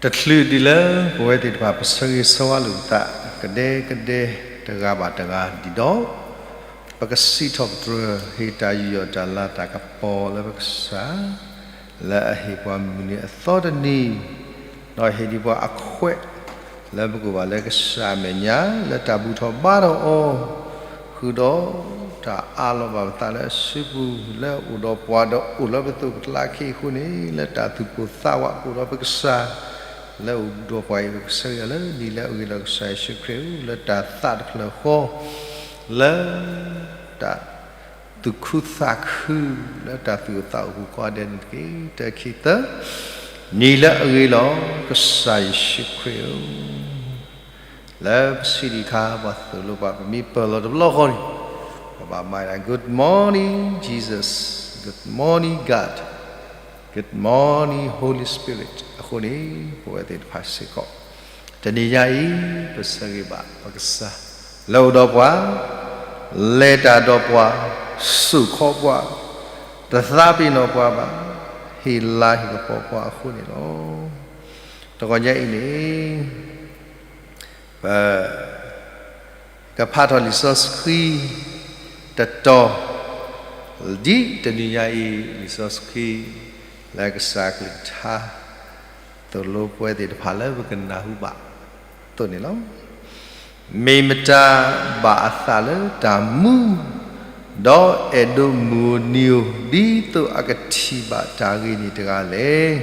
တချုးဒံးလၢပဝဲသ့ၣ်တဖၣ် ပဆၢဂ့ၤဆၢဝါလိာ်ပသး ကဒဲကဒဲတဂၤဘၣ်တဂၤဒံးဒီး, ပကစံးထီၣ်ပတြၢၤ ဟ့ၣ်တၢ်ယူးယီၣ်တၢ်လၤတၢ်ကပီၤလၢပကစၢ်, လၢအဟ့ၣ်ပှၤမုၢ်နံၤအသီတနံၤ, ဒီးဟ့ၣ်ဒံးပှၤအခွဲး လၢပကအိၣ်ဘၣ်လၢကစၢ်အမဲာ်ညါ လၢတၢ်ဘူၣ်ထီၣ်ဘါထီၣ်အီၤ, ဃုာ်ဒီးတၢ်အးလီၤဘၣ်ပသးလၢအစုပူၤ လၢအအိၣ်ဒီးပှၤဒီးအိၣ်လၢပသိးပကျါခံအဃိန့ၣ် လၢတၢ်သူၣ်ပိၢ်သးဝးကအိၣ်ဒီးပကစၢ်, လၢအအိၣ်ဒီးပှၤအံၤ ပကဆၢဂ့ၤလၢနံၤလၢအဂ့ၤလီၤ. ကစၢ်ယ့ၣ်ၡူးခရံာ်ဧၢ, လၢတၢ်သးတဖျၢၣ်ဃီ, လၢတၢ် သူၣ်ခုသးခု လၢတၢ်သူၣ်အိၣ်သးအိၣ်ပူၤကိးဂၤဒဲးန့ၣ်တက့ၢ်. တၢခံသၢ, နံၤလၢအဂ့ၤလီၤ. ကစၢ်ယ့ၣ်ၡူးခရံာ်ဧၢ, လၢပစံးဒံးအခါ ပှၤသိၣ်လိပှၤ ပမ့ၢ်ပၢၢ်လီၤတဘျီဃီန့ၣ်, ပဘၣ်မၤဒၣ် Good morning Jesus, Good morning God, Good morning Holy Spirit အဃိန့ၣ် ပဝဲသ့ၣ်တဖၣ်စ့ၢ်ကီး တနံၤညါအံၤ ပဆၢဂ့ၤဘၣ်ပကစၢ် လၢအအိၣ်ဒီးပှၤ, လဲၤတၢ်ဒီးပှၤ, စိာ်ခီပှၤ, တသးပ့ၤနီၣ်ပှၤဘၣ်, ဟ့ၣ်လၤဟ့ၣ်ကပီၤပှၤအဃိန့ၣ်လီၤ. တဂီၤညါအံၤန့ၣ် ပ ကဖးထီၣ်လံာ်စီဆှံတတီၤ, ဒ်တနံၤညါအံၤ လံာ်စီဆှံ လၢကစၢ်ကလုၢ်ကထါ သိၣ်လိပဝဲသ့ၣ်တဖၣ်လၢပကနၢ်ဟူဘၣ်အသိးန့ၣ်လီၤ. မ့ၢ်မတၤဘၣ်အသးလၢတၢ်မူ, ဒီးအဲၣ်ဒိးမုၢ်ဧိၤနံၤဧိၤ ဒ်သိးအကထံၣ်ဘၣ်တၢ်ဂ့ၤန့ၣ်တဂၤလဲၣ်.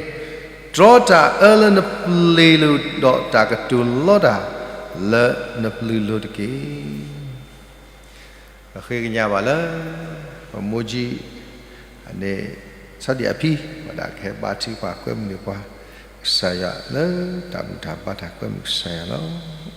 တြီတၢ်အၢလၢနပျ့ၤလိၤ ဒီးတၢ်ကတိၤလီတၢ်လၢနပျုၤလိၤတက့ၢ်. ပဃ့ကညးဘၣ်လၢ ပမိၢ်ကၠံ န့ၣ် ဆီဒံၣ်အဖံ ဝဲဒၣ်ကဟဲဘါထုကဖၣ်ကွဲမုာ်န့ၢ်ပှၤ ကစၢ်ယွၤလၢတၢ်ဘူၣ်တၢ်ဘါတၢ်ကွဲမုာ်ကစၢ်ယွၤလီၤ.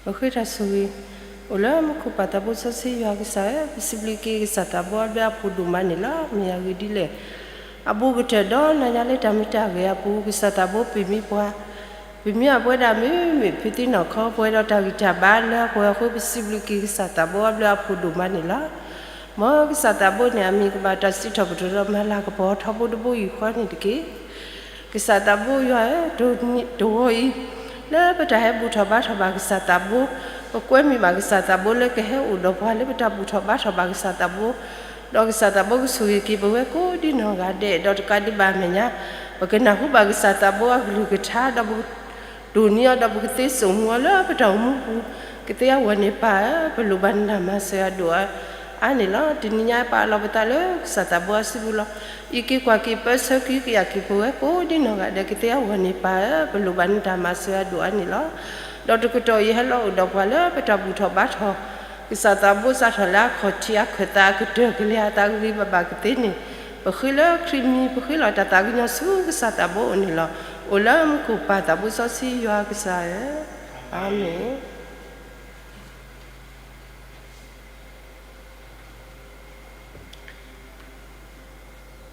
ပဃ့တၢ်ဆိၣ်ဂ့ၤ အိၣ်လၢမူခိၣ်ပၢ်သးဘိစီဆှံယွၤကစၢ်ဧၢ, ပစံးဘျုးက့ၤကစၢ်သးဘိအဘျုးအဖှိၣ်ဒိၣ်မးန့ၣ်လီၤ. မ့ၢ်အဂ့ၢ်ဒ်လဲၣ်, အဘူးကတၢၢ်ဒီးနၤညါလၢတၢ်မုာ်တၢ်ဂဲၤအပူၤ ကစၢ်သးဘိပၢၤမံပှၤ, ပမ့ၢ်အပှဲၤဒၣ်မ့မ့ၢ် ဖုသံနီၢ်ခီပှဲၤဒီးတၢ်ဂံၢ်တၢ်ဘါလၢအပှဲၤအဃိ ပစံးဘျုးက့ၤကစၢ်သးဘိအဘျုးအဖှိၣ်ဒိၣ်မးန့ၣ်လီၤ. မ်ကစၢ်သးဘိန့ၣ် အမံၤကဘၣ်တၢ်စံးထီၣ်ပတြၢၤဒီးမၤလၤကပီၤထီဘိတဘိယူၢ်ဃီန့ၣ်တက့ၢ်. ကစၢ်သးဘိယွၤဧၢ, တဂီၤအံၤ လၢပတၢ်ဟဲဘူၣ်ထီၣ်ဘါထီၣ်ဘၣ်ကစၢ်သးဘိ, ပကွဲမုာ်ဘၣ်ကစၢ်သးဘိလၢကဟဲအိၣ်ဒီးပှၤလၢပတၢ်ဘူၣ်ထီၣ်ဘါထီၣ်ဘၣ်ကစၢ်သးဘိ, ဒီးကစၢ်သးဘိကဆိၣ်ဂ့ၤက့ၤပဝဲကိးဒ်နီၢ်ဂၤဒဲး, ဒီးတကးဒံးဘၣ်အမဲာ်ညါ ပကနၢ်ဟူဘၣ်ကစၢ်သးဘိအကလုၢ်ကထါ ဒီးပကဒိၣ်န့ၢ်အီၤ ဒီးပကသ့စိာ်မူအီၤလၢပတၢ်အိၣ်မူပူၤ, ကသ့အဂီၢ်န့ၣ်ပၢ်ဧၢ, ပလိၣ်ဘၣ်နတၢ်မၤစၢၤယွၤဒိၣ်အါန့ၣ်လီၤ. တနံၤညါပာ်လီၤပသးလၢကစၢ်သးဘိအစုပူၤလီၤ. အံးက့ၤကွၢ်က့ၤပၢဆှၢက့ၤကယာ်က့ၤပဝဲကိးဒ်နီၢ်ဂၤဒဲး ကသ့အဂီၢ်န့ၣ်ပၢ်ဧၢ, ပလိၣ်ဘၣ်နတၢ်မၤစၢၤယွၤဒိၣ်အါန့ၣ်လီၤ. ဒီးတကတီၢ်အံၤဟဲလီၤအိၣ်ဒီးပှၤလၢပတၢ်ဘူၣ်ထီၣ်ဘါထီၣ် ကစၢ်သးဘိစးထီၣ်လၢအခီၣ်ထံးအခၢၣ်သးအကတၢၢ်ကလဲၤအသးဂ့ၤဂ့ၤဘၣ်ဘၣ်ကသ့န့ၣ်, ပဃ့လၢခရံာ်မံၤ ပဃ့လီၤတၢ်သးကညီၤဆူကစၢ်သးဘိအအိၣ်န့ၣ်လီၤ. အိၣ်လၢမူခိၣ်ပၢ်သးဘိစီဆှံယွၤကစၢ်ဧၢ, အၤမ့ၣ်.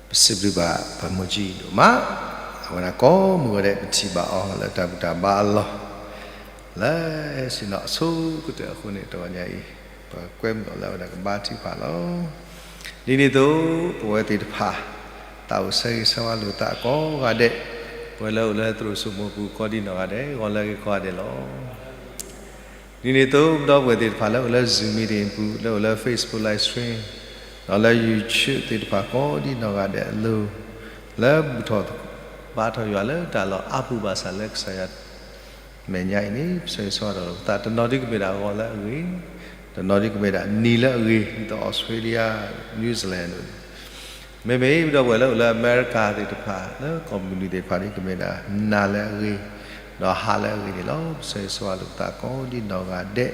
ပစံးဘျုးဘၣ်ပမိၢ်ကၠံဒိၣ်မး, အဝဲဒၣ်ကိးမုၢ်ဂီၤဒဲး ပထံၣ်ဘၣ်အီၤလၢတၢ်ဘူၣ်တၢ်ဘါအလီၢ်, လၢဟဲဆ့ၣ်နီၤအဆိကတၢၢ်အဃိန့ၣ် တဂီၤညါအံၤ ပကွဲမုာ်အီၤလၢအဝဲဒၣ်ကဘါထုကဖၣ်လီၤ. ဒ်န့ၣ်အသိး ပဝဲသ့ၣ်တဖၣ် သးအိၣ်ဆၢဂ့ၤဆၢဝါလိာ်သးကိးဂၤဒဲး, ပဝဲလၢအိၣ်လၢသရိာ်စိမိၤပူၤကိးဒ်နီၢ်ဂၤဒဲး ဂီၤလၢအဂ့ၤကိးဂၤဒဲးလီၤ. ဒ်န့ၣ်အသိး ပဒီပုၢ်ဝဲၢ်သ့ၣ်တဖၣ်လၢအိၣ်လၢ Zoom meeting ပူၤ, လၢအိၣ်လၢ Facebook live stream, ဒီးလၢ YouTube သ့ၣ်တဖၣ်ကိးဒ်နီၢ်ဂၤဒဲးအလိၤ, လၢဘူၣ်ထီၣ်ဘါထီၣ်ယွၤလၢတၢ်လီၢ်အါပူၤဘၣ်ဆၣ်လၢကစၢ်ယွၤ မဲာ်ညါအံၤန့ၣ် ပဆၢဂ့ၤဆၢဝါထီၣ်လိာ်ပသး, တနီၤဒ်ကမ့ၢ်ဒၣ်ဂီၤလၢအဂ့ၤ, တနီၤဒ်ကမ့ၢ်ဒၣ်နံၤလၢအဂ့ၤ, ဒ်သိး Australia, New Zealand မ့မ့ၢ်ပဒီပုၢ်ဝဲၢ်လၢအိၣ်လၢအမဲရကၤသ့ၣ်တဖၣ်, လၢကီၢ်မုၢ်နုာ်သ့ၣ်တဖၣ်န့ၣ် ကမ့ၢ်ဒၣ်နၤလၢအဂ့ၤ, ဒီးဟါလၢအဂ့ၤန့ၣ်လီၤ. ပဆၢဂ့ၤဆၢဝါလိာ်ပသးကိးဒ်နီၢ်ဂၤဒဲး,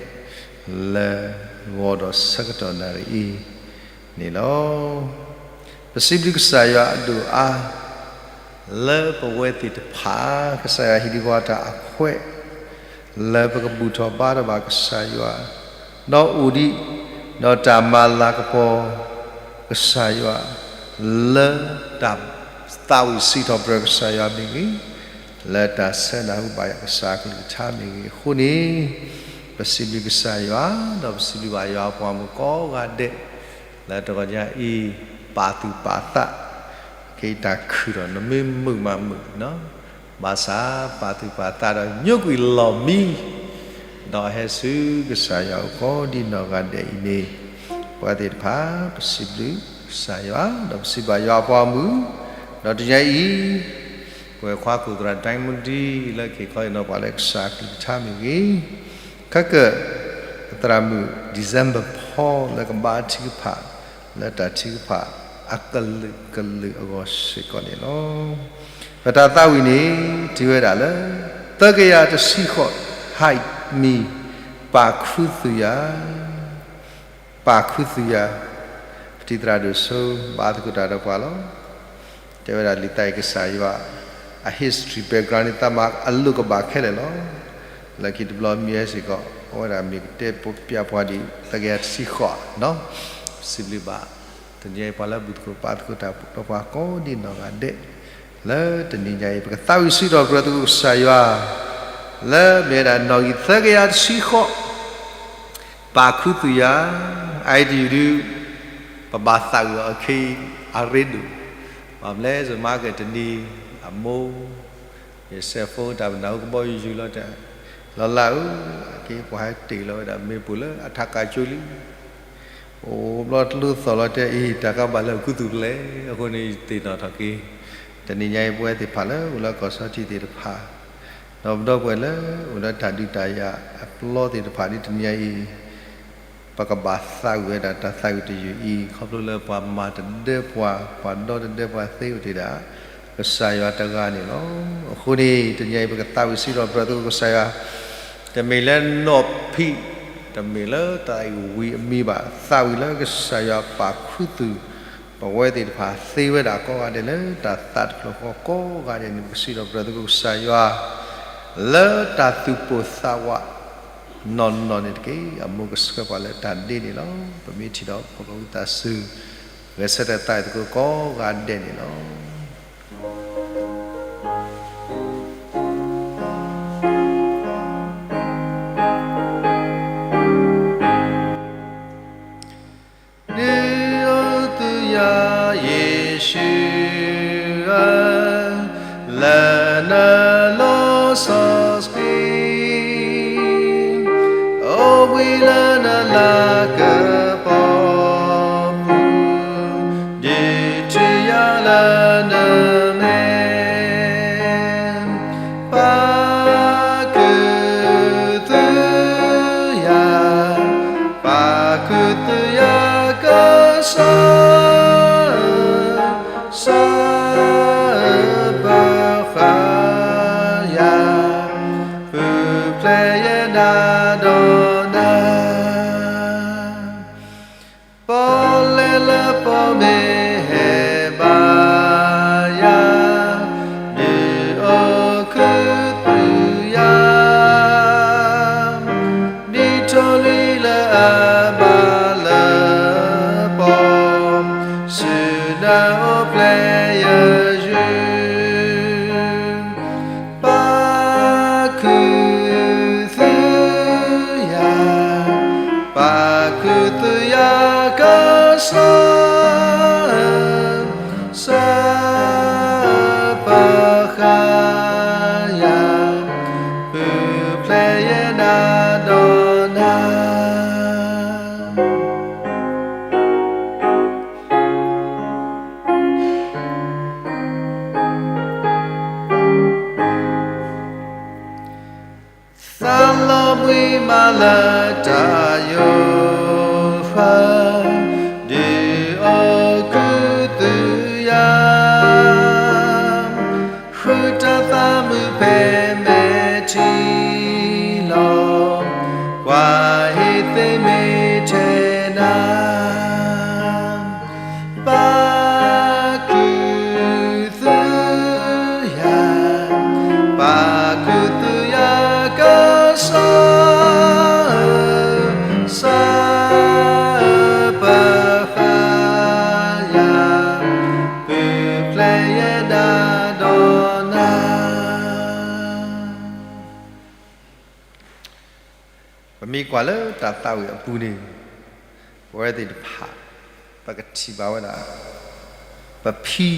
လၢဂီၤဒီးဆၢကတီၢ်နၣ်ရံၣ်အံၤန့ၣ်လီၤ. ပစံးဘျုးကစၢ်ယွၤအဒိၣ်အါ လၢပဝဲသ့ၣ်တဖၣ် ကစၢ်ယွၤဟ့ၣ်ဒံးပှၤတၢ်အခွဲး လၢပကဘူၣ်ထီၣ်ဘါထီၣ်ဘၣ်ကစၢ်ယွၤ, ဒီးအိၣ်ဒံးဒီးတၢ်မၤလၤကပီၤကစၢ်ယွၤ လၢတၢ်သးဝံၣ်စံးထီၣ်ပတြၢၤကစၢ်ယွၤမ့ၢ်ဂ့ၤ, လၢတၢ်ဆၢနၢ်ဟူဘၣ်ယွၤကစၢ်အကလုၢ်ကထါမ့ၢ်ဂ့ၤအဃိန့ၣ်, ပစံးဘျုးကစၢ်ယွၤ, ဒီးပစံးဘျုးဘၣ်ယွၤအပှၤမုၣ်ကိးဂၤဒဲး, လၢတဂီၤညါအံၤ ပာ်သူၣ်ပာ်သး က့ၤတၢ်ခုၣ်ဒီးနမ့ၢ်မုာ်မးမုာ်, ဘၣ်ဆၣ်ပာ်သူၣ်ပာ်သးဒီးညိကွံာ်လီၢ်မံ, ဒီးဟဲဆူကစၢ်ယွၤအအိၣ်ကိးဒံးနီၢ်ဂၤဒဲးအံၤန့ၣ်, ပဝဲသ့ၣ်တဖၣ် ပစံးဘျုးကစၢ်ယွၤ, ဒီးပစံးဘျုးယွၤအပှၤမုၣ်, ဒီးတနံၤညါအံၤ ပဝဲခွါခိၣ်သရၣ်ဒဲမူဒံ လၢက့ၤခီအံၤနီၤ ပှၤလၢကစၢ်အကလုၢ်ကထါမ့ၢ်ဂ့ၤ, ခဲကၢၣ် သရၣ်မုၣ် December Paul လၢကဘါထုကဖၣ် လၢတၢ်ထုကဖၣ်အကလုာ်ကလုာ်အဂီၢ်စ့ၢ်ကီးန့ၣ်လီၤ. ပတၢ်သးဝံၣ်န့ၣ် တုၤဝဲဒၣ်လၢ သၢကယၤတဆံဃိး ဟဲမံၤ ပာ်ခူသူၣ်ယၤ ပာ်ခူသူၣ်ယၤ, ပတံၤသရၣ်ဒိၣ်စိ ဘါသကိးတၢ်ဒီးပှၤလီၤ. တဲဝဲဒၣ်လံာ်သးအံၤကစၢ်ယွၤ အ history background န့ၣ် သးမၤအလိၣ်ကဘၣ်ခဲလၢာ်လီၤ. လၢခံတဘျီမံၤဟဲစ့ၢ်ကီး အဝဲဒၣ်မ့ၢ်ကတဲပျးပှၤဒံး သၢကယၤတဆံဃိးနီၤ, ပစံးဘျုးဘၣ် တနံၤညါအံၤပှၤလၢဘူၣ်သကိးဘါသကိးတၢ်ဒီးပှၤကိးဒံးနီၢ်ဂၤဒဲး, လၢတနံၤညါအံၤ ပကသးဝံၣ်စံးထီၣ်ပတြၢၤသကိးကစၢ်ယွၤ လၢမ့ၢ်ဝဲဒၣ်နီၣ်ဂံၢ်သၢကယၤတဆံဃိး ပာ်ခူသူၣ်ယၤ, အအံၤတယုၢ်ဒုး ပဘၣ်သးဝံၣ်အီၤခဲအံၤ အရ့ဒိၣ်, ဘၣ်မနုၤလဲၣ် ယမၤက့ၤတနံၤအမိၢ် ယ cell phone တၢ်ပနၢ်ဟူကဘီယူၤယူၤလီၤတဲ, လီၤလးဧၢ, အက့ၤပှၤဟဲတ့ၢ်လီၤဝဲဒၣ်မ့ၣ်ပိၢ်လၢအထးကးကၠိလံ, အိၣ်ဘျီတလိသီၣ်လီၤတဲအံၤ တၢ်ကဘၣ်လၢခူသူၣ်ဖျဲး, အဃိန့ၣ်ယသ့ၣ်နီၣ်ထီၣ်က့ၤ တနံၤညါအံၤပဝဲသ့ၣ်တဖၣ်လၢအိၣ်လၢကီၢ်စီထံသ့ၣ်တဖၣ် ဒီးပဒီပုၢ်ဝဲၢ်လၢအိၣ်လၢတၢ်ဒုးတၢ်ယၤအပျီသ့ၣ်တဖၣ်ဒ်တနံၤညါအံၤ ပကဘၣ်သးဝံၣ်ဝဲဒၣ်တၢ်သးဝံၣ်တယုၢ်အံၤ ခီဖျိလၢပှၤမၤတဒၢပှၤ ပှၤဒီတဒၢပှၤသ့အိၣ်တ့ၢ်ဒၣ် ကစၢ်ယွၤတဂၤန့ၣ်လီၤ. အဃိန့ၣ် တနံၤအံၤပကသးဝံၣ်စံးထီၣ်ပတြၢၤသကိးကစၢ်ယွၤ, တမ့ၢ်လၢနီၢ်ဖံး, တမ့ၢ်လၢတၢ်အံၤဝံၤအမံၤဘၣ်, သးဝံၣ်လၢကစၢ်ယွၤပာ်ခူသူၣ် ပဝဲသ့ၣ်တဖၣ်သ့ဝဲဒၣ်ကိးဂၤဒဲးလၢတၢ်သးတဖျၢၣ်ဃီကိးဂၤဒဲးန့ၣ် ပကစံးထီၣ်ပတြၢၤသကိးကစၢ်ယွၤ လၢတၢ်သူၣ်ပိၢ်သးဝးနီၢ်နီၢ်န့ၣ်တက့ၢ်. အမိၢ်ကဆှၢပှၤလၢတၢ်ဒ့န့ၣ်လီၤ. ပမ့ၢ်ထံၣ်ဒီးဖိၣ်ဃဲသးစူၤ ဂဲၤဆၢထၢၣ်သးဝံၣ်သကိးကိးဂၤဒဲးန့ၣ်လီၤ. ဒုးအိၣ်သုယၤယ့ၣ်ၡူးဧၢ, လၢနလီၤစီဆှံ အိၣ်ဘှံးလၢနလၤကပီၤပူၤ, ဒုးထုးယၤလၢနမဲာ်, ပာ်ခူသူၣ်ယၤ, ပာ်ခူသူၣ်ယၤကစၢ် စီၤပၤဃါယၤ, ပူၤဖျဲးယဲဒၣ်ဒီးနၤ. ပီၣ်လဲၣ်လၢပီၣ်မ့ၢ်ဟဲဘါယၤ, ဒုးအိၣ်ခူသူၣ်ယၤ ဒ်ထိၣ်လွံၢ်လၢအဘါလၢပီၣ်, ဆူနအိၣ်ဖျဲၣ်ယယုၢ်, ပာ်ခူသူၣ်ယၤ, ပာ်ခူသူၣ်ယၤကစၢ် စီၤပၤဃါယၤ, ပူၤဖျဲးယဲဒၣ်ဒီးနၤ. သးလီၤဘှံးမးလၢတၢ်ယိၤဃၢၤ, ဒုးအိၣ်ခူသူၣ်ယၤ, ဃုတၢ်သးမုာ်ဖဲမဲာ်ထံလီၤ, ကွၢ်ဟ့ၣ်သ့မ့ၢ်ထဲနၤ ပာ်ခူသူၣ်ယၤ, ပာ်ခူသူၣ်ယၤကစၢ်ဧၢ, စီၤ ကွၢ်လၢတၢ်သးဝံၣ်အပူၤန့ၣ်, ပဝဲသ့ၣ်တဖၣ် ပကထံၣ်ဘၣ်ဝဲဒၣ် ပဖံ,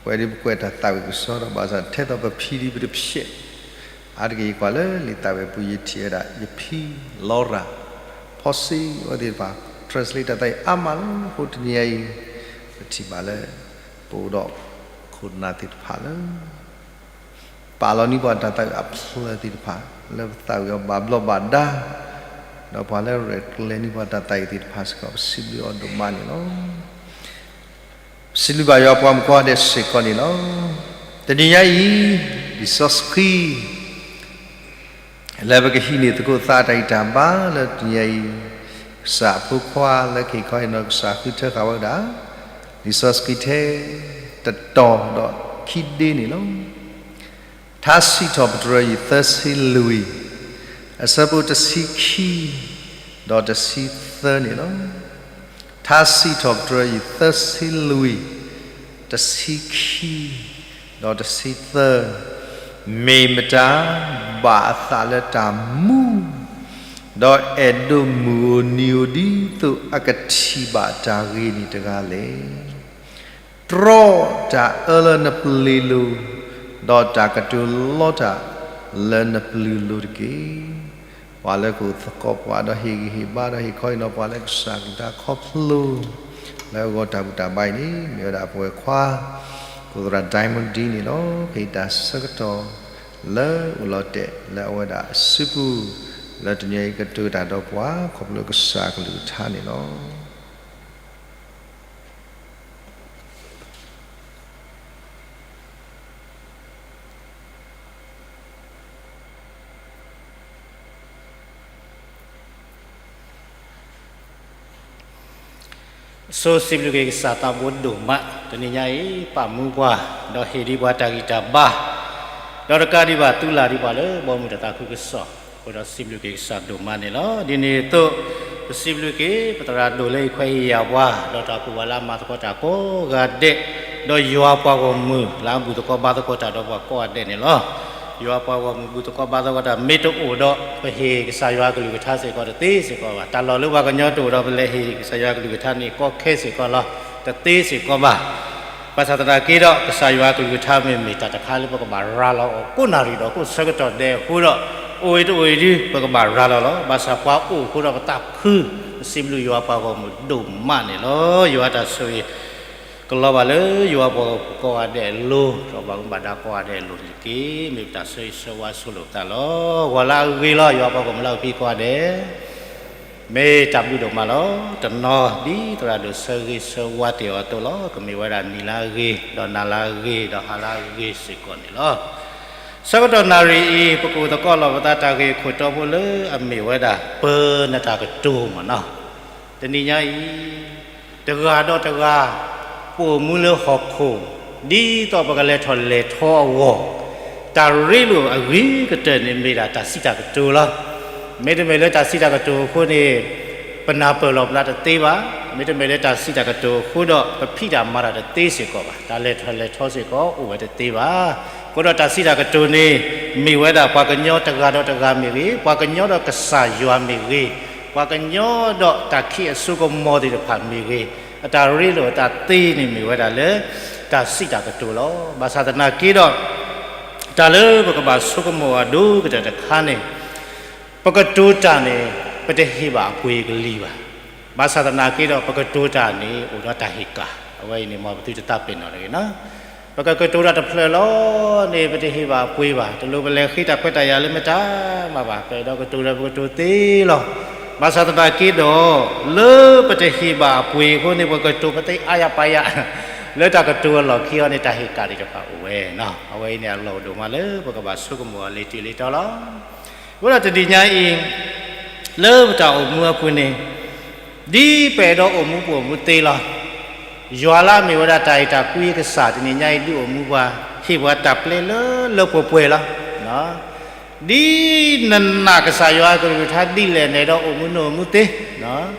ပဝဲဒၣ်ပကွဲးတၢ်သးဝံၣ်ကစီဒီး ဘၣ်ဆၣ်ထဲသိးပဖံဒ်ပတဖျဲး, အါတက့ၢ်ယကွၢ်လၢလံာ်သးဝံၣ်အပူၤ ယထံၣ်ဝဲဒၣ်ယဖံ Laura ဖီစ့ အဝဲသ့ၣ်တဖၣ် translate တၢ်သးဝံၣ်အါမးလီၤ. အဃိတနံၤညါအံၤ ပထံၣ်ဘၣ်လၢ ပအိၣ်ဒီးခိၣ်နၢ်သ့ၣ်တဖၣ်လၢ ပာ်လီၤန့ၢ်ပှၤတၢ်သးဝံၣ်အဖျၢၣ်သ့ၣ်တဖၣ် လၢပသးဝံၣ်အီၤဘၣ်ဘျီးဘၣ်ဒါ, ဒီးပှၤလၢရဲၣ်ကျဲၤန့ၢ်ပှၤတၢ်သးဝံၣ်သ့ၣ်တဖၣ်စ့ၢ်ကီး ပစံးဘျုးအီၤဒိၣ်မးန့ၣ်လီၤ. ပစံးဘျုးဘၣ်ယွၤပှၤမုၣ်ကိးဂၤဒဲးစ့ၢ်ကီးန့ၣ်လီၤ. တနံၤညါအံၤ လံာ်စီဆှံ လၢပကဟံးန့ၢ်သကိးသးတၢ်ဂံၢ်တၢ်ဘါလၢတနံၤညါအံၤ, ကစၢ်အဖိခွါလၢက့ၤခီအံၤနီၢ်ကစၢ်ဃုထၢဃာ်ဝဲဒၣ် လံာ်စီဆှံထဲ တတီၤဒီးခံဒ့န့ၣ်လီၤ. ထါစံးထီၣ်ပတြၢၤယွၤသၢဆံလွံၢ်, အဆၢဖိတဆံခံ ဒီးတဆံသၢန့ၣ်လီၤ. ထါစံးထီၣ်ပတြၢၤယွၤသၢဆံလွံၢ်, တဆံခံ ဒီးတဆံသၢ, မ့ၢ်မတၤဘၣ်အသးလၢတၢ်မူ, ဒီးအဲၣ်ဒိးမုၢ်ဧိၤနံၤဧိၤဒ်သိးအကထံၣ်ဘၣ်တၢ်ဂ့ၤန့ၣ်တဂၤလဲၣ်. တြီတၢ်အၢလၢနပျ့ၤလိၤ, ဒီးတၢ်ကတိၤလီတၢ်လၢနပျုၤလိၤတက့ၢ်. ပှၤလၢကအိၣ်သကိးပှၤဒီးဟ့ၣ်ဂံၢ်ဟ့ၣ်ဘါဒီးဟ့ၣ်ခီအံၤနီၢ်ပှၤလၢကစၢ်ကလုၢ်ကထါခီဖျိ လၢအဂီၢ်တၢ်ဘူၣ်တၢ်ဘါအံၤန့ၣ် မ့ၢ်ဝဲဒၣ်ပဝဲခွါ ကိၣ်သရၣ် Diamond D န့ၣ်လီၤ. ဖဲအံၤတၢ်ဆၢကတီၢ်လၢအိၣ်လီၤတဲာ်လၢအဝဲဒၣ်အစုပူၤ လၢတနံၤအံၤကတိၤတၢ်ဒီးပှၤ ခီဖျိကစၢ်ကလုၢ်ကထါန့ၣ်လီၤ. ဆိစံးဘျုးက့ၤကစၢ်သးဘိဒိၣ်မး တနံၤညါအံၤ ပာ်မူပှၤ ဒီးဟ့ၣ်ဒံးပှၤတၢ်ဂံၢ်တၢ်ဘါ ဒီးတကးဒံးဘၣ် သူလၢ်ဒံးပှၤလၢဘီမုၢ်တၢ်သးခုကစီၣ်အဃိဒီး စံးဘျုးက့ၤကစၢ်ဒိၣ်မးန့ၣ်လီၤ. ဒ်န့ၣ်အသိး ပစံးဘျုးက့ၤ ပသရၣ်ဒိၣ်လၢအံၤခွဲးဟ့ၣ်ယာ်ပှၤ ဒီးတၢ်ကူၣ်ဘၣ်လၢအမၤသကိးတၢ်ကိးဂၤဒဲး, ဒီးယွၤပှၤဂီၢ်မုၢ်လၢအဘူၣ်သကိးဘါသကိးတၢ်ဒီးပှၤကိးဂၤဒဲးန့ၣ်လီၤ. ယွၤပှၤဂီၢ်မုၢ်ဘူၣ်သကိးဘါသကိးတၢ် မ့ၢ်တအိၣ်ဒီး ပဟ့ၣ်ကစၢ်ယွၤကလုၢ်ကထါစ့ၢ်ကီးတသ့စ့ၢ်ကီးဘၣ်. တၢ်လီၢ်လၢပှၤကညီတအိၣ်ဒီး ပလဲၤဟ့ၣ်ကစၢ်ယွၤကလုၢ်ကထါန့ၣ် ကီခဲစ့ၢ်ကီးလီၤ. တသ့စ့ၢ်ကီးဘၣ်. ဘၣ်ဆၣ်သနာ်က့ဒီး ကစၢ်ယွၤကလုၢ်ကထါမ့ၢ်မ့ၢ်တၢ်တခါလၢပကဘၣ်ရၤလီၤအီၤကိးနၣ်ရံၣ်ဒီးကိးဆၢကတီၢ်ဒဲးအဃိဒီး အိၣ်ဝဲတအိၣ်အံၤဒု ပကဘၣ်ရၤလီၤလီၤ. ဘၣ်ဆၣ်ပှၤအိၣ်အဃိဒီးပသးခု, ပစံးဘျုးယွၤပှၤဂီၢ်မုၢ်ဒိၣ်မးန့ၣ်လီၤ. ယွၤတၢ်ဆိၣ်ဂ့ၤ ကလီၤဘၣ်လၢယွၤပှၤဂီၢ်မုၢ်ကိးဂၤဒဲးအလိၤ, ဒီးပှၤမူဘၣ်ဒါကိးဂၤဒဲးအလိၤန့ၣ်တက့ၢ်. မ့ၢ်ပတၢ်ဆၢဂ့ၤဆၢဝါဆိလိာ်ပသးလီၤ. ဂီၤလၢအဂ့ၤလီၤ ယွၤပှၤဂီၢ်မုၢ်လၢအအိၣ်ဖဲကိးဂၤဒဲး မ့ၢ်တၢ်ဘျုးဒိၣ်မးလီၤ. တနီၤဒ်သရၣ်ဒိၣ်ဆၢဂ့ၤဆၢဝါတ့ၢ်အီၤအသိးလီၤ. ကမ့ၢ်ဝဲဒၣ်နံၤလၢအဂ့ၤ, ဒီးနၤလၢအဂ့ၤ, ဒီးဟါလၢအဂ့ၤစ့ၢ်ကီးန့ၣ်လီၤ. ဆၢကတီၢ်နၣ်ရံၣ်အံၤ ပကအိၣ်သကိးလီၤပသးတၢ်ဂ့ၢ်ခိၣ်တီဖိလၢအမ့ၢ်ဝဲဒၣ် ပၢနတၢ်ကတိၤမ့ၢ်နီၤ. တနံၤညါအံၤ တဂၤဒီးတဂၤ ပအိၣ်မူလၢဟီၣ်ခိၣ် ဒ်သိးပကလဲၤထီၣ်လဲၤထီအဂီၢ် တၢ်ရ့လိာ်အဂ့ၤကတၢၢ်န့ၣ်မ့ၢ်ဒၣ်တၢ်စံးတၢ်ကတိၤလီၤ. မ့တမ့ၢ်လၢတၢ်စံးတၢ်ကတိၤအဃိန့ၣ် ပနၢ်ပၢၢ်လီၤပသးတသ့ဘၣ်. မ့တမ့ၢ်လၢတၢ်စံးတၢ်ကတိၤအဃိဒီး ပဖံးတၢ်မၤတၢ်တသ့စ့ၢ်ကီးဘၣ်. တၢ်လဲၤထီၣ်လဲၤထီစ့ၢ်ကီး အိၣ်ဝဲတသ့ဘၣ်. အဃိဒီးတၢ်စံးတၢ်ကတိၤန့ၣ် မ့ၢ်ဝဲဒၣ်ပှၤကညီတဂၤဒီးတဂၤမ့ၢ်ဂ့ၤ, ပှၤကညီဒီးကစၢ်ယွၤမ့ၢ်ဂ့ၤ, ပှၤကညီဒီးတၢ်ခံးအစိကမီၤသ့ၣ်တဖၣ်မ့ၢ်ဂ့ၤ, အတၢ်ရ့လိာ်အတၢ်သ့န့ၣ်မ့ၢ်ဝဲဒၣ်လၢ တၢ်စံးတၢ်ကတိၤလီၤ. ဘၣ်ဆၣ်သနာ်က့ဒီး တၢ်လၢပကဘၣ်ဆိကမိၣ်အီၤဒိၣ်ကတၢၢ်တခါန့ၣ် ပကတိၤတၢ်န့ၣ် ပတဟ့ၣ်ဘၣ်အပှ့ၤကလံၤဘၣ်. ဘၣ်ဆၣ်သနာ်က့ဒီး ပကတိၤတၢ်န့ၣ် အိၣ်ဒီးတၢ်ဟ့ၣ်ကၣ်, အဝဲအံၤန့ၣ် မ်ပသုတသးပ့ၤနီၣ်တဂ့ၤနီၤ. ပကကတိၤတၢ်တဖျၢၣ်လီၤန့ၣ် ပတဟ့ၣ်ဘၣ်အပှ့ၤဘၣ်. တလိၣ်ပလဲၤဃ့တၢ်ခွဲးတၢ်ယာ်လၢမတၤမးဘၣ်. ပအဲၣ်ဒိးကတိၤဒီးပကတိၤသ့လီၤ. ဘၣ်ဆၣ်သနာ်က့ဒီး လၢပတဟ့ၣ်ဘၣ်အပှ့ၤအဃိန့ၣ် ပကတိၤပသ့အါယၤပာ်ယၤ လၢတၢ်ကတိၤအလီၢ်ခံအီၤန့ၣ် တၢ်ဟ့ၣ်ကၣ်သ့ၣ်တဖၣ်အိၣ်ဝဲနီၤ. အဝဲအံၤန့ၣ် အလီၢ်အိၣ်ဒိၣ်မးလၢပကဘၣ်ဆိကမိၣ်အီၤလၢတံၤလၢတီလီၤ. အဃိဒီးတနံၤညါအံၤ လၢပတၢ်အိၣ်မူအပူၤန့ၣ် ဒ်ပအဲၣ်ဒိးအိၣ်မူပအိၣ်မူသ့လီၤ. ယွၤလၢအမ့ၢ်ဝဲဒၣ်တၢ်အဲၣ်တၢ်ကွံကစၢ် တနံၤညါအံၤဒုးအိၣ်မူပှၤ, ဟ့ၣ်ပှၤတၢ်ပျဲလၢလၢပှဲၤပှဲၤလီၤ. ဒ်နနာ်ကစၢ်ယွၤကလုၢ်ကထါဒ်လဲၣ် နအဲၣ်ဒိးအိၣ်မူနအိၣ်မူသ့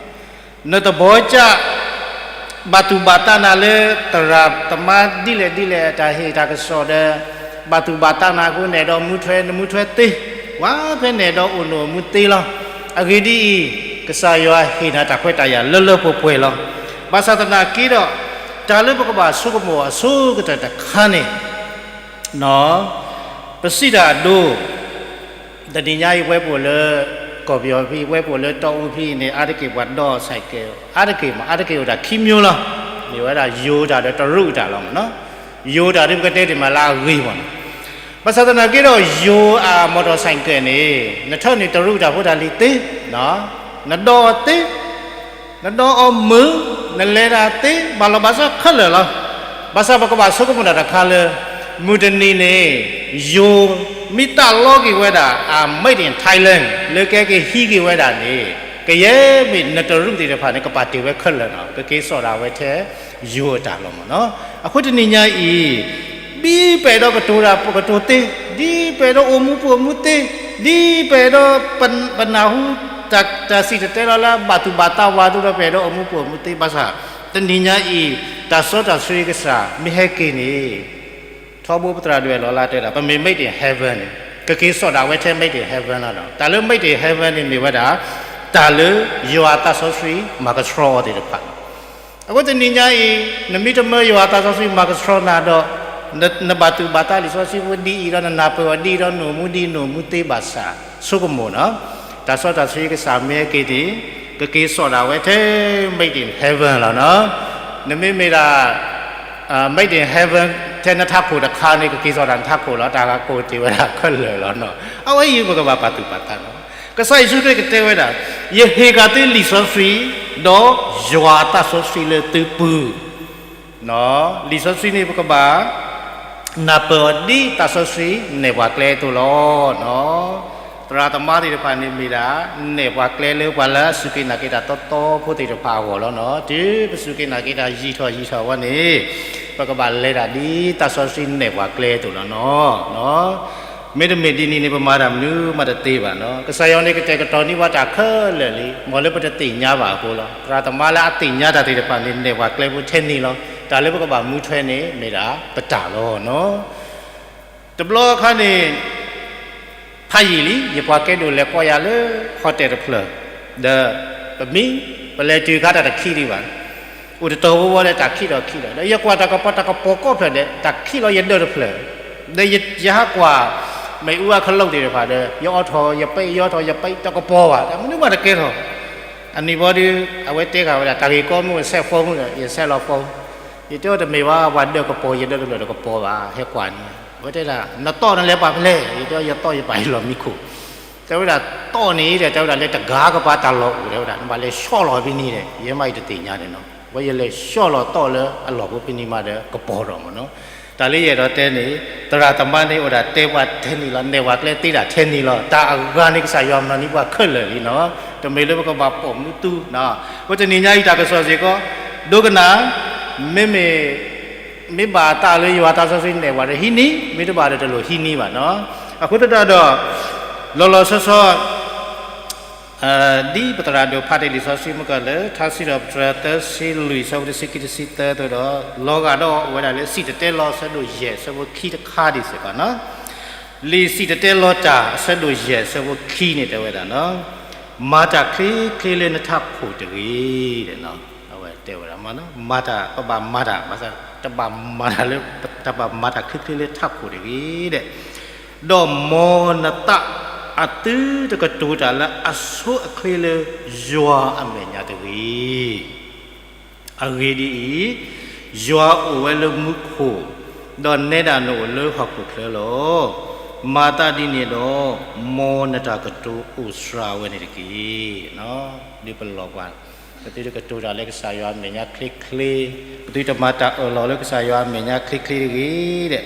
နသဘောကျ ဘၣ်သူၣ်ဘၣ်သးနၤလၢသရၣ်သမါဒ်လဲၣ်ဒ်လဲၣ် တၢ်ဟ့ၣ်တၢ်ကစီၣ်ဒီး ဘၣ်သူၣ်ဘၣ်သးနၤအဃိ နအဲၣ်ဒိးမူထွဲ နမူထွဲသ့, ပှၤဖဲနအဲၣ်ဒိးအိၣ်နအိၣ်မူသ့လီၤ. အဂ့ၢ်ဒ်အံၤ, ကစၢ်ယွၤဟ့ၣ်နၤတၢ်ခွဲးတၢ်ယာ်လၢလၢပှဲၤပှဲၤလီၤ. ဘၣ်ဆၣ်သနာ်က့ဒီး, တၢ်လၢပကဘၣ်ဆိကမိၣ်အဆိကတၢၢ်တခါန့ၣ်, ပစံးတၢ်အဒိ, တနံၤညါအံၤ ပဝဲပအိၣ်လၢကီၢ်ပယီၤဖဲ, ပဝဲပအိၣ်လၢတီအူဖဲန့ၣ် အါတက့ၢ်ပှၤဒီး cycle, အါတက့ၢ်မး, အါတက့ၢ်အိၣ်တၢ်ခံမျိုးလီၤ. မ့ၢ်ဝဲဒၣ်ယိၤတၢ်ဒီးတရူးတၢ်လီၤမးနီၤ. ယိၤတၢ်ဒ်ပကတဲတ့ၢ်မးလၢအဂ့ၤမးနီၤ. ဘၣ်ဆၣ်သနာ်က့ဒီး ယိၤအ motorcycle န့ၣ် နထၢနုာ်တရူးတၢ်ဖိတၢ်လံၤသ့, နဒီးအီၤသ့, နဒီးအီၤမုာ်, နလဲၤတၢ်သ့, ဘၣ်လီၤဘၣ်စးခဲလၢာ်လီၤ. ဘၣ်ဆၣ်ပကဘၣ်ဆိကမိၣ်တၢ်တခါလၢ, မုၢ်တနံၤန့ၣ် ယိၤမ့ၢ်တၢ်လီက့ၤဝဲဒၣ် အ made in Thailand လၢကဟဲက့ၤဟံးက့ၤဝဲဒၣ်န့ၣ်, ကယဲၢ်မ့ၢ်နတရူးသ့ၣ်တဖၣ်န့ၣ် ကပာ်တ့ၢ်ဝဲခဲလၢာ်နီၤ, ကက့ၤစိာ်ဒၣ်ဝဲထဲယိၤအတၢ်လီၤမးနီၤ. အဃိတနံၤညါအံၤ, ဒ်ပအဲၣ်ဒိးကတိၤတၢ်ပကတိၤသ့, ဒ်ပအဲၣ်ဒိးအိၣ်မူပအိၣ်မူသ့, ဒ်ပအဲၣ်ဒိးပနၢ်ဟူ တၢ်စံၣ်တဲၤတဲလီၤလၢအဘၣ်သူၣ်ဘၣ်သးဝဲအသိးဒီး ပအဲၣ်ဒိးအိၣ်မူပအိၣ်မူသ့ဘၣ်ဆၣ်, တနံၤညါအံၤ တၢ်စီတၢ်ဆှံကစၢ်မ့ၢ်ဟဲက့ၤန့ၣ်, ထီဘိပသရၣ်ဒိၣ်အဲၣ်လီၤလၢတဲဒၣ် ပမ့ၢ် made in heaven န့ၣ်, ကက့ၤစိာ်ဒၣ်ဝဲထဲ made in heaven လီၤနီၤ. တၢ်လၢ made in heaven န့ၣ်မ့ၢ်ဝဲဒၣ်, တၢ်လၢယွၤအသးစီဆှံမၤကဆှီအီၤသ့ၣ်တဖၣ်လီၤ. အဃိတနံၤညါအံၤ, နမ့ၢ်တမၢယွၤအသးစီဆှံမၤကဆှီနၤဒီး, နဘၣ်သူၣ်ဘၣ်သးလံာ်စီဆှံဖိဒ်အံၤဒီး နနၢ်ပၢၢ်အီၤဒ်အံၤဒီး နအိၣ်မူဒ်အံၤ နအိၣ်မူသ့ဘၣ်ဆၣ်, ဆိကမိၣ်နီၤ, တၢ်စီတၢ်ဆှံကစၢ်မ့ၢ်ဟဲက့ၤန့ၣ်, ကက့ၤစိာ်ဒၣ်ဝဲထဲ made in heaven လီၤနီၤ. နမ့မ့ၢ်ဒၣ် made in heaven ထဲနထးခိၣ်တခါန့ၣ် ကက့ၤစိာ်ဒၣ်နထးခိၣ်လီၤ, တၢ်ဂၤကိးတ့ၢ်ဝဲဒၣ်ခဲလၢာ်လီၤနီၤ. အဝဲအံၤပကဘၣ်ပာ်သူၣ်ပာ်သးနီၤ. ကစၢ်ယ့ၣ်ၡူးခရံာ်ကတဲဝဲဒၣ်, ယဟ့ၣ်က့ၤသုလံာ်စီဆှံ, ဒီးယွၤအသးစီဆှံလၢသုပူၤ လံာ်စီဆှံန့ၣ် ပကဘၣ်နၢ်ပၢၢ်အီၤဒ်သးစီဆှံနဲၣ်ပှၤကျဲအသိးလီၤ. သရၣ်သမါသ့ၣ်တဖၣ်န့ၣ်မ့ၢ်ဒၣ် နဲၣ်ပှၤကျဲလၢပှၤလၢအစူၢ်က့ၤနာ်က့ၤတၢ်တီတီဖိသ့ၣ်တဖၣ်အဂီၢ်လီၤနီၤ. တုၤပစူၢ်က့ၤနာ်က့ၤတၢ်ယံာ်ထီၣ်ယံာ်ထီၣ်ဝဲန့ၣ်, ပကဘၣ်လဲၤတၢ်ဒ်သးစီဆှံနဲၣ်ပှၤကျဲအသိးလီၤနီၤ. မ့တမ့ၢ်ဒ်န့ၣ်န့ၣ် ပမၤတၢ်မနုၤမးတသ့ဘၣ်နီၤ. ကစၢ်ယွၤန့ၣ်ကတဲာ်ကတီၤန့ၢ်ပှၤတၢ်ခဲလၢာ်လံ, မ်လၢပတသ့ၣ်ညါဘၣ်အဃိလီၤ. သရၣ်သမါလၢအသ့ၣ်ညါတၢ်သ့ၣ်တဖၣ်န့ၣ် နဲၣ်ပှၤကျဲဖိထဲန့ၣ်လီၤ. တၢ်လၢပကဘၣ်မူထွဲန့ၣ် မ့ၢ်ဒၣ်ပတၢ်လီၤနီၤ. တဘျီအခါန့ၣ် ဖးယံာ်လံ ယပှၤကဲဒိၣ်လဲၤကိးယၤလၢ hotel တဖျၢၣ်, ဒီးပမံ, ပလဲၤတုၤခါတၢ်တခံဒံးဘၣ်, အိၣ်တတီၤဝီဝီဒီးတၢ်ခံးဒီးခံးဒီး, ဒီးယကွၢ်တၢ်ကပီၤ တၢ်ကပီၤကိးဖျၢၣ်ဒီး တၢ်ခံးလီၤယဒၢးတဖျၢၣ်, ဒီးယဟးကွၢ် မ့ၣ်အူအကလိာ်သ့ၣ်တဖၣ်ဒီး ယအိးထီၣ်ယပံး ယအိးထီၣ်ယပံး တၢ်ကပီၤဘၣ်, တၢ်မနုၤမးတကဲထီၣ်. အန့ၣ်ဘီဒီး အဝဲတဲဃာ်ဝဲဒၣ် တၢ်ဂ့ၢ်ကီမုၢ် ဆဲးဖိမုၢ်ဒီး ယဆဲးလီၤဖိ, ယတဲအီၤတမ့ၢ်ဘၣ် ပှၤဒၢးကပီၤ ယဒၢးတဖျၢၣ်တကပီၤဘၣ် ဟဲကွၢ်န့ၣ်, အဝဲတဲဒၣ် နတီၢ်နလဲၤပာ်ဖဲလဲၣ်, ယတဲအီၤ ယတီၢ်ယပာ်ယလီၢ်မံခိၣ်, တဲဝဲဒၣ် တီၢ်န့ၣ်ဒီး တဲဝဲဒၣ်လၢတဂၤကပၤတၢ်လီၢ်အိၣ် တဲဝဲဒၣ် နဘၣ်လဲၤဆှီလီၤဖဲန့ၣ်ဒီး ယဲမးယတသ့ၣ်ညါန့ၣ်နီၤ, ဝဲယလဲၤဆှီလီၤတီၢ်လၢအလီၢ်ဖိဖဲန့ၣ်မးဒီး ကပီၤထီၣ်မးနီၤ. တၢ်လၢယအဲၣ်ဒိးတဲန့ၣ် သရၣ်သမါန့ၣ်အိၣ်ဒၣ်တဲပှၤထဲန့ၣ်လီၤ, နဲၣ်ပှၤကျဲသ့ဒၣ်ထဲန့ၣ်လီၤ. တၢ်အဂၤန့ၣ် ကစၢ်ယွၤမၤန့ၢ်ပှၤခဲလၢာ်လံနီၤ, တမ့ၢ်လၢပကဘၣ်ပိာ်မုၣ်သူနီၤ. အဃိတနံၤညါအံၤတၢ်ကစီၣ်စ့ၢ်ကီး ဒိကနၣ်, မ့မ့ၢ် မ့ၢ်ဘၣ်အသးလၢယွၤသးစီဆှံနဲၣ်ပှၤဒီးဟံးန့ၢ်, မ့ၢ်တဘၣ်ဒီးတလိၣ်ဟံးန့ၢ်ဘၣ်နီၤ. အဃိသတးဒီး လီၤလီၤဆီဆီ ဒ်ပသရၣ်ဒိၣ်ဖးတ့ၢ်လံာ်စီဆှံမုၢ်ကီၢ်လၢ ထါစံးထီၣ်ပတြၢၤသၢဆံလွံၢ် ဆၢဖိတဆံခံတဆံသၢအသိးဒီး လီၤဂာ်ဒီးအိၣ်ဝဲဒၣ်လၢ စံၣ်တဲၤတဲလီၤ ဆၢဒိၣ်ယဲၢ်ဆၢဖိခံတခါဒံးစ့ၢ်ကီးနီၤ. လံာ်စံၣ်တဲၤတဲလီၤတၢ် ဆၢဒိၣ်ယဲၢ်ဆၢဖိခံန့ၣ်တဲဝဲဒၣ်နီၤ, မၤတၢ်ချ့ချ့လၢနထးခိၣ်တဂ့ၤ, အဝဲတဲဝဲဒၣ်မးနီၤ, မၤတၢ် ပဘၣ်မၤတၢ် ဘၣ်ဆၣ် တဘၣ်မၤတၢ်လၢ တဘၣ်မၤတၢ်ချ့ချ့လၢထးခိၣ်တဂ့ၤဒီး ဒီးမ်နသးအသုတကတိၤတၢ်လၢအဆိအချ့လၢယွၤအမဲာ်ညါတဂ့ၤ. အဂ့ၢ်ဒ်အံၤ, ယွၤအိၣ်ဝဲလၢမူခိၣ်, ဒီးနဲဒၣ်နအိၣ်လၢဟီၣ်ခိၣ်ချၢလီၤ. မၤသးဒ်န့ၣ်ဒီး, မ်နတၢ်ကတိၤအိၣ်စှၤဝဲန့ၣ်တက့ၢ်. ဒ်ပလီၢ်ပှၤ ပသုတကတိၤတၢ်လၢကစၢ်ယွၤအမဲာ်ညါချ့ချ့, ပသုတမၤတၢ်အၢၣ်လီၤလၢကစၢ်ယွၤအမဲာ်ညါချ့ချ့တဂ့ၤဒီး,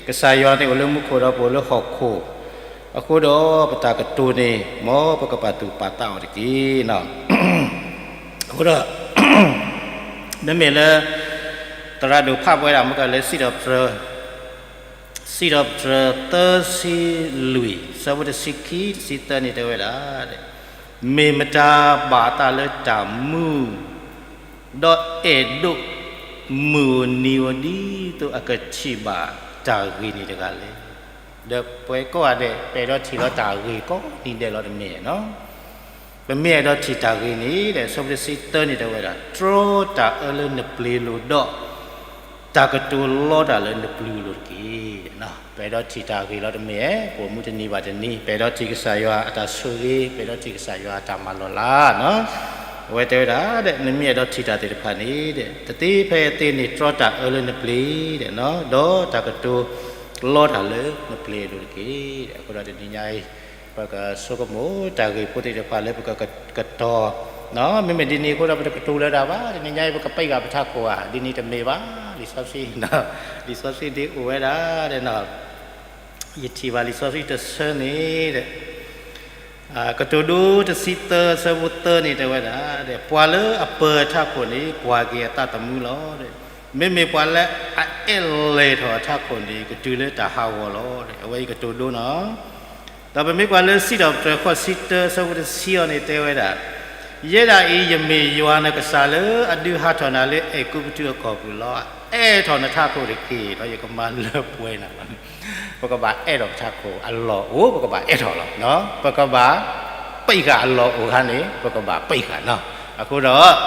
ကစၢ်ယွၤန့ၣ်အိၣ်လၢမူခိၣ်ဒီးပအိၣ်လၢဟီၣ်ခိၣ်, အဃိဒီးပတၢ်ကတိၤန့ၣ် မ်ပကပာ်သူၣ်ပာ်သးအီၤတက့ၢ်. အဃိဒီး မ့မ့ၢ်လၢ သရၣ်ဒိၣ်ဖးဝဲဒၣ်မ့ၢ်ကလၢ စံးထီၣ်ပတြၢၤ စံးထီၣ်ပတြၢၤသၢဆံလွံၢ် ဆၢဖိတဆံခံ တဆံသၢန့ၣ်တဲဝဲဒၣ်, မ့ၢ်မတၤဘၣ်အသးလၢတၢ်မူ, ဒီးအဲၣ်ဒိးမုၢ်ဧိၤနံၤဧိၤဒ်သိးအကထံၣ်ဘၣ်တၢ်ဂ့ၤန့ၣ်တဂၤလဲၣ်. ဒီးပဝဲကိးဂၤဒဲး ပအဲၣ်ဒိးထံၣ်လီၤတၢ်ဂ့ၤကိးနံၤဒဲးလီၤတမ့ၢ်နီၤ. ပမ့ၢ်အဲၣ်ဒိးထံၣ်တၢ်ဂ့ၤန့ၣ် ဒီးအဆၢဖိတဆံသၢန့ၣ်တဲဝဲဒၣ်, တြီတၢ်အၢလၢနပျ့ၤအလိၤဒီး တၢ်ကတိၤလီတၢ်လၢနပျုၤအလိၤတက့ၢ်. ပအဲၣ်ဒိးထံၣ်တၢ်ဂ့ၤလီၤတမ့ၢ်ဧါ, ပအိၣ်မူတနံၤဘၣ်တနံၤ ပအဲၣ်ဒိးထံၣ်ကစၢ်ယွၤအတၢ်ဆိၣ်ဂ့ၤ, ပအဲၣ်ဒိးထံၣ်ကစၢ်ယွၤအတၢ်မၤလီၢ်လၤ. အဝဲတဲဝဲဒၣ်ဒီး နမ့ၢ်အဲၣ်ဒိးထံၣ်တၢ်သ့ၣ်တဖၣ်န့ၣ်ဒီး တသ့ဖဲအသ့န့ၣ် တြီတၢ်အၢလၢနပျ့ၤဒီး ဒီးတၢ်ကတိၤလီတၢ်လၢနပျ့ၤအလိၤတက့ၢ်. အဃိဒီးတနံၤညါအံၤ ပကဆိကမိၣ်တၢ်ဂ့ၢ်ဖိသ့ၣ်တဖၣ်လၢပကကတီၤ, မ့မ့ၢ်ဒ်န့ၣ်အဃိဒီး ပတကတိၤလၢၤဒၣ်ဘၣ်, တနံၤညါအံၤ ပကပံးဃာ်ပထးခိၣ်ဧါ, ဒ်န့ၣ်တမ့ၢ်ဘၣ်. လံာ်စီဆှံ, လံာ်စီဆှံဒ်အိၣ်ဝဲဒၣ်ဒီး ယထံၣ်ဘၣ်လံာ်စီဆှံတဆၢန့ၣ်ဒီး ကတိၤဒိတဆံသၢ အဆၢဖိသၢန့ၣ်တဲဝဲဒၣ်ဒီး ပှၤလၢအပၢၤထးခိၣ်န့ၣ် ကွၢ်က့ၤအသးသမူလီၤ. မ့မ့ၢ်ပှၤလၢအအဲၣ်လဲၤထီၣ်အထးခိၣ်န့ၣ် ကတုၤလၢတၢ်ဟးဂီၤလီၤ. အဝဲအံၤကတိၤဒိနီၤ. ဒီးပမ့ၢ်ကွၢ်လၢစံးထီၣ်ပတြၢၤ ဃိးဆံတၢအဆၢဖိတဆံအံၤန့ၣ်တဲဝဲဒၣ်, ယဲဒၣ်အံၤ ယမ့ၢ်ယွၤနကစၢ်လၢအဒုးဟးထီၣ်နၤလၢအဲၤကူပတူးအကီၢ်ပူၤလီၤ. အဲၣ်ထီၣ်နထးခိၣ်တက့ၢ်, ဒီးယကမၤလၢပှဲၤနၤလီၤ. ပကဘၣ်အဲၣ်ထီၣ်ပထးခိၣ်, အလီၢ်အိၣ် ပကဘၣ်အဲၣ်ထီၣ်လီၤ. ပကဘၣ်ပံးဃာ်အလီၢ်အိၣ်ခါန့ၣ် ပကဘၣ်ပံးဃာ်နီၤ. အဃိဒီး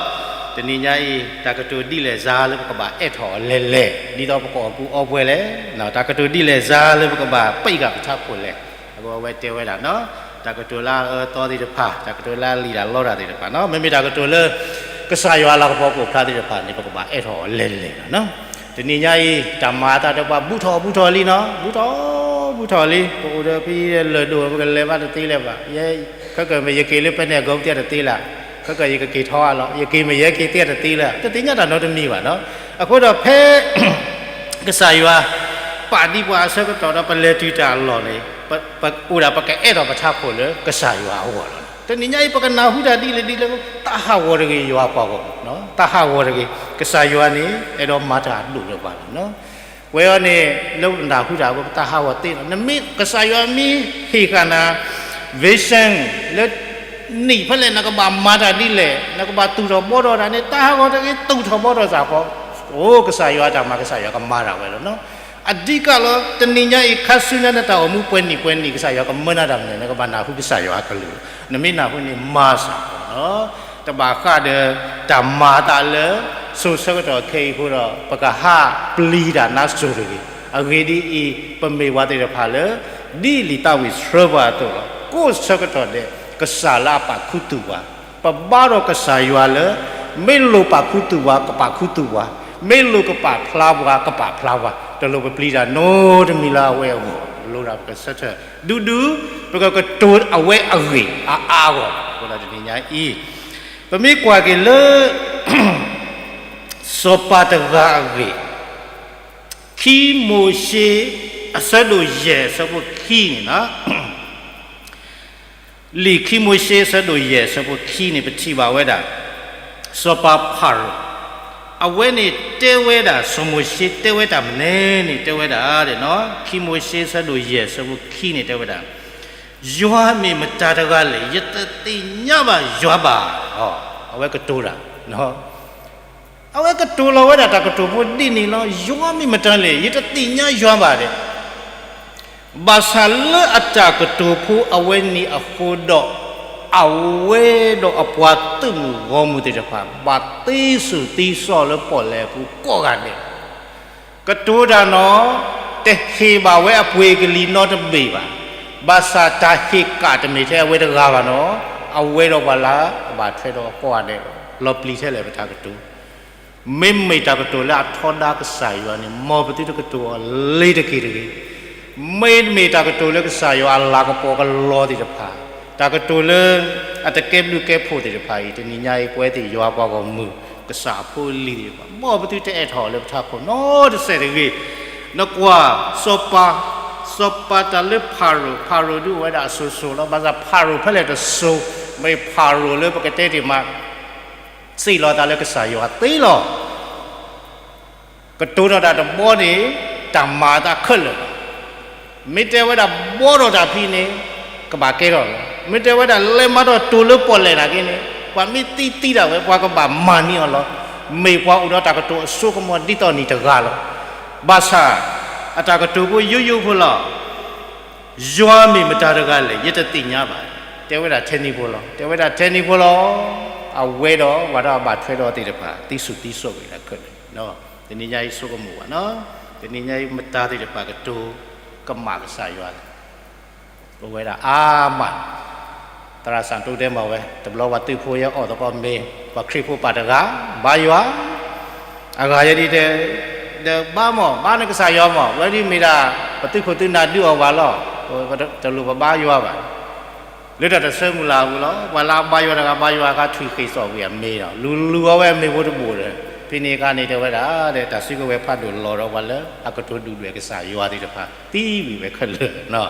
တနံၤညါအံၤ တၢ်ကတိၤဒ်လဲၣ်စါလၢပကဘၣ်အဲၣ်ထီၣ်အီၤလဲၣ်လဲၣ်, ဒ်သိးပကအီၣ်ကူအီပှဲၤလဲၣ်, တၢ်ကတိၤဒ်လဲၣ်စါလၢပကဘၣ်ပံးဃာ်ပထးခိၣ်လဲၣ်. အဃိအဝဲတဲဝဲဒၣ်နီၤ, တၢ်ကတိၤလၢအအၢအသီသ့ၣ်တဖၣ်, တၢ်ကတိၤလၢအလံၣ်တၢ်လီတၢ်သ့ၣ်တဖၣ်နီၤ, မ့မ့ၢ်တၢ်ကတိၤလၢ ကစၢ်ယွၤအလၤကပီၤကအိၣ်ဖျါသ့ၣ်တဖၣ်န့ၣ် ပကဘၣ်အဲၣ်ထီၣ်အီၤလဲၣ်လဲၣ်လီၤ. တနံၤညါအံၤ တၢ်မၤအသးဒီးပှၤ ဘူးထီၣ်ဘူးထီၣ်လံနီၤ, ဘူးထီၣ် ဘူးထီၣ်လံ. ပအိၣ်ဒီးဖဲလၢၢ်ဒိၣ် ပကလဲၤဘၣ်တသ့လၢၤဘၣ်. ယဲ ခဲကၢၢ်မ့ၢ်ယက့ၤလၢပဲနဲၣ်ကီၢ်သ့ၣ်တသ့လၢၤ, ခဲကၢၢ်ယကက့ၤထီၣ်အလီၢ်, ယက့ၤမ့ၢ်ယဲက့ၤသ့ၣ်တသ့လၢၤ, တသ့ၣ်ညါတၢ်နီတမံၤဘၣ်နီၤ. အဃိဒီးဖဲ ကစၢ်ယွၤ ပာ်ဒံးပှၤအဆၢကတီၢ်ဒီး ပလဲၤတုၤတၢ်အလီၢ်န့ၣ် ပအိၣ်ဒၣ်ပကအဲၣ်ထီၣ်ပထးခိၣ်လၢကစၢ်ယွၤအဂီၢ်လီၤ. တနံၤညါအံၤ ပကနၢ်ဟူတၢ်ဒ်လဲၣ်ဒ်လဲၣ်, သးဟးဂီၤတဂ့ၤ ယွၤပှၤဂီၢ်မုၢ်, သးဟးဂီၤတဂ့ၤ, ကစၢ်ယွၤန့ၣ် အဲၣ်ဒိးမၤတၢ်အဒိၣ်လၢပှၤလီၤ. ပဝဲအံၤန့ၣ် လၢပနၢ်ဟူတၢ်အဃိ ပတၢ်ဟးဂီၤသ့လီၤ. နမ့ၢ်ကစၢ်ယွၤမ့ၢ်ဟ့ၣ်ဃာ်နၤ vision လၢ နံၣ်ဖဲလဲၣ် နကဘၣ်မၤတၢ်ဒ်လဲၣ်, နကဘၣ်သူၣ်ထီၣ်ဘှီထီၣ်တၢ်န့ၣ် သးဟးဂီၤတဂ့ၤ, သူၣ်ထီၣ်ဘှီထီၣ်စ့ၢ်ကီး, အိၣ် ကစၢ်ယွၤအတၢ်မၤ ကစၢ်ယွၤကမၤတၢ်ဝဲလီၤ. အဓိကလီၤ တနံၤညါအံၤ ခါဆူညါနတၢ်အိၣ်မူပှဲၤနံၣ်ပှဲၤနံၣ် ကစၢ်ယွၤကမၢနၤတၢ်မနုၤလဲၣ်, နကဘၣ်နၢ်ဟူကစၢ်ယွၤအကလုၢ်လီၤ. နမ့ၢ်နၢ်ဟူန့ၣ် မၤစ့ၢ်ကီးလီၤ. တဘၣ်ဃးဒီးတၢ်မၤအသးလၢ စိၤဆၢကတီၢ်ခဲအံၤအဃိဒီး ပကဟးပျံၤတၢ်နါစိၤတဂ့ၤ. အဂ့ၢ်ဒ်အံၤ, ပမ့ၢ်ပှၤသ့ၣ်တဖၣ်လၢ ဒ်လံာ်သးဝံၣ်ဆှၢပှၤအသိးလီၤ. ကိးဆၢကတီၢ်ဒဲး ကစၢ်လၢအပာ်ခူသူၣ်ပှၤ, ပဘါထီၣ်ကစၢ်ယွၤလၢ မ့ၢ်လိၣ်ပာ်ခူသူၣ်ပှၤ ကပာ်ခူသူၣ်ပှၤ, မ့ၢ်လိၣ်ကပာ်ဖျါပှၤ ကပာ်ဖျါပှၤ, တလိၣ်ပပျံၤတၢ်နီတမံၤလၢအဝဲအဂီၢ်, လိၣ်ဒၣ်ပကဆၢထၢၣ် ဒူဒူ ပကကတိၤအဝဲအဂ့ၢ်အါအါအဂီၢ်, အဃိဒီးတနံၤညါအံၤ ပမ့ၢ်ကွၢ်က့ၤလၢ စီၤပၤတဂၤအဂ့ၢ်, ခံမိၤၡ့ အဆၢဒိၣ်ယဲၢ် အဆၢဖိခံန့ၣ်လီၤ. လံာ်ခံမိၤၡ့ အဆၢဒိၣ်ယဲၢ် အဆၢဖိခံန့ၣ် ပထံၣ်ဘၣ်ဝဲဒၣ် စီၤပၤဖၤရိၤ, အဝဲန့ၣ်တဲဝဲဒၣ် စီၤမိၤၡ့တဲဝဲတၢ်မနုၤန့ၣ် တဲဝဲဒၣ်, ခံမိၤၡ့ အဆၢဒိၣ်ယဲၢ် အဆၢဖိခံန့ၣ် တဲဝဲဒၣ်, ယွၤမ့ၢ်မတၤတဂၤလဲၣ်, ယတသ့ၣ်ညါဘၣ်ယွၤဘၣ်. အဝဲကတိၤတၢ် အဝဲကတိၤလီၤဝဲဒၣ်တၢ်ကတိၤဖိဒ်န့ၣ်လီၤ. ယွၤမ့ၢ်မတၤလဲၣ်, ယတသ့ၣ်ညါယွၤဘၣ်ဒဲး. ဘၣ်ဆၣ်လၢအတၢ်ကတိၤဖိအဝဲန့ၣ်အဃိဒီး, အဝဲဒီးအပှၤသုးမုၢ်ဂီၢ်မုၢ်သ့ၣ်တဖၣ် ဘၣ်သ့စိၤသ့စီလၢပီၣ်လဲၣ်အပူၤကိးဂၤဒဲး. ကတိၤတၢ်နီၤ, တဟ့ၣ်ဘၣ်ဝဲအပှ့ၤကလံၤနီတဘ့ၣ်ဘၣ်. ဘၣ်ဆၣ်တၢ်ဟ့ၣ်ကၣ်တမ့ၢ်ထဲအဝဲတဂၤဘၣ်နီၤ, အဝဲဒီးပှၤလၢအဘၣ်ထွဲဒီးအကိးဂၤဒဲးလီၤ. လီၤပျံၤထဲလဲၣ်ပတၢ်ကတိၤ မ့မ့ၢ်တၢ်ကတိၤလၢအထီဒါကစၢ်ယွၤန့ၣ် မ်ပသုတကတိၤအီၤလ့ၤတက့ၢ်တဂ့ၤ. မ့မ့ၢ်တၢ်ကတိၤလၢကစၢ်ယွၤအလၤကပီၤကလီသ့ၣ်တဖၣ်, တၢ်ကတိၤလၢအတကဲဘျုးကဲဖှိၣ်သ့ၣ်တဖၣ်အံၤ, တနံၤညါအံၤ ပဝဲသ့ၣ်ယွၤပှၤဂီၢ်မုၢ် ကစၢ်အဖိအလံၤသ့ၣ်တဖၣ် မ်ပသုတအဲၣ်ထီၣ်လၢပထးခိၣ်နီတစဲးတဂ့ၤ. နကွၢ် စီၤပၤ, စီၤပၤတၢ်လၢဖၤရိၤ, ဖၤရိၤဒုးအိၣ်ဝဲဒၣ်အစိၤစိၤလီၤ. ဘၣ်ဆၣ်ဖၤရိၤဖဲလဲၣ်တစိၤ, မ့ၢ်ဖၤရိၤလၢပကတဲတ့ၢ်မး စံးလီၤသးလၢကစၢ်ယွၤသ့လီၤ. ကတိၤထီၣ်တၢ်တဘီန့ၣ် တၢ်မၤအသးခဲလၢာ်လီၤ. မ့ၢ်တဲဝဲဒၣ်ဘှီထီၣ်တၢ်ဖဲန့ၣ် ကဘၣ်ကဲထီၣ်လီၤ. မ့ၢ်တဲဝဲဒၣ်လဲၤမၤထီၣ်တိၤလၢပီၣ်လဲၣ်နာ်က့န့ၣ် ပှၤမ့ၢ်သံသံဒၣ်ဝဲ ပှၤကဘၣ်မၤန့ၢ်အီၤလီၤ. မ့ၢ်ပှၤအိၣ်ဒီးတၢ်ကတိၤအစိကမီၤဒ်သိးနံၤတဂၤလီၤ. ဘၣ်ဆၣ် အတၢ်ကတိၤဖိယိယိဖိလီၤ. ယွၤမ့ၢ်မတၤတဂၤလဲၣ် ယတသ့ၣ်ညါဘၣ်. တဲဝဲဒၣ်ထဲနံၤဖိလီၤ, တဲဝဲဒၣ်ထဲနံၤဖိလီၤ. အဝဲဒီးပှၤဒီးအဘၣ်ထွဲဒီးသ့ၣ်တဖၣ် သံစူၢ်သံစိၣ်ဝဲဒၣ်ခဲလၢာ်. တနံၤညါအံၤဆိကမိၣ်ဘၣ်နီၤ, တနံၤညါအံၤမတၤသ့ၣ်တဖၣ်ကတိၤကမၣ်ကစၢ်ယွၤ အိၣ်ဝဲဒၣ်အါမး. သရၣ်စံတိတဲမၤဝဲ တဘျီပှၤသုးဖိယဲအီၣ်သကိးမ့ၤ, ပှၤခရံာ်ဖိပာ်တဂၤ ဘါယွၤ, အဂၤယဲဒ်တဲ, ဒီးဘါမး ဘါန့ၣ်ကစၢ်ယွၤမး, ဝဲဒ်မ့ၢ်ဒၣ် ပသုးခိၣ်သုးနၢ်ဒုးအီၣ်ပှၤလီၤ. တလိၣ်ပဘါယွၤဘၣ်. လၢတၢ်တဆၢမုၢ်လၢ်အပူၤလီၤ. ပှၤလၢအဘါယွၤတဂၤ ဘါယွၤအခါ ထွံၣ်ဃ့ၢ်စီၣ်ဝံၤအမ့ၤဒီး လူၤလူၤအီၤဝဲအမ့ၤဖိတဘိၣ်ဒီး ဖဲန့ၣ်အခါန့ၣ်တဲဝဲဒၣ် တၢ်စုကဝဲၤဖးဒိၣ်လီၤဒီးပှၤလၢ အကတိၤဒုၣ်ဒွဲၣ်ကစၢ်ယွၤသ့ၣ်တဖၣ် သံဝံၤဝဲခဲလၢာ်.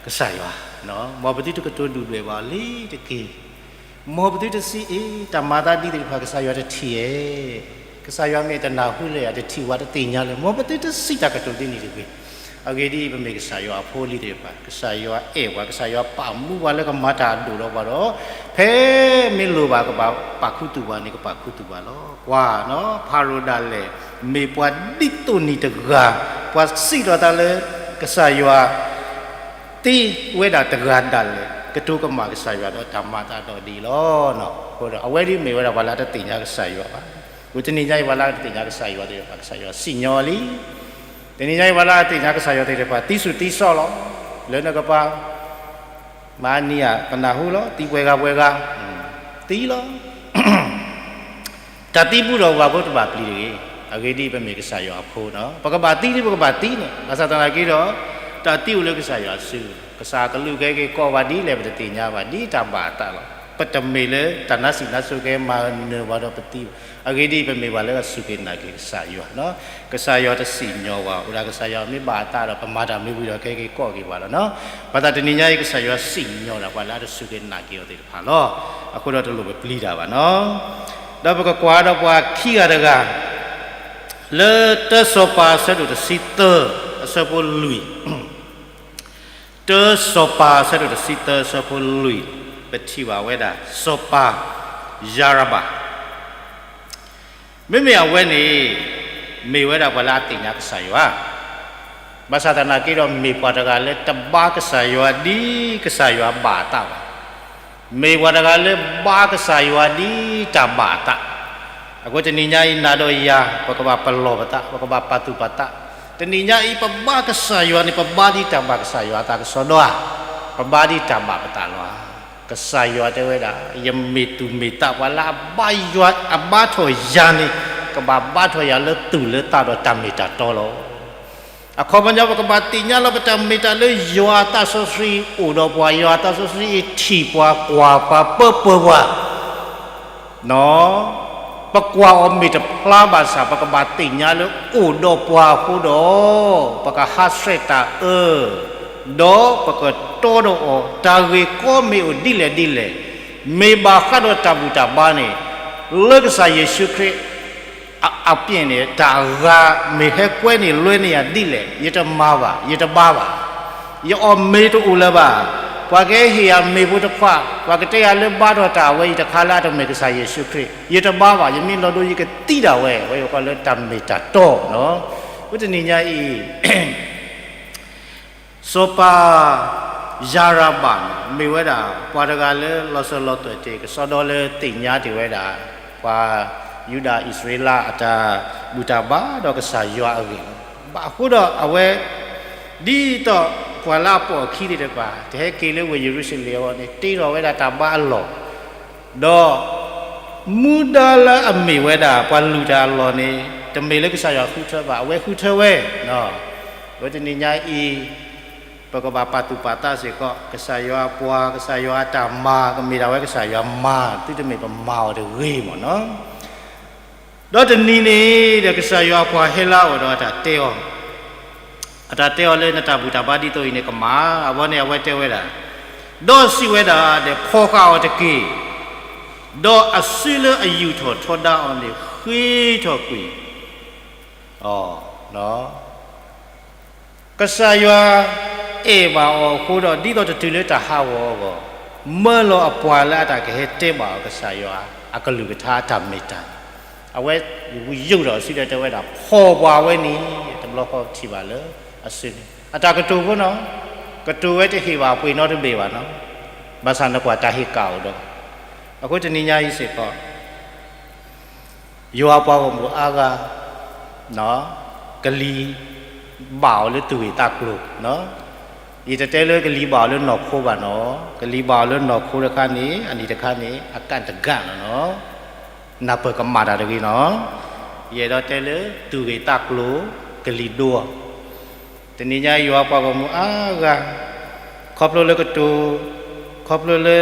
ကစၢ်ယွၤ, မ်ပသုတကတိၤဒုၣ်ဒွဲၣ်ဘၣ်အီၤလံတက့ၢ်. မ်ပသုတစံးအ့ၣ် တၢ်မၤသးဒ်သ့ၣ်တဖၣ် ကစၢ်ယွၤတထံၣ်ဧါ. ကစၢ်ယွၤမ့ၢ်တနၢ်ဟူလၢၤ တထံၣ်ဝဲတသ့ၣ်ညါလၢၤ, မ်ပသုတစံးတၢ်ကတိၤဒ်န့ၣ်တဂ့ၤ. အဂ့ၢ်ဒ်အံၤ, ပမ့ၢ်ကစၢ်ယွၤအဖိအလံၤသ့ၣ်တဖၣ်, ကစၢ်ယွၤအဲၣ်ပှၤ, ကစၢ်ယွၤပာ်မူပှၤလၢကမၤတၢ်အဒိၣ်ဒီးပှၤဒီး ဖဲမ့ၢ်လိၣ်ဘၣ်ကဘၣ်ပာ်ခူသူၣ်ပှၤန့ၣ် ကပာ်ခူသူၣ်ပှၤလီၤ. ကွၢ်နီၤ, ဖၤရိၤဒၣ်လဲာ် မ့ၢ်ပှၤဒ်သိးနံၤတဂၤ, ပှၤစံးထီၣ်သးလၢ ကစၢ်ယွၤ သ့ဝဲဒၣ်တဂၤဒၣ်လဲာ် ကတိၤကမၣ်ကစၢ်ယွၤဒီးတၢ်မၤသးဒီးဒ်အံၤလီၤ. အဃိဒီး အဝဲဒ်မ့ၢ်ဝဲဒၣ်ပှၤလၢအတသ့ၣ်ညါကစၢ်ယွၤဘၣ်. အဃိတနံၤညါအံၤ ပှၤလၢအတသ့ၣ်ညါကစၢ်ယွၤသ့ၣ်တဖၣ် ကစၢ်ယွၤစံၣ်ညီလံ. တနံၤညါအံၤ ပှၤလၢအတသ့ၣ်ညါကစၢ်ယွၤသ့ၣ်တဖၣ် သံစူၢ်သံစီၣ်လီၤ. လၢနကပၤ မၤနံၤဧါ, ကနၢ်ဟူလီၤ, သံပှဲၤဂၤပှဲၤဂၤ, သံလီၤ. တၢ်သံဘူးဒီးပှၤဖိတဘၣ်ပျံၤတဂ့ၤ. အဂ့ၢ်ဒ်အံၤ, ပမ့ၢ်ကစၢ်ယွၤအဖိနီၤ, ပကဘၣ်သံဒ်ပကဘၣ်သံန့ၣ်, ဘၣ်ဆၣ်သနာ်က့ဒီး တၢ်သံအိၣ်လၢကစၢ်ယွၤစုပူၤလီၤ. ကစၢ်အကလူးကဟဲက့ၤကိးပှၤဒ်လဲၣ် ပတသ့ၣ်ညါဘၣ်, ဒ်တၢ်ဘၣ်အသးလီၤ. ပတမ့ၢ်လၢတၢ်နါစံၣ်နါစိၤကဟဲမၤနၢၤပှၤဒီးပသံ, အဂ့ၢ်ဒ်အံၤ, ပမ့ၢ်ပှၤလၢအစူၢ်က့ၤနာ်က့ၤကစၢ်ယွၤနီၤ. ကစၢ်ယွၤတစံၣ်ညီဘၣ်, အိၣ်ဒၣ်ကစၢ်ယွၤမ့ၢ်ဘၣ်အသးဒီး ပမၤတၢ်မ့ၢ်ဝံၤဒီး ကဟဲက့ၤကိးက့ၤပှၤလီၤနီၤ. ဘၣ်ဆၣ်တနံၤညါအံၤ ကစၢ်ယွၤစံၣ်ညီဒၣ်ပှၤလၢအတစူၢ်က့ၤနာ်က့ၤအီၤသ့ၣ်တဖၣ်လီၤ. အဃိဒီးတလိၣ်ပပျံၤတၢ်ဘၣ်နီၤ. ဒီးပကကွၢ်ဒီးပှၤခံဂၤတဂၤ လၢတၢစီၤပၤအဆၢဒိၣ်တဆံသၢ အဆၢဖိလွံၢ်, တၢစီၤပၤအဆၢဒိၣ်တဆံသၢ အဆၢဖိလွံၢ်, ပထံၣ်ဘၣ်ဝဲဒၣ် စီၤပၤယၤရဘၣ် မ့မ့ၢ်အဝဲန့ၣ် မ့ၢ်ဝဲဒၣ်ပှၤလၢအသ့ၣ်ညါကစၢ်ယွၤ, ဘၣ်ဆၣ်သနာ်က့ဒီး မ့ၢ်ပှၤတဂၤလၢတဘါကစၢ်ယွၤ ဒ်ကစၢ်ယွၤဘၣ်အသးဘၣ်, မ့ၢ်ပှၤတဂၤလၢဘါကစၢ်ယွၤ ဒ်တၢ်ဘၣ်အသး. အဃိတနံၤညါအံၤ နၤဒီးယၤ ပကဘၣ်ပလီၢ်ပသး, ပကဘၣ်ပာ်သူၣ်ပာ်သး. တနံၤညါအံၤ ပဘါကစၢ်ယွၤန့ၣ် ပဘါဒ်တၢ်ဘၣ်ကစၢ်ယွၤအသးကစီဒီဧါ, ပဘါဒ်တၢ်ဘၣ်ပသးလီၤဧါ. ကစၢ်ယွၤတဲဝဲဒၣ်, ယမ့ၢ်သူၣ်မ့ၢ်သးပှၤလၢအဘါယွၤ, အဘါထီၣ်ယၤန့ၣ် ကဘၣ်ဘါထီၣ်ယၤလၢသူၣ်လၢသးဒီးတၢ်မ့ၢ်တၢ်တီလီၤ. အခီပညီ ပကဘၣ်သ့ၣ်ညါလီၤ ပတၢ်မ့ၢ်တၢ်လၢ ယွၤအသးစီဆှံအိၣ်ဒီးပှၤ, ယွၤအသးစီဆှံအံၤထံၣ်ပှၤ, ကွၢ်ပှၤ, ပၢပၢၤပှၤ ပကွၢ်အီၤမ့ၢ်တဖျါဘၣ်ဆၣ် ပကဘၣ်သ့ၣ်ညါလၢအိၣ်ဒီးပှၤအဃိဒီး ပကဟးဆှဲးတၢ်အၢ, ဒီးပကတီဒီးအီၤ, တၢ်ဂ့ၢ်ကီမ့ၢ်အိၣ်ဒ်လဲၣ်ဒ်လဲၣ်, မ့ၢ်ဘၣ်ဃးဒီးတၢ်ဘူၣ်တၢ်ဘါန့ၣ်, လၢကစၢ်ယ့ၣ်ၡူးခရံာ် အ, အပျဲၢ်န့ၣ် တၢ်အဂၤမ့ၢ်ဟဲကွဲန့ၢ်လွဲန့ၢ်ယၤဒ်လဲၣ်, ယတမၤဘၣ်, ယတဘါဘၣ်, ယအီၣ်မ့ၤတအိၣ်လၢၤဘၣ်, ပှၤကဟ့ၣ်ယၤမ့ၤဖိတခွါ, ပှၤကတဲယၤလၢဘါထီၣ်တၢ်အဝဲအံၤတခါလၢအတမ့ၢ်ကစၢ်ယ့ၣ်ၡူးခရံာ်, ယတဘါဘၣ်, ယမ့ၢ်လီၤဒိ ယကသံဒၣ်ဝဲ, ဝဲယိၤကီးလၢတၢ်မ့ၢ်တၢ်တီနီၤ. ဝဲတနံၤညါအံၤ စီၤပၤယၤရဘၣ်န့ၣ် မ့ၢ်ဝဲဒၣ် ပှၤတဂၤလၢလီၤစၢၤလီၤသွဲၣ်တ့ၢ် ကစီဒီလၢသ့ၣ်ညါတ့ၢ်ဝဲဒၣ် ပှၤယူဒၤအံၣ်စရ့လးအတၢ်ဘူၣ်တၢ်ဘါဒီးကစၢ်ယွၤအဂ့ၢ်လီၤ. ဘၣ်အဃိဒီးအဝဲ ဒ်သိးပှၤလၢအပိာ်အခံသ့ၣ်တဖၣ် တဟဲက့ၤလၢဝ့ၢ်ယရူၤၡလ့ၣ်အဂီၢ်န့ၣ် တ့ထီၣ်ဝဲဒၣ်တၢ်ဘါအလီၢ် ဒီး မူဒါလၢအမ့ၢ်ဝဲဒၣ် ပှၤလုၢ်တၢ်အလီၢ်န့ၣ် တမ့ၢ်လၢကစၢ်ယွၤဃုထၢဘၣ်, အဝဲဃုထၢဝဲ, ဝဲတနံၤညါအံၤ ပကဘၣ်ပာ်သူၣ်ပာ်သးစ့ၢ်ကီး, ကစၢ်ယွၤအပှၤ, ကစၢ်ယွၤအတၢ်မၤ ကမ့ၢ်ဒၣ်ဝဲကစၢ်ယွၤမၤ, သုတမ့ၢ်ပမၤအီၤတဂ့ၤမ့ၢ်နီၤ. ဒီးတနံၤန့ၣ်ဒီး ကစၢ်ယွၤအပှၤဟဲလၢအအိၣ်ဒီးအတၢ်တဲအီၤ, အတၢ်တဲအီၤလၢနတၢ်ဘူၣ်တၢ်ဘါဒ်သိးအံၤန့ၣ်ကမၣ်, အဝဲန့ၣ်အဝဲတဲဝဲဒၣ်, ဒီးစံးဝဲဒၣ်, ဒီးဖီၣ်ဃာ်အီၤတက့ၢ်, ဒီးအစုလၢအယူာ်ထီၣ်ထီဒါအီၤန့ၣ် ဃ့ထီၣ်ကွံာ်အီၤ ကစၢ်ယွၤအဲၣ်ဘၣ်အီၤအဃိဒီး ဒ်သိးတတုၤလၢတၢ်ဟးဂီၤအဂီၢ်, မၢလီၤအပှၤလၢအတၢ်ကဟဲတဲဘၣ်အီၤ ကစၢ်ယွၤအကလုၢ်ကထါအတၢ်မ့ၢ်တၢ်န့ၣ်, အဝဲယူာ်ထီၣ်အစုဒီးတဲဝဲဒၣ် ဖီၣ်ပှၤဝဲန့ၣ်, တဘျီဃီထံၣ်ဘၣ်လၢအစုန့ၣ် အတၢ်ကတိၤဖိနီၤ, ကတိၤဝဲတဟ့ၣ်ဘၣ်ပှ့ၤနီတဘ့ၣ်ဘၣ်နီၤ. ဘၣ်ဆၣ်နကွၢ်တၢ်ဟ့ၣ်ကၣ်အိၣ်ဒီး, အဃိတနံၤညါအံၤစ့ၢ်ကီး ယွၤပှၤဂီၢ်မုၢ်အါဂၤ ကလံၤဘၣ်အီၤလၢသူၣ်ဂ့ၢ်သးကျိၤ, ယတတဲလၢကလံၤဘၣ်အီၤလၢနီၢ်ခိဘၣ်နီၤ, ကလံၤဘၣ်အီၤလၢနီၢ်ခိတခါန့ၣ် အနံၤတခါန့ၣ် အကၣ်တဂၣ်လီၤနီၤ, နၢ်ပၢၢ်ကမၣ်တၢ်တဂ့ၤနီၤ, ယအဲၣ်ဒိးတဲလၢသူၣ်ဂ့ၢ်သးကျိၤ ကလံၤဒိအီၤ တနံၤညါအံၤယွၤပှၤဂီၢ်မုၢ်အါဂၤ ခီဖျိလၢကတိၤ, ခီဖျိလၢ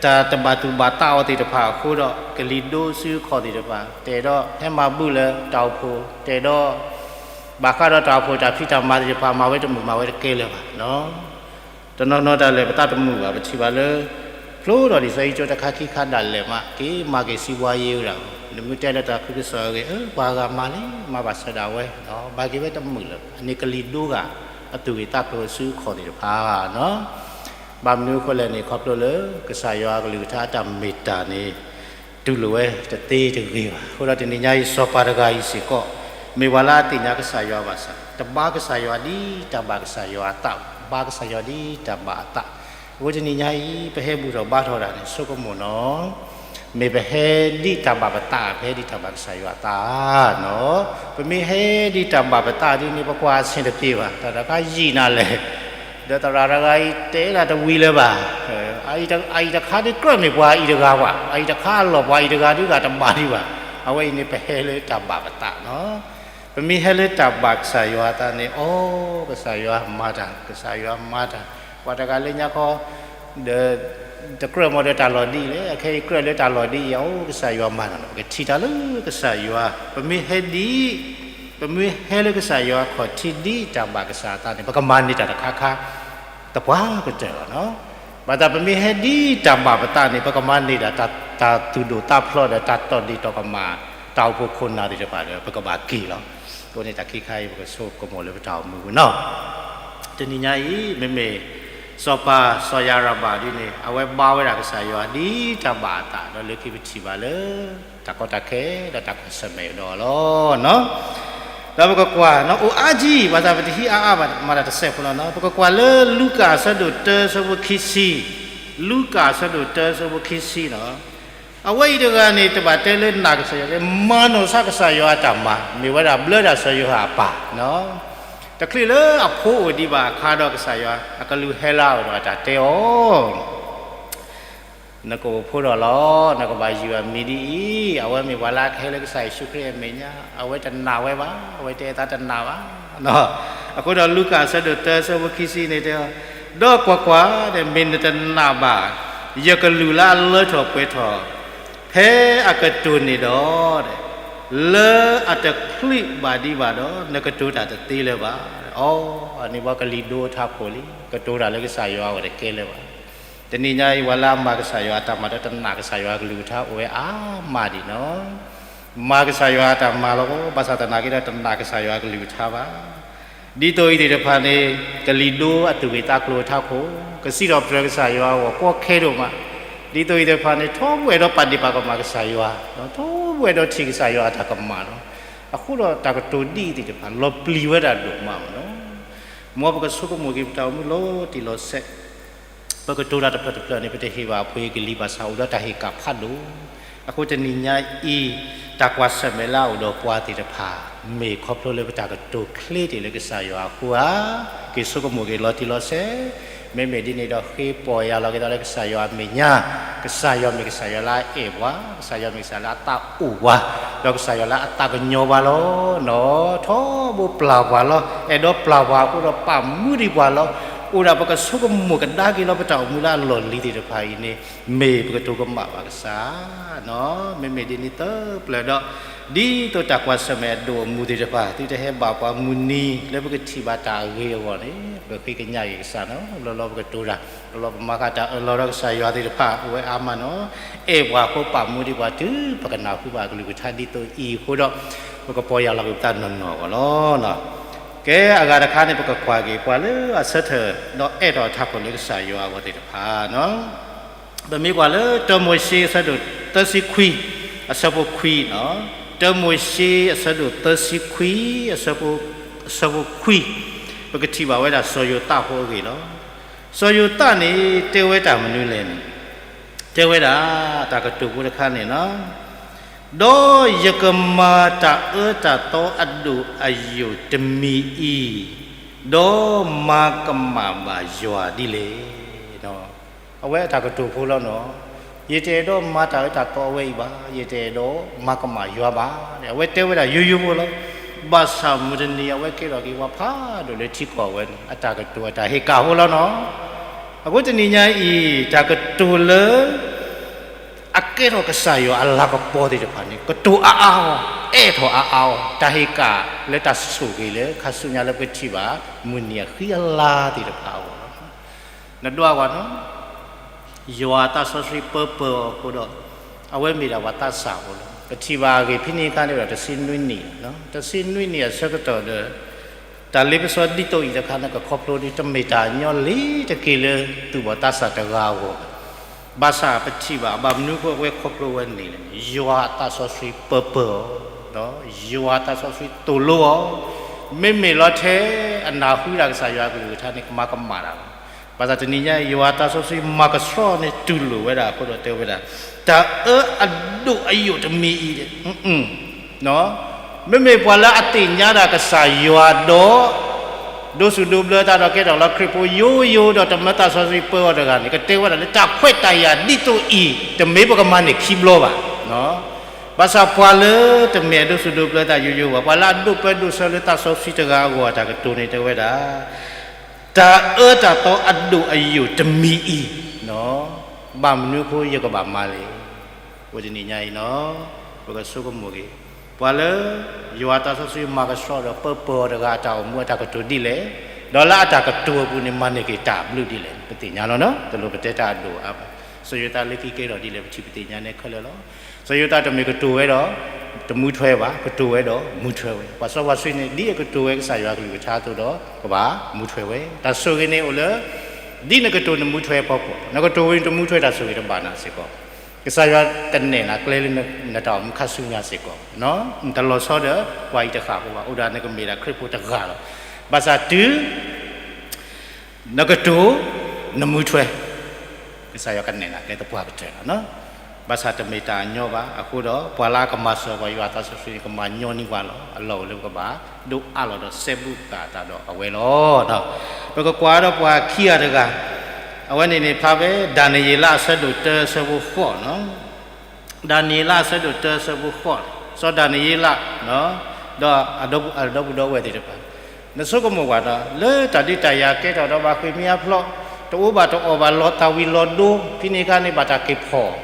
တၢ်တဘၣ်သူၣ်ဘၣ်သးအီၤသ့ၣ်တဖၣ်အဃိဒီး ကလံၤဒိစုခီၣ်သ့ၣ်တဖၣ် တအဲၣ်ဒိးဟဲမၤဘူၣ်လၢတၢ်အိၣ်ဖှိၣ်, တအဲၣ်ဒိး ဘၣ်ဃးဒီးတၢ်အိၣ်ဖှိၣ်တၢ်ဖံးတၢ်မၤသ့ၣ်တဖၣ် မၤဝဲတမုာ်မၤဝဲတကဲလၢၤဘၣ်နီၤ. တနီၤနီၤတၢ်လဲၤပသးတမုာ်ဘၣ် ပထံၣ်ဘၣ်လၢ ဖျိထီၣ်ဒ်သိးအံၤကၠိတခါခံခါဒၣ်လဲာ်မး က့ၤမၤက့ၤစံးဘှါယ့ဝဲဒၣ်, နမ့ၢ်တဲလၢတၢ်ခုကစီၣ်အဂ့ၢ် အၢ ပှၤဂၤမၤလံ မၤဘၣ်စၢၤဒၣ်ဝဲ, ဘၣ်က့ၤဝဲတမုာ်လၢၤဘၣ်, န့ၣ်ကလံၤဒိဂၤ အသူၣ်ဂ့ၢ်သးကျိၤအစုအခီၣ်သ့ၣ်တဖၣ်နီၤ. ဘၣ်မနုၤအဃိလဲၣ်န့ၣ် ခီဖျိလၢ ကစၢ်ယွၤအကလုၢ်ကထါအတၢ်မ့ၢ်တၢ်န့ၣ် တူၢ်လိာ်ဝဲတသ့တဂ့ၤဘၣ်. အဃိဒီးတနံၤညါအံၤ စီၤပၤတဂၤအံၤစ့ၢ်ကီး မ့ၢ်ပှၤလၢအသ့ၣ်ညါကစၢ်ယွၤဘၣ်ဆၣ် တဘါကစၢ်ယွၤဒ်တၢ်ဘၣ်ကစၢ်ယွၤအသး, ဘါကစၢ်ယွၤဒ်တၢ်ဘၣ်အသး. အဃိတနံၤညါအံၤ ပဟဲဘူၣ်ထီၣ်ဘါထီၣ်တၢ်န့ၣ် ဆိကမိၣ်နီၤ, မ့ၢ်ပဟဲဒ်တၢ်ဘၣ်ပသး ပဟဲဒ်တၢ်ဘၣ်ကစၢ်ယွၤအသးနီၤ. ပမ့ၢ်ဟဲဒ်တၢ်ဘၣ်ပသးဒ်န့ၣ် ပကွၢ်အဆ့ၣ်တပျ့ၤဘၣ်, တၢ်တခါယံာ်နၤလဲၣ် ဒီးသရၣ်တဂၤအံၤတဲဒၣ်တဝံၤလၢၤဘၣ်. အအံၤတခါဒ်ကြၢးမ့ၢ်ပှၤအံၤတဂၤဘၣ်, အအံၤတခါအလီၢ်ပှၤအံၤတဂၤဒ်ဂၤတဘၣ်ဒံးဘၣ်. အဝဲအံၤန့ၣ် ပဟဲလၢတၢ်ဘၣ်ပသးနီၤ. ပမ့ၢ်ဟဲလၢတၢ်ဘၣ်ကစၢ်ယွၤအသးန့ၣ် အိ ကစၢ်ယွၤမၤတၢ်, ကစၢ်ယွၤမၤတၢ်, ပှၤတဂၤလၢညါခီ ဒီး တကြၢးမ့ၢ်ဒီးတၢ်လီၢ်ဒ်အံၤလဲၣ်, အခဲအံၤကြၢးလၢတၢ်လီၢ်ဒ်အံၤ အိ ကစၢ်ယွၤမၤတၢ်နီၤ. ပကထံၣ်တၢ်လၢကစၢ်ယွၤ, ပမ့ၢ်ဟဲဒ် ပမ့ၢ်ဟဲလၢကစၢ်ယွၤအခီၣ်ထံးဒ်တၢ်ဘၣ်ကစၢ်အသးန့ၣ် ပကမၤန့ၢ်တၢ်တခါခါ သပှၢ်ကတၢၢ်လီၤနီၤ. ဘၣ်ဆၣ်ပမ့ၢ်ဟဲဒ်တၢ်ဘၣ်ပသးန့ၣ် ပကမၤန့ၢ်ဒၣ်တၢ်သူၣ်ဒိၣ်သးဖျိးဒီးတၢ်တီၢ်ဒ့ၣ်တီၢ်ကမၣ် တၢ်အိၣ်ဖှိၣ်ခိၣ်နၢ်သ့ၣ်တဖၣ်ဒီး ပကဘၣ်က့ၤလီၤ. အဃိန့ၣ်တၢ်ခံခါအံၤ ပကဆိကမိၣ်လၢပတၢ်အိၣ်မူပူၤနီၤ. တနံၤညါအံၤ မ့မ့ၢ် စီၤပၤစီၤယၤရဘၣ်ဒ်န့ၣ် အဝဲဘါဝဲဒၣ်ကစၢ်ယွၤဒ်တၢ်ဘၣ်အသး ဒီးလၢခံပထံၣ်ဘၣ်လၢ တၢ်ကီတၢ်ခဲ ဒီးတၢ်ကွၢ်ဆၢၣ်မဲာ်ကဒီးအီၤလီၤနီၤ. ဒီးပကကွၢ်နီၤ အိၣ်အါကံၢ် ဘၣ်ဆၣ်ပတဟံးအါအါဘၣ် မၤတၢ်တစဲးဖိလီၤနီၤ. ပကကွၢ်လၢလူၤကၣ်အဆၢဒိၣ်တၢ အဆၢဖိခံဆံ, လူၤကၣ်အဆၢဒိၣ်တၢ အဆၢဖိခံဆံနီၤ. အဝဲအံၤတဂၤန့ၣ် တဘၣ်တဲလၢနာ်ကစၢ်ယွၤ, မၤနီၢ်ဆါကစၢ်ယွၤအတၢ်မၤ, မ့ၢ်ဝဲဒၣ်ဘျၢတၢ်စီၤယိၤဟၣ်အပၢ်နီၤ. တချုးလၢအဖိအိၣ်ဒံးဘၣ်အခါဒီး ကစၢ်ယွၤအကလူးဟဲလၢအအိၣ်ဒီးအတၢ်တဲအီၤ နကအိၣ်ဖိဒီးလီၤ, နကဘၣ်ယုၢ်အမံၤဒ်အံၤ, အဝဲမ့ၢ်ပှၤလၢအကဟဲလၢကစၢ်ယ့ၣ်ၡူးခရံာ်အမဲာ်ညါ, အဝဲတနာ်ဝဲဘၣ်, အဝဲတဲအသးတနာ်ဘၣ်. အဃိဒီးလူၤကၣ်အဆၢဒိၣ်တၢ အဆၢဖိခံဆံန့ၣ်တဲအီၤ, ဒီးကွၢ်ကွၢ်, မ့ၢ်နတနာ်ဘၣ် ယကလူးလၢအလၢထီၣ်ပှဲၤထီၣ် ဖဲအကတိၤန့ၣ်ဒီး, လၢအတချုးဘၣ်ဒံးဘၣ်ဒီး နကတိၤတၢ်တသ့လၢၤဘၣ်. အီ, အန့ၣ်ပှၤကလံၤဒိအထးခိၣ်လံ, ကတိၤတၢ်လၢကစၢ်ယွၤအအိၣ်တကဲလၢၤဘၣ်. တနံၤညါအံၤ ပှၤလၢအမၤကစၢ်ယွၤအတၢ်မၤဒီးတနာ်ကစၢ်ယွၤအကလုၢ်ကထါအိၣ်ဝဲအါမးဒံးနီၤ. မၤကစၢ်ယွၤအတၢ်မၤလီၤ, ဘၣ်ဆၣ်သနာ်က့ဒီးတနာ်ကစၢ်ယွၤအကလုၢ်ကထါဘၣ်. ဒ်သိးအံၤသ့ၣ်တဖၣ်န့ၣ် ကလံၤဒိအသူၣ်ဂ့ၢ်သးကျိၤအထးခိၣ်, ကစံးထီၣ်ပတြၢၤကစၢ်ယွၤအဂီၢ်ကီခဲဒိၣ်မး. ဒ်သိးအံၤသ့ၣ်တဖၣ်န့ၣ် ထီဘိအဲၣ်ဒိးပာ်ဒ့ၣ်ပာ်ကမၣ်ကစၢ်ယွၤ, ထီဘိအဲၣ်ဒိးထံၣ်ကစၢ်ယွၤအတၢ်ကမၣ်လီၤ. အဃိဒီးတၢ်ကတိၤဒ်အံၤသ့ၣ်တဖၣ် လီၤပျံၤဝဲဒၣ်ဒိၣ်မးမ့ၢ်နီၤ. မ်ပကဆိကမိၣ်က့ၤပတၢ်အိၣ်မူလီၤတံၢ်လီၤဆဲး, ပကတိၤတၢ်တဖျၢၣ်တဖျၢၣ်န့ၣ် ပတဟ့ၣ်ဘၣ်အပှ့ၤကလံၤဘၣ်ဆၣ်အိၣ်ဒီးတၢ်ဟ့ၣ်ကၣ်ဖးဒိၣ်. အဃိတနံၤညါအံၤ တၢ်ကွၢ်ဆၢၣ်မဲာ်လၢအအိၣ်ဒီးပှၤသ့ၣ်တဖၣ် မ့ၢ်ခီဖျိလၢပတၢ်ကတိၤချ့တ့ၢ်လၢကစၢ်ယွၤအဃိဧါ, က့ၤဆိကမိၣ်က့ၤလီၤတံၢ်လီၤဆဲး, မ့မ့ၢ်ဒ်န့ၣ်ဒီး ဃ့ပီၢ်ယၢ်လီၤက့ၤသးလၢကစၢ်ယွၤအမဲာ်ညါ, ကစၢ်ယွၤမ့ၢ်ကစၢ်ယွၤလၢအအဲၣ်ပှၤ, ကစၢ်ယွၤမ့ၢ်ကစၢ်လၢအသးအိၣ်ပှၤ, ဒီးကစၢ်ယွၤလၢအသးကညီၤပှၤလီၤ. နီၢ်, ထီဘိပျၢ်ပှၤလီၤ, အဲၣ်ဒိးပျၢ်ပှၤအဃိဒီးပာ်မူဒံးပှၤလီၤ. အိၣ်ဒၣ်ပကဆိကမိၣ်ကဒါက့ၤလီၤပတၢ်အိၣ်မူလၢအလီၢ်လံၤသ့ၣ်တဖၣ်အံၤန့ၣ် မ့ၢ်ပကတိၤကမၣ်ဘၣ်ကစၢ် နီၢ်, မ့မ့ၢ်ဒ်န့ၣ်သပှၢ်ဒီး, ဒ်သိးတၢ်ကွၢ်ဆၢၣ်မဲာ်အဒိၣ်အမုၢ်သ့ၣ်တဖၣ် သုတဟဲဘၣ်ပှၤမုၢ်နံၤလၢပကထံၣ်ဘၣ်တၢ်အဂ့ၤအဂီၢ်န့ၣ် ပဃ့ကညးက့ၤကစၢ်နီၢ်, လီၤလီၤပကတိၤတၢ်, လီၤလီၤပမၤဃာ်တၢ်အၢၣ်လီၤဒီးကစၢ်ယွၤသ့ၣ်တဖၣ် အိၣ်ဝဲအါမးနီၢ်, အဲၣ်ပှၤအဃိပာ်မူဒံးပှၤတုၤပကနၢ်ဟူဘၣ်အကလုၢ်ကထါဒ်သိးအံၤအဃိဒီး, ပကပီၢ်ယၢ်လီၤက့ၤပသးနီၢ်နီၢ်အဂီၢ်လီၤ. ကဲ အဂၤတခါန့ၣ် ပကကွၢ်က့ၤပှၤလၢအဆၢထၢၣ်ဒီးအဲၣ်ထီၣ်ထးခိၣ်လၢကစၢ်ယွၤအဂီၢ်သ့ၣ်တဖၣ်နီၢ်, ပမ့ၢ်ကွၢ်လၢတၢမိၤၡ့အဆၢဒိၣ်သၢဆံခွံ အဆၢဖိခွံနီၢ်, တၢမိၤၡ့အဆၢဒိၣ်သၢဆံခွံ အဆၢဖိခွံ, ပကထံၣ်ဘၣ်ဝဲဒၣ်စီၤယိၤသးဖိအဂ့ၢ်လီၤ. စီၤယိၤသးန့ၣ် တဲဝဲတၢ်မနုၤလဲၣ်န့ၣ်, တဲဝဲဒၣ် တၢ်ကတိၤဖိတခါန့ၣ်လီၤ. ဒီးယကမၤတၢ်အၢတၢ်သီအဒိၣ်အယိာ်တမံၤအံၤ, ဒီးမၤကမၣ်ဘၣ်ယွၤဒ်လဲၣ်. အဝဲအတၢ်ကတိၤဖိလီၤနီၤ. ယတအဲၣ်ဒိးမၤတၢ်အၢတၢ်သီအဝဲအံၤဘၣ်, ယတအဲၣ်ဒိးမၤကမၣ်ယွၤဘၣ်. အဝဲတဲဝဲဒၣ်ယိယိဖိလီၤ. ဘၣ်ဆၣ်မုၢ်တနံၤအဝဲကဲထီၣ်က့ၤပှၤဖးဒိၣ်လၢထံကီၢ်ဝဲန့ၣ် အတၢ်ကတိၤအတၢ်ဟ့ၣ်ကၣ်ဖိလီၤနီၤ. အဃိတနံၤညါအံၤ တၢ်ကတိၤလၢ အကဲထီၣ်ကစၢ်ယွၤအလၤကပီၤသ့ၣ်တဖၣ်န့ၣ် ကတိၤအါအါအီၤ, အဲၣ်ထီၣ်အါအါအီၤ, တၢ်ဟ့ၣ်ကၣ်လၢတၢ်ဆိၣ်ဂ့ၤလၢခါဆူညါလၢပကထံၣ်ဘၣ် မုၢ်နံၤအဃံအလၤသ့ၣ်တဖၣ်အဂီၢ်လီၤ. နဒွးကွၢ်နီၤ, ယွၤအသးစီဆှံပၢပၢၤအီၤအဃိဒီး အဝဲမ့ၢ်ဒၣ်ပှၤသးစၢ်ဖိလီၤ. ပထံၣ်ဘၣ်အဂ့ၢ်ဖဲန့ၣ်အခါန့ၣ်ဒီး တဆံနွံနံၣ်, တဆံနွံနံၣ်အဆၢကတီၢ်ဒီး တၢ်လ့ပစီဒ်သိးအံၤတခါန့ၣ် ကခီဖျိဒ်တမ့ၢ်တၢ်ညီလံၤတက့ၢ်လၢ သူၣ်ဘီၣ်သးစၢ်တဂၤအဂီၢ်ဘၣ်. ဘၣ်ဆၣ်ပထံၣ်ဘၣ် ဘၣ်မနုၤအဃိအဝဲခီဖျိဝဲန့ၣ်လဲၣ်န့ၣ် ယွၤအသးစီဆှံပၢပၢၤအီၤ, ယွၤအသးစီဆှံသိၣ်လိအီၤ, မ့မ့ၢ်လီၤထဲအနၢ်ဟူဒၣ်ကစၢ်ယွၤအကလုၢ်ကထါန့ၣ် ကမၤကမၣ်တၢ်လီၤ. ဘၣ်ဆၣ်တနံၤညါအံၤ ယွၤအသးစီဆှံမၤကဆှီန့ၣ်တူၢ်လိာ်ဝဲဒၣ်အဃိဒီးတဲဝဲဒၣ်, တၢ်အၢအဒိၣ်အယိာ်တမံၤအံၤ မ့မ့ၢ်ပှၤလၢအသ့ၣ်ညါဒၣ်ကစၢ်ယွၤဒီး ဒိးစူၣ်ဒိးဘျၢသးဒီးကဲထီၣ်လၢခရံာ်ဖိယိယိဒီးတမၢသးစီဆှံပၢအီၤတဂၤန့ၣ် ကတဲဝဲဒၣ်လၢတၢ်ခွဲးတၢ်ယာ်ဒ်သိးအံၤ တမ့ၢ်ပကမၤန့ၢ်ခံဘျီဘၣ်. ဘၣ်ဆၣ်ပှၤလၢတမ့ၢ်အဒိးစူၣ်ဒိးဘျၢသးယိယိဘၣ်, ပှၤလၢအဒိးပၢဒိးဆှၢလၢသးစီဆှံတဂၤအဂီၢ်အတၢ်ကတိၤန့ၣ်တဲဝဲဒၣ် တၢ်အၢတၢ်သီအဒိၣ်အယိာ်တမံၤအံၤ, ဘၣ်မနုၤအဃိယကဘၣ်မၤလဲၣ်. အဃိတနံၤညါအံၤနီၤ, ပကဆိကမိၣ်က့ၤ ပှၤလၢ ယွၤအသးစီဆှံမၤကဆှီဒီးပၢပၢၤအီၤတဂၤအတၢ်အိၣ်မူအတၢ်ကတိၤဒ်လဲၣ်, ဒီးလၢအတၢ်ကတိၤအပူၤန့ၣ် မၤန့ၢ်က့ၤတၢ်ဘျုးဒ်လဲၣ်န့ၣ် ပသ့ၣ်ညါလီၤနီၤ. တလိၣ်ပတဲတၢ်အဒိၣ်အါဘၣ်. စီၤယိၤသးလၢခံကဲထီၣ်ဒ်လဲၣ် ပထံၣ်ပသ့ၣ်ညါန့ၣ်ခဲလၢာ်လီၤ. စီၤယိၤသးတမ့ၢ်ကတိၤဝဲဒီး တမူထွဲဘၣ်, ကတိၤဝဲဒီးမူထွဲဝဲ. ပှၤစီပှၤဆှံန့ၣ် ဒ်အကတိၤဝဲကစၢ်ယွၤအကလုၢ်ကထါအသိးဒီး ကဘၣ်မူထွဲဝဲ. တၢ်ဆိၣ်ဂ့ၤန့ၣ်အိၣ်လၢ ဒ်နကတိၤနမူထွဲအဖီခိၣ်, နကတိၤဝံၤနတမူထွဲတၢ်ဆိၣ်ဂ့ၤတဘၣ်နၤစ့ၢ်ကီး. ကစၢ်ယွၤကနဲၣ်နၤကျဲလၢနတၢ်အိၣ်မူခါဆူညါစ့ၢ်ကီး. နတလီၤဆီဒီးပှၤအံၤတဃၣ်ဖိဘၣ်, အိၣ်ဒၣ်နကမ့ၢ်ဒၣ်ခရံာ်ဖိတဂၤလီၤ. ဘၣ်ဆၣ်တုၤ နကတိၤ နမူထွဲ, ကစၢ်ယွၤကနဲၣ်နၤကျဲသပှၢ်ကတၢၢ်လီၤ. ဘၣ်ဆၣ်တမ့ၢ်တၢ်ညီဘၣ်. အဃိဒီး ပှၤလၢအကမၤစၢၤပှၤယွၤအသးစီဆှံန့ၣ် ကမၤညီနုၢ်ပှၤလီၤ. အလီၢ်အိၣ်လၢပကဘၣ်ဒိးအးလီၤဒီးစဲဘူးဃာ်အသးဒီးအဝဲလီၤ. ပကကွၢ်ဒီးပှၤခံဂၤတဂၤ, အဝဲန့ၣ်န့ၣ် ဖျါဖဲဒၤနံးယ့လးအဆၢဒိၣ်တၢအဆၢဖိဃိးနီၤ. ဒၤနံးယ့လးအဆၢဒိၣ်တၢအဆၢဖိဃိး, စီၤဒၤနံးယ့လး ဒီးအဒီပုၢ်ဒီဝဲၢ်သ့ၣ်တဖၣ်, နဆိကမိၣ်ကွၢ်ဒီး လၢတၢ်ဒုးတၢ်ယၤကဲထီၣ်ဒီးဘၣ်ဃ့ၢ်မှံဟးဖျိး, တအိၣ်ဘၣ်တအီၣ်ဘၣ် လီၤသးဝံၤလီၤဒိ ဖဲန့ၣ်အခါန့ၣ် ဘၣ်တၢ်က့ၤဖီၣ်,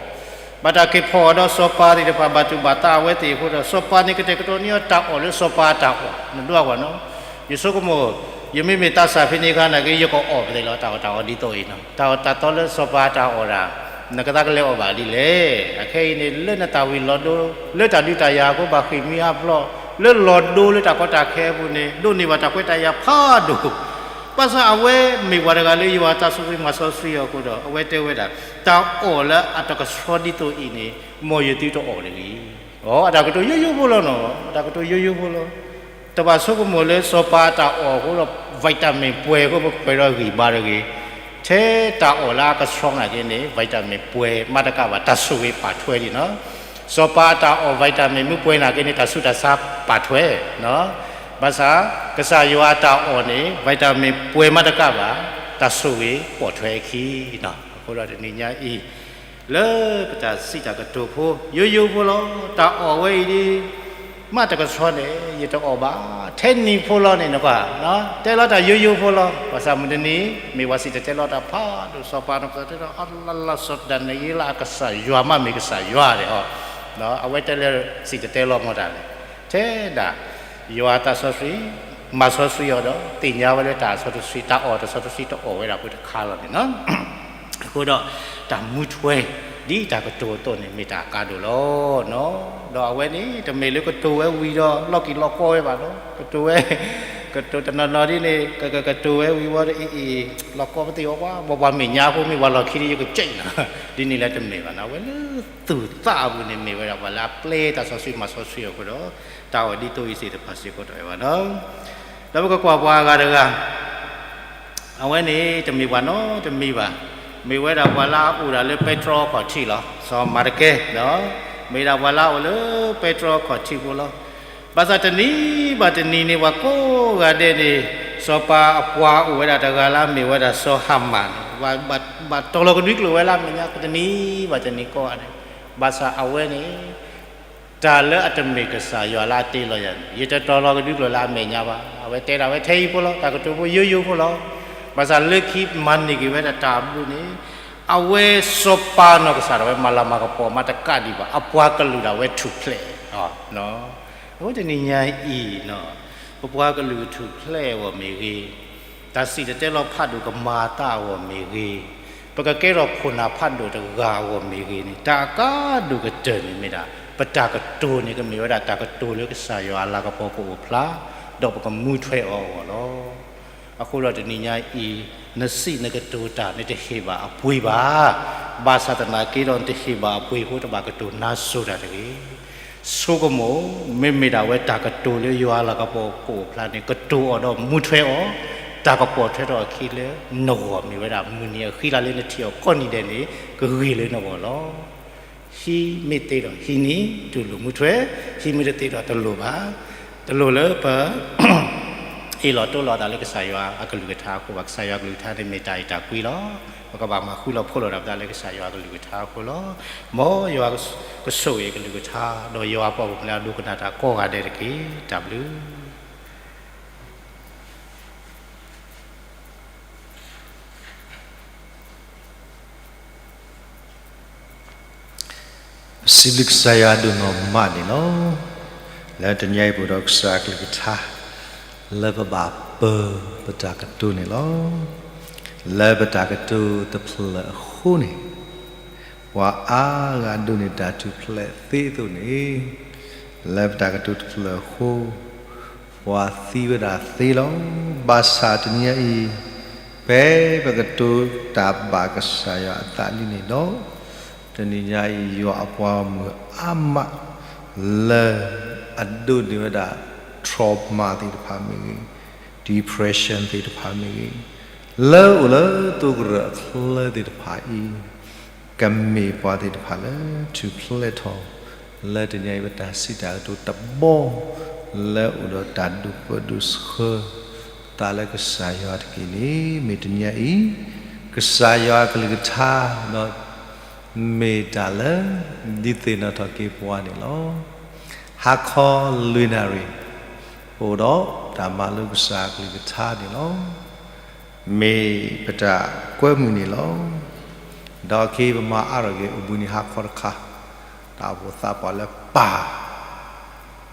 ဘၣ်တၢ်က့ၤဖီၣ်အီၤဒီးစီၤပၤသ့ၣ်တဖၣ် ဘၣ်တူၢ်ဘၣ်သးအဝဲသ့ၣ်အဃိဒီး စီၤပၤန့ၣ် ကတဲာ်ကတီၤန့ၢ်အီၤတၢ်အီၣ်လၢစီၤပၤအတၢ်အီၣ်, နဒွးကွၢ်နီၤ. ယဆိကမိၣ်, ယမ့မ့ၢ်သးစၢ်ဖဲန့ၣ်အခါန့ၣ်က့ ယကအီၣ်ပသ့ၣ်လီၤ တၢ်အီၣ်တၢ်အီဒ်သိးအံၤနီၤ. တၢ်အီၣ်တၢ်သီလၢစီၤပၤအတၢ်အီၣ်ဒၣ် နကသးကလဲၤအီၣ်ဘၣ်ဒ်လဲၣ်. အခဲအံၤန့ၣ် လၢနသးဝံၤလီၤဒိ လၢတၢ်ဒုးတၢ်ယၤအဃိ ဘၣ်ဃ့ၢ်မှံဟးဖျိး, လၢလီၤဒိလၢတၢ်ကီတၢ်ခဲအပူၤန့ၣ် ဒိးန့ၢ်ဘၣ်တၢ်ခွဲးတၢ်ယာ်ဖးဒိၣ်. ဘၣ်ဆၣ်အဝဲမ့ၢ်ပှၤတဂၤလၢယွၤအသးစီဆှံမၤစီဆှံအီၤအဃိဒီး အဝဲတဲဝဲဒၣ် တၢ်အီၣ်လၢအတကဆှီဒ်သိးအံၤန့ၣ် မ်ယသုတအီၣ်တဂ့ၤ. အတၢ်ကတိၤယိယိဖိလီၤနီၤ, အတၢ်ကတိၤယိယိဖိလီၤ. တဘၣ်ဆိကမိၣ်လၢစီၤပၤအတၢ်အီၣ်အဃိဒီး vitamin ပှဲၤအဃိ ပကပှဲၤဒီးဂံၢ်ဘါတဂ့ၤ. ထဲတၢ်အီၣ်လၢအကဆှီနာ်က့န့ၣ် vitamin ပှဲၤမးတကးဘၣ် တၢ်ဆိၣ်ဂ့ၤပာ်ထွဲဒံးနီၤ. စီၤပၤအတၢ်အီၣ် vitamin မ့ၢ်ပှဲၤနာ်က့န့ၣ် တၢ်ဆူးတၢ်ဆါပာ်ထွဲ ဘၣ်ဆၣ် ကစၢ်ယွၤအတၢ်အီၣ်န့ၣ် vitamin ပှဲၤမးတကးဘၣ် တၢ်ဆိၣ်ဂ့ၤပိာ်ထွဲအခံနီၤ. အဃိဒီးတနံၤညါအံၤ လၢပတၢ်စံးတၢ်ကတိၤဖိ ယိယိဖိလီၤ. တၢ်အီၣ်ဝဲအံၤဒ် မးတကဆှီန့ၣ် ယတအီၣ်ဘၣ်, ထဲနံၤဖိလီၤန့ၣ်နကွၢ်, တဲလီၤတၢ်ယိယိဖိလီၤ. ဘၣ်ဆၣ်မုၢ်တနံၤ မ့ၢ်ပှၤစံၣ်တဲၤတဲလီၤတၢ်ဖးဒိၣ် စီၤပၤန့ၣ် ပှၤတဲလီၤအါလၢလၢ စီၤဒၤနံးယ့လးအကစၢ်ယွၤ မးမ့ၢ်ကစၢ်ယွၤန့ၣ်, အဝဲတဲလၢစံၣ်တဲၤတဲလီၤမတၤလဲၣ်. ထဲဒၣ် ယွၤအသးစီဆှံ မၤစီဆှံအီၤဒီး သ့ၣ်ညါဝဲလၢတၢ်အစီတဆှံ တၢ်အီၣ်တၢ်စီတဆှံတအီၣ်ဝဲဒၣ်ဖိတခါလီၤန့ၣ်လီၤ. အဃိဒီး တၢ်မူထွဲ ဒ်တၢ်ကတိၤအသိးန့ၣ် မ့ၢ်တၢ်အကါဒိၣ်လီၤ. ဒီးအဝဲန့ၣ် တမ့ၢ်လၢကတိၤဝဲဝံၤဒီး လီၢ်ကံၢ်လီၢ်ကီဝဲဘၣ်ဒီး ကတိၤဝဲ ကတိၤတနီၤနီၤဒ်န့ၣ် ကကကတိၤဝဲဝံၤဝီဒီး အ့ၣ်အ့ၣ် လီၢ်ကီပသ့ၣ်အီၤကွၢ် ပှၤမ့ၢ်ညါဖိမ့ၢ်ပှၤလီၢ်ခံဒီး ယကကဲးနၤ ဒ်န့ၣ်လၢတမ့ၢ်ဘၣ်နီၤ. အဝဲလၢသူၣ်သးအပူၤန့ၣ် မ့ၢ်ဝဲဒၣ်ပှၤလၢအပျဲတၢ်စီဆှံမၤစီဆှံအီၤအဃိဒီး တၢ်အီၣ်ဒ်သိးအံၤသ့ၣ်တဖၣ်စ့ၢ်ကီးတအဲၣ်ဘၣ်နီၤ. ဒီးပကကွၢ်ပှၤအဂၤတဂၤ အဝဲန့ၣ်တမ့ၢ်ပှၤနီတမံၤဘၣ်. မ့ၢ်ဝဲဒၣ်ပှၤလၢအအိၣ်ဒၣ်လၢပဲတြီခီၣ်ထံးလီၤ. စီၤမၤတကဲ, မ့ၢ်ဒၣ်ပှၤလၢအအိၣ်လၢပဲတြီခီၣ်ထံးဖိလီၤ. ဘၣ်ဆၣ်တနံၤဘၣ်တနံၤန့ၣ် ပှၤကိးဂၤဒဲးန့ၣ် စီၤပၤအပှၤအိၣ်ဝဲဒၣ်တဂၤလၢအမ့ၢ်ဝဲဒၣ်စီၤဟၤမၣ်န့ၣ် ဘၣ်တီၤလီၤကဒွံကျိာ်ဝဲလၢအမဲာ်ညါ တနံၤဘၣ်တနံၤကိးဂၤဒဲး. ဘၣ်ဆၣ်အဝဲန့ၣ် တၢ်လၢအတမ့ၢ်ကစၢ်ယွၤလၢအတ့လီၤယၤန့ၣ် ယတတီၤလီၤကဒွံကျိာ်လၢအမဲာ်ညါဘၣ်. အဝဲတဲဒၣ်ဝဲထဲအံၤဖိလီၤ. တၢ်ကတိၤဖိယိယိဖိလီၤ. ဘၣ်ဆၣ်လၢခံမၤန့ၢ်က့ၤဝဲဒၣ်တၢ်အဘျုးန့ၣ် အဝဲစီၤပၤနီၢ်ကစၢ်ဒၣ်ဝဲမၤလၤမၤကပီၤမးတကးဒံးဘၣ်. အပှၤကလုာ်ဒၣ်ဝဲထူၣ်ဖျဲး အဃိတနံၤညါအံၤ ပပှၤကလုာ်ကထူၣ်ဖျဲးအဂီၢ်မ့ၢ်ဂ့ၤ, တၢ်စံၣ်တဲၤတဲလီၤဖးဒိၣ်ကမၤအသးအဂီၢ်မ့ၢ်ဂ့ၤ, ပကကဲထီၣ်ခိၣ်နၢ်ဖးဒိၣ်တဂၤအဂီၢ်မ့ၢ်ဂ့ၤန့ၣ် တၢ်အကါဒိၣ်ကတၢၢ်န့ၣ်မ့ၢ်ဒၣ် ပတၢ်ကတိၤန့ၣ် ကမ့ၢ်ဝဲဒၣ်တၢ်ကတိၤလၢကစၢ်ယွၤအလၤကပီၤကအိၣ်ဖျါ, ဒီးပကမူထွဲအီၤအဂီၢ်လီၤ. အဃိဒီးတနံၤညါအံၤ နစံးနကတိၤတၢ် နတဟ့ၣ်ဘၣ်အပှ့ၤဘၣ်. ဘၣ်ဆၣ်သနာ်က့ဒီး နတဟ့ၣ်ဘၣ်အပှ့ၤအဃိ တဘၣ်ကတိၤနါစိၤတၢ်တဂ့ၤ. ဆိကမိၣ်, မ့မ့ၢ်ဒၣ်ဝဲတၢ်ကတိၤလၢယွၤအလၤကပီၤကအိၣ်ဖျါန့ၣ် ကတိၤအီၤဒီးမူထွဲအီၤ, တၢ်ကပိာ်ထွဲထီၣ်အခံလၢနဂီၢ်မ့ၢ်ဝဲဒၣ် မုၢ်နံၤအဃံလၤလၢနထံၣ်အီၤကိးနံၤဒဲးန့ၣ် ကဂ့ၤလၢနဂီၢ်လီၤ. ဟံးမ့ၢ်သ့ဒီးဟံးန့ၢ် တူၢ်လိာ်မူထွဲ, ဟံးမ့ၢ်တသ့ဒီးတလိၣ်ဘၣ်. တလိၣ်လၢပ အ့ၣ်လိာ်တိလိာ်အသးလၢကစၢ်ယွၤအကလုၢ်ကထါအဃိဘၣ်. ကစၢ်ယွၤအကလုၢ်ကထါန့ၣ်မ့ၢ်တၢ်အဲၣ်တၢ်ကွံလီၤ. ပကဘၣ်မၤဃူလီၤဖိးလီၤဒၣ်ပသးလၢကစၢ်ယွၤအကလုၢ်ကထါအဃိလီၤ. မ်ယွၤကဆိၣ်ဂ့ၤအကလုၢ်ကထါ ဒီးယွၤပှၤကမျၢၢ်အဒိကနၣ်တၢ်ကိးဂၤဒဲးတက့ၢ်. တၢ်ဘျုး ပစံးဘျုးကစၢ်ယွၤဒိၣ်နီၢ်မးန့ၣ်လီၤ. လၢတနံၤအံၤပအိၣ်ဒီးကစၢ်အကလုၢ်ကထါ လၢပဘၣ်ပၢပတၢ်ကတိၤန့ၣ်လီၤ. လၢပတၢ်ကတိၤတဖျၢၣ်အဃိန့ၣ် ပှၤအါဂၤဒိးန့ၢ်တၢ်ထူၣ်ဖျဲးသ့အသိးန့ၣ် လၢပတၢ်ကတိၤတဖျၢၣ်အဃိ ပှၤသံဝဲဒၣ်သ့လီၤ. ဘၣ်ဆၣ်တနံၤအံၤ ဖဲပကတိၤတၢ်ဘၣ်ကစၢ်ယွၤအသးလံန့ၣ်ဒီး တနံၤညါအံၤ ယွၤအပှၤဂီၢ်မုၢ်အါမး လၢအဒိးန့ၢ်ဝဲဒၣ် trauma သ့ၣ်တဖၣ်မ့ၢ်ဂ့ၤ, depression သ့ၣ်တဖၣ်မ့ၢ်ဂ့ၤ, လၢအိၣ်လၢသိကရၢၢ်အချၢသ့ၣ်တဖၣ်အံၤ ကမ့ၢ်ပှၤသ့ၣ်တဖၣ်လၢထူၣ်ဖျဲးထီၣ် လၢတနံၤအံၤပတၢ်စံးတၢ်ကတိၤတဘီ လၢအိၣ်ဒီးတၢ်ဒိၣ်ပၢဒိၣ်ဆှၢ သးလၢကစၢ်ယွၤတက့ၢ်န့ၣ် မ့ၢ်တနံၤအံၤ ကစၢ်ယွၤအကလုၢ်ကထါဒီး မ့ၢ်တၢ်လၢ ဒုးသ့ၣ်နီၣ်ထီၣ်က့ၤပှၤန့ၣ်လီၤ. ဟါခီလွံၢ်နၣ်ရံၣ် ပအိၣ်ဒီးတၢ်မၤလိကစၢ်အကလုၢ်ကထါန့ၣ်လီၤ. မ့ၢ်ပတၢ်ကွဲမုာ်န့ၣ်လီၤ. ဒီးအခဲအံၤပမၤအါထီၣ်က့ၤအိၣ်ဘှံးနံၤဟါခီတခါ, တၢ်အိၣ်ဖှိၣ်သးပှၢ်လၢပၢ်,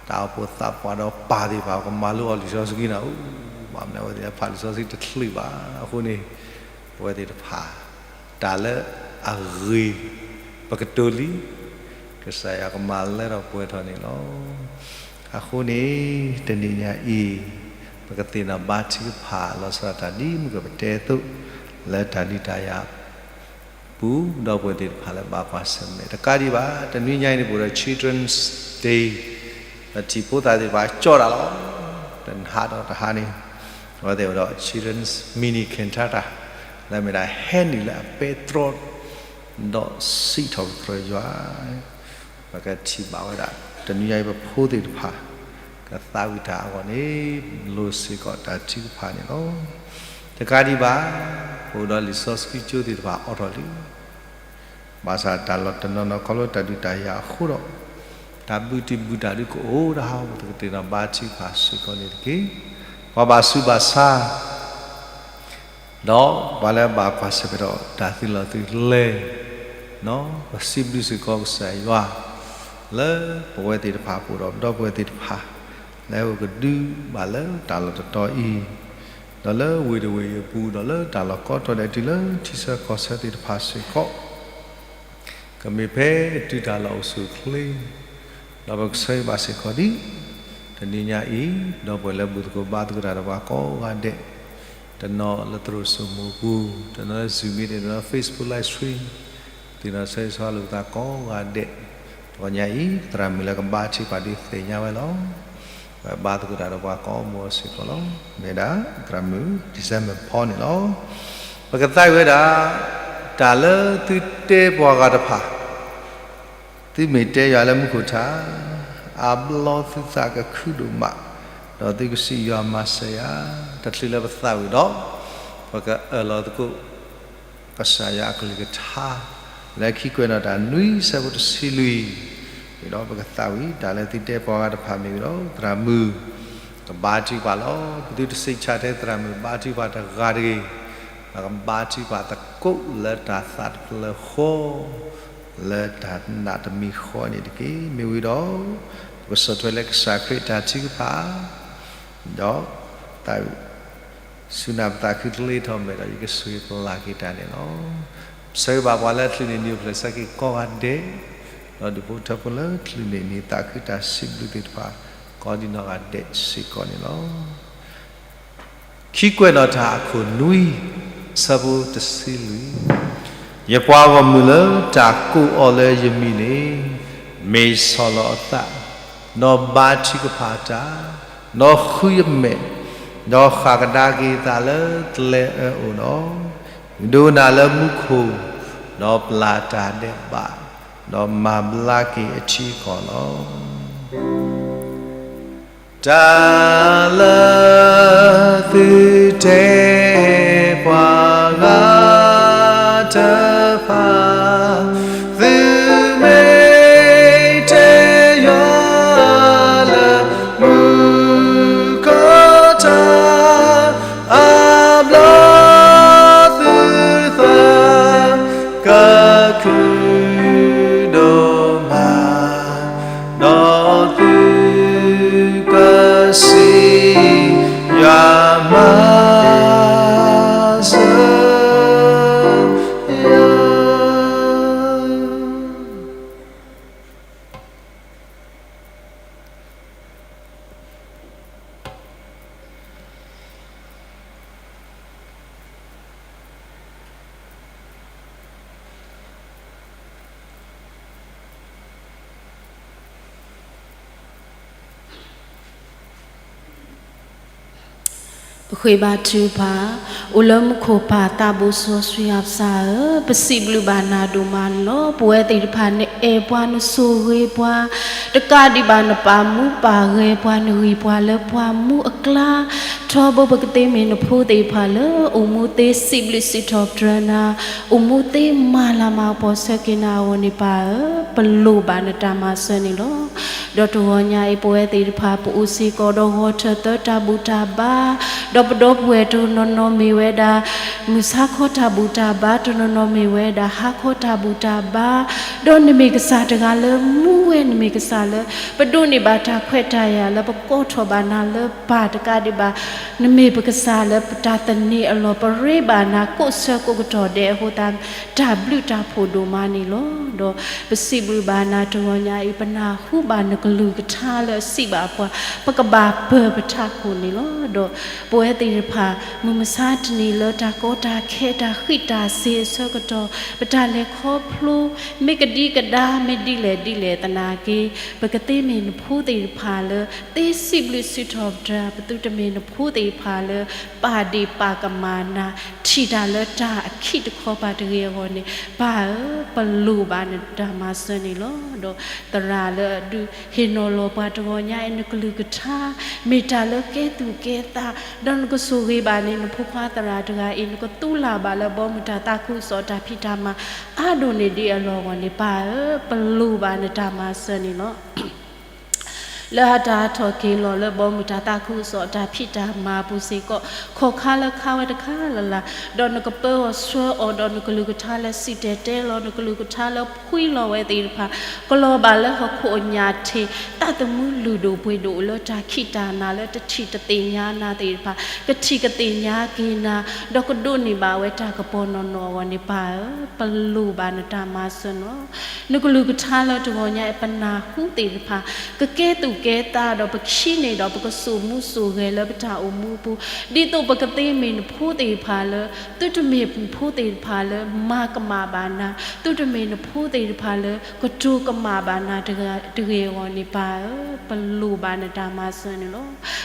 တၢ်အိၣ်ဖှိၣ်သးပှၢ်ဒီးပၢ်သ့ၣ်တဖၣ် ကမၤလိအီၤလံာ်စီဆှံနၤ, ဘၣ်မနုၤအဝဲသ့ၣ်ဖးလံာ်စီဆှံတချုးဘၣ်. အဃိန့ၣ် အဝဲသ့ၣ်တဖၣ် တၢ်လၢအဂ့ၤ ပကတိၤလံ ကစၢ်ယွၤကမၤလၢထီၣ်ပှဲၤထီၣ်န့ၣ်လီၤ. အဃိန့ၣ် တနံၤညါအံၤ ပကသ့ၣ်နီၣ်ဘါထုကဖၣ်လီၤဆီဒၣ်တၢ်ဒ်မုၢ်ကပတဲအသိး လၢတၢ်ဒုးတၢ်ယၤအပူၤ ဒီပုၢ်ဝဲၢ်သ့ၣ်တဖၣ်လၢဘၣ်ကွၢ်ဆၢၣ်မဲာ် တကးဒံးဘၣ် တနွံညါအံၤန့ၣ် ပအိၣ်ဒီး Children's Day ဒီးထံဖိသၣ်သ့ၣ်တဖၣ်ကၠီတၢ်လီၤ. တဟါဒီးတဟါန့ၣ် အဝဲသ့ၣ်အိၣ်ဒီး Children's Mini Cantata လၢမ့ၢ်ဒၣ်ဟဲနုာ်လၢအပဲတြီ ဒီးစံးထီၣ်ပတြၢၤယွၤ ပကထံၣ်ဘၣ်ဝဲဒၣ် တနွံညါအံၤပဖိသ့ၣ်တဖၣ် ကသးဝံၣ်တၢ်အဂီၢ်န့ၣ် လိၣ်စ့ၢ်ကီးတၢ်ထုကဖၣ်န့ၣ်လီၤ. တကးဒံးဘၣ် ပအိၣ်ဒီးလံာ်စီဆှံကၠိသ့ၣ်တဖၣ်အိးထီၣ်လံ. ဘၣ်ဆၣ်တၢ်လီၢ်တနီၤနီၤခီဖျိတၢ်ဒုးတၢ်ယၤအဃိဒီး တၢ်ဘုၣ်တံၢ်ဘုၣ်တၢ်ဒုးကအိၣ်တဟါ ပကသ့ၣ်နီၣ်ဘါထုကဖၣ်စ့ၢ်ကီးန့ၣ်တက့ၢ်. ပှၤဘၣ်ဆူးဘၣ်ဆါ ဒီးပှၤလၢဘၣ်ကွၢ်ဆၢၣ်မဲာ်ဒီးတၢ်သုးလီၢ်သုးကျဲ ပစံးဘျုးစ့ၢ်ကီးကစၢ်ယွၤ လၢပဝဲသ့ၣ်တဖၣ်အပူၤဒီး ဒီပုၢ်ဝဲၢ်သ့ၣ်တဖၣ် လၢပကဒုးဘၣ်လၢတၢ်လီၢ်တတီၤအံၤ ဒီးလၢဝ့ၢ်တဝ့ၢ်အံၤအပူၤ ဒီးလၢတၢ်လီၢ်ကိးတီၤဒဲးတုၤလၢထံဆၢကီၢ်ဆၢသ့ၣ်တဖၣ်စ့ၢ်ကီး ကမ့ၢ်ဖဲတုၤတၢ်လီၢ်အိၣ်ဆူၣ်အိၣ်ချ့ ဒီးပကဆၢဂ့ၤဘၣ်စ့ၢ်ကီးဒံး တနံၤညါအံၤ ဒီပုၢ်ဝဲၢ်လၢဘူၣ်သကိးဘါသကိးတၢ်ဒီးပှၤကိးဂၤဒဲး တနီၤလၢသရိာ်စိမိၢ်ပူၤ တနီၤလၢ Zoom meeting တနီၤလၢ Facebook live stream သ့ၣ်နီၣ်ဆၢဂ့ၤဆၢဝါလိာ်ပသးကိးဂၤဒဲး တဂီၤညါအံၤ သရၣ်မုၣ်လၢကဘါထုကဖၣ်ဒုးသ့ၣ်ညါဝဲလီၤ. ဘါသကိးတၢ်ဒီးပှၤကိးမုၢ်စ့ၢ်ကီးလီၤ. မ့ၢ်ဒၣ် သရၣ်မုၣ် December ဖီန့ၣ်လီၤ. ပကသးဝံၣ်ဝဲဒၣ် တၢ်လၢသုတဲပှၤဂၤတဖၣ်, သုမ့ၢ်တဲယွၤလၢမူခိၣ်ထါ, အါဘျီသုသးကခုဒိၣ်မး, ဒီးသုကစံးယွၤမၤစၢၤယၤ, တချုးလၢပသးဝံၣ်ဒီး ပကအၢၣ်လီၤသကိး ကစၢ်ယွၤအကလုၢ်ကထါ လၢခံကွဲးနီၣ်တၢ်နွံဆၢဖိတဆံလွံၢ်, ဒီးပကသးဝံၣ်တၢ်လၢသုတဲပှၤဂၤတဖၣ်မ့ၢ်ဝံၤဒီး သရၣ်မုၣ် ကဘါထုကဖၣ်လီၤ. ပသုတစံးဆၢထဲသရၣ်မုၣ်ဘါထုကဖၣ်တဂၤတဂ့ၤ, ကဘါထုကဖၣ်သကိးလၢတၢ်သးတဖျၢၣ်ဃီ လၢတၢ်နာ်တမံၤဃီန့ၣ်တက့ၢ်. မ့ၢ်ဝံၤဒီး ပကဆီၣ်ထွဲလၢကစၢ်ခရံာ်တၢ်ထုကဖၣ် ဒီးသးဝံၣ် ဆူနၢ်ပသးခုတလ့ထီၣ်မဲာ်ဒီး ယကဆိၣ်ဂ့ၤပလၤက့ၤတၢ်န့ၣ်လီၤ. ဆၢဂ့ၤဘၣ်ပှၤလၢအချုးန့ၢ်နံၤအိၣ်ဖျဲၣ်ဆၢက့ၤကိးဂၤဒဲး, ဒီးဒူၣ်ဖိထၢဖိလၢချုးန့ၢ်နံၤသးခုတၢ်စံးဘျုးသ့ၣ်တဖၣ် ကိးဒံးနီၢ်ဂၤဒဲးစ့ၢ်ကီးန့ၣ်လီၤ. ခံကွဲးနီၣ်တၢ်အခိၣ်နွံ ဆၢဖိတဆံလွံၢ်, ယပှၤဂီၢ်မုၢ်လၢတၢ်ကိးအီၤလၢယမံၤန့ၣ် မ့ၢ်ဆီၣ်လီၤအသး, ဒီးဘါထုကဖၣ်တၢ်, ဒီးဃုယမဲာ်, ဒီးဃၣ်ကဒါက့ၤသးလၢကျဲအၢအိၣ်ဒီး, ဒိကနၣ်လၢမူခိၣ်, ဒီးပျၢ်တၢ်ဒဲးဘး, ဒီးမၤဘျါက့ၤအထံအကီၢ်လီၤ. တၢ်လၢသုတဲပှၤဂၤတဖၣ်, သုမ့ၢ်တဲယွၤလၢမူခိၣ်ထါ, အါဘျီသုသးကခုဒိၣ်မး, ဒီးသုကစံးယွၤမၤစၢၤယၤ. ပဃ့ဘါထုကဖၣ်, အိၣ်လၢမူခိၣ်ပၢ်သးဘိစီဆှံယွၤပကစၢ်ဧၢ, ပစံးဘျုးဘၣ်နၤဒိၣ်မးန့ၣ်လီၤ. ပဝဲသ့ၣ်တဖၣ်နအဲၣ်ပှၤနဆိၣ်ဂ့ၤပှၤ, တကးဒံးဘၣ်နပာ်မူပာ်ဂဲၤပှၤ နဂံၢ်ပှၤလၢပှၤမူအကျါ, ထီဘိပကသ့မ့ၢ်နဖိသ့ၣ်တဖၣ်လၢ အိၣ်မူသ့စံးဘျုးစံးထီၣ်ပတြၢၤနၤ, အိၣ်မူသ့မၤလၤမၤကပီၤဆၢက့ၤနၤအဂီၢ်န့ၣ် ပၢ်ဧၢ, ပလိၣ်ဘၣ်နတၢ်မၤစၢၤန့ၣ်လီၤ. ဒီးတဂီၤညါအံၤ ပဝဲသ့ၣ်တဖၣ် ပအိၣ်စ့ၢ်ကီးဒီးဂီၤထၢၣ်သၢတၢ်ဘူၣ်တၢ်ဘါ, ဒီးပဒီပုၢ်ဝဲၢ်တနီၤနီၤမ့ၢ်ဝဲဒၣ် မုၢ်ဆါခီတၢ်ဘူၣ်တၢ်ဘါ, တနီၤနီၤမ့ၢ်ဝဲဒၣ်ဟါခီတၢ်ဘူၣ်တၢ်ဘါ, ဒီးနမ့ၢ်ကစၢ်တဂၤလၢမူဝဲ, နမ့ၢ်ကစၢ်လၢ ပဒိးန့ၢ်ဘၣ်တၢ်ခွဲးတၢ်ယာ်လၢပကိးထီၣ်ဘၣ်နၤလၢပၢ်တကးဒံးဘၣ်, နမ့ၢ်ပကစၢ်လၢပတၢ်သန့ၤအလီၢ် ပရ့ဘၣ်နၤကိးဆၢကိးကတီၢ်ဒဲးအဃိသတး တၢ်ဘျုးတၢ်ဖှိၣ်ဒိၣ်မးန့ၣ်လီၤ. ဒီးပစံးဘျုးဘၣ်နၤတဂီၤညါအံၤ ပနၢ်ဟူဘၣ်နကလုၢ်ကထါလၢအစံးဘၣ်ပှၤ, ပကဘၣ်ပၢၤပထးခိၣ်န့ၣ်လီၤ. ဒီးပဝဲသ့ၣ်တဖၣ် မုၢ်မဆါတနံၤလၢတၢ်ကီတၢ်ခဲ တၢ်ဃံးတၢ်စ့ၤအဆၢကတီၢ် ပတၢ်လဲၤခီဖျိ မ့ၢ်ကဒံကဒါ မ့ၢ်ဒ်လဲၣ်ဒ်လဲၣ်သနာ်က့ ပကသ့မ့ၢ်နဖိသ့ၣ်တဖၣ်လၢ သ့စံးဘျုးစံးထီၣ်ပတြၢၤ, ပသုတမ့ၢ်နဖိသ့ၣ်တဖၣ်လၢ ပာ်ဒ့ၣ်ပာ်ကမၣ်နၤ, ထံၣ်တၢ်လၢတၢ်အခံးတခီပၤတဂ့ၤအဂီၢ်န့ၣ် ပၢ်ဧၢ, ပလိၣ်ဘၣ်နတၢ်မၤစၢၤန့ၣ်လီၤ. ဒီးသရၣ်လၢအဒုးဟ့ၣ်နီၤလီၤပှၤတဂီၤညါအံၤ နကလုၢ်ကထါ မ့ၢ်တၢ်လၢကဲသူၣ်ကဲသး, ဒီးနကဆိၣ်ဂ့ၤဘၣ်န့ၣ် နဖိခွါသရၣ်တဂၤအံၤ နကသူလၢ်ဘၣ်လၢဘီမုၢ်တၢ်သးခုကစီၣ်တၢ်ဖံးတၢ်မၤ အါဒိၣ်န့ၢ်ဒံးအလီၢ်အဂီၢ်န့ၣ် ပၢ်ဧၢ, ပလိၣ်ဘၣ်နတၢ်မၤစၢၤန့ၣ်လီၤ. လၢအတၢ်ထီၣ်က့ၤလီၤလၢဘီမုၢ်တၢ်သးခုကစီၣ်တၢ်ဖံးတၢ်မၤအပူၤစ့ၢ်ကီး ခီၣ်ခါလၢခါဝဲတခါလၢ်လၢ်, ဒီးနကပၢအီၤဆှၢအီၤ ဒီးနကလုၢ်ကထါလၢစံၣ်တဲၤတဲလီၤ နကလုၢ်ကထါလၢဖှံလီၤဝဲသ့ၣ်တဖၣ် ကလီၤဘၣ်လၢဟီၣ်ခိၣ်အညၣ်ထံး သးသမူလုၢ်ဒိၣ်ပှ့ၤဒိၣ်လၢတၢ်ခံးတၢ်နၤလၢတထံၣ်တသ့ၣ်ညါနၤသ့ၣ်တဖၣ် ကထံၣ်ကသ့ၣ်ညါက့ၤနၤ ဒီးကဒိးန့ၢ်ဘၣ်ဝဲတၢ်ကပီၤနီၢ်နီၢ်အဂီၢ်န့ၣ် ပၢ်ဧၢ, ပလိၣ်ဘၣ်နတၢ်မၤစၢၤန့ၣ်လီၤ. နကလုၢ်ကထါလၢတဂီၤညါအံၤ ပနၢ်ဟူသ့ၣ်တဖၣ် ကကဲသူၣ် ကဲသးဒီးပခံန့ၣ်ဒီး ပကစိာ်မူစိာ်ဂဲၤလၢပတၢ်အိၣ်မူအပူၤ, ဒ်သိးပကသ့မ့ၢ်နဖိသ့ၣ်တဖၣ်လၢ သုတမ့ၢ်နဖိသ့ၣ်တဖၣ်လၢ မၤကမၣ်ဘၣ်နၤ, သုတမ့ၢ်နဖိသ့ၣ်တဖၣ်လၢ ကတိၤကမၣ်ဘၣ်နၤတဂ့ၤအဂီၢ်န့ၣ် ပၢ်ဧၢ, ပလိၣ်ဘၣ်နတၢ်မၤစၢၤန့ၣ်လီၤ.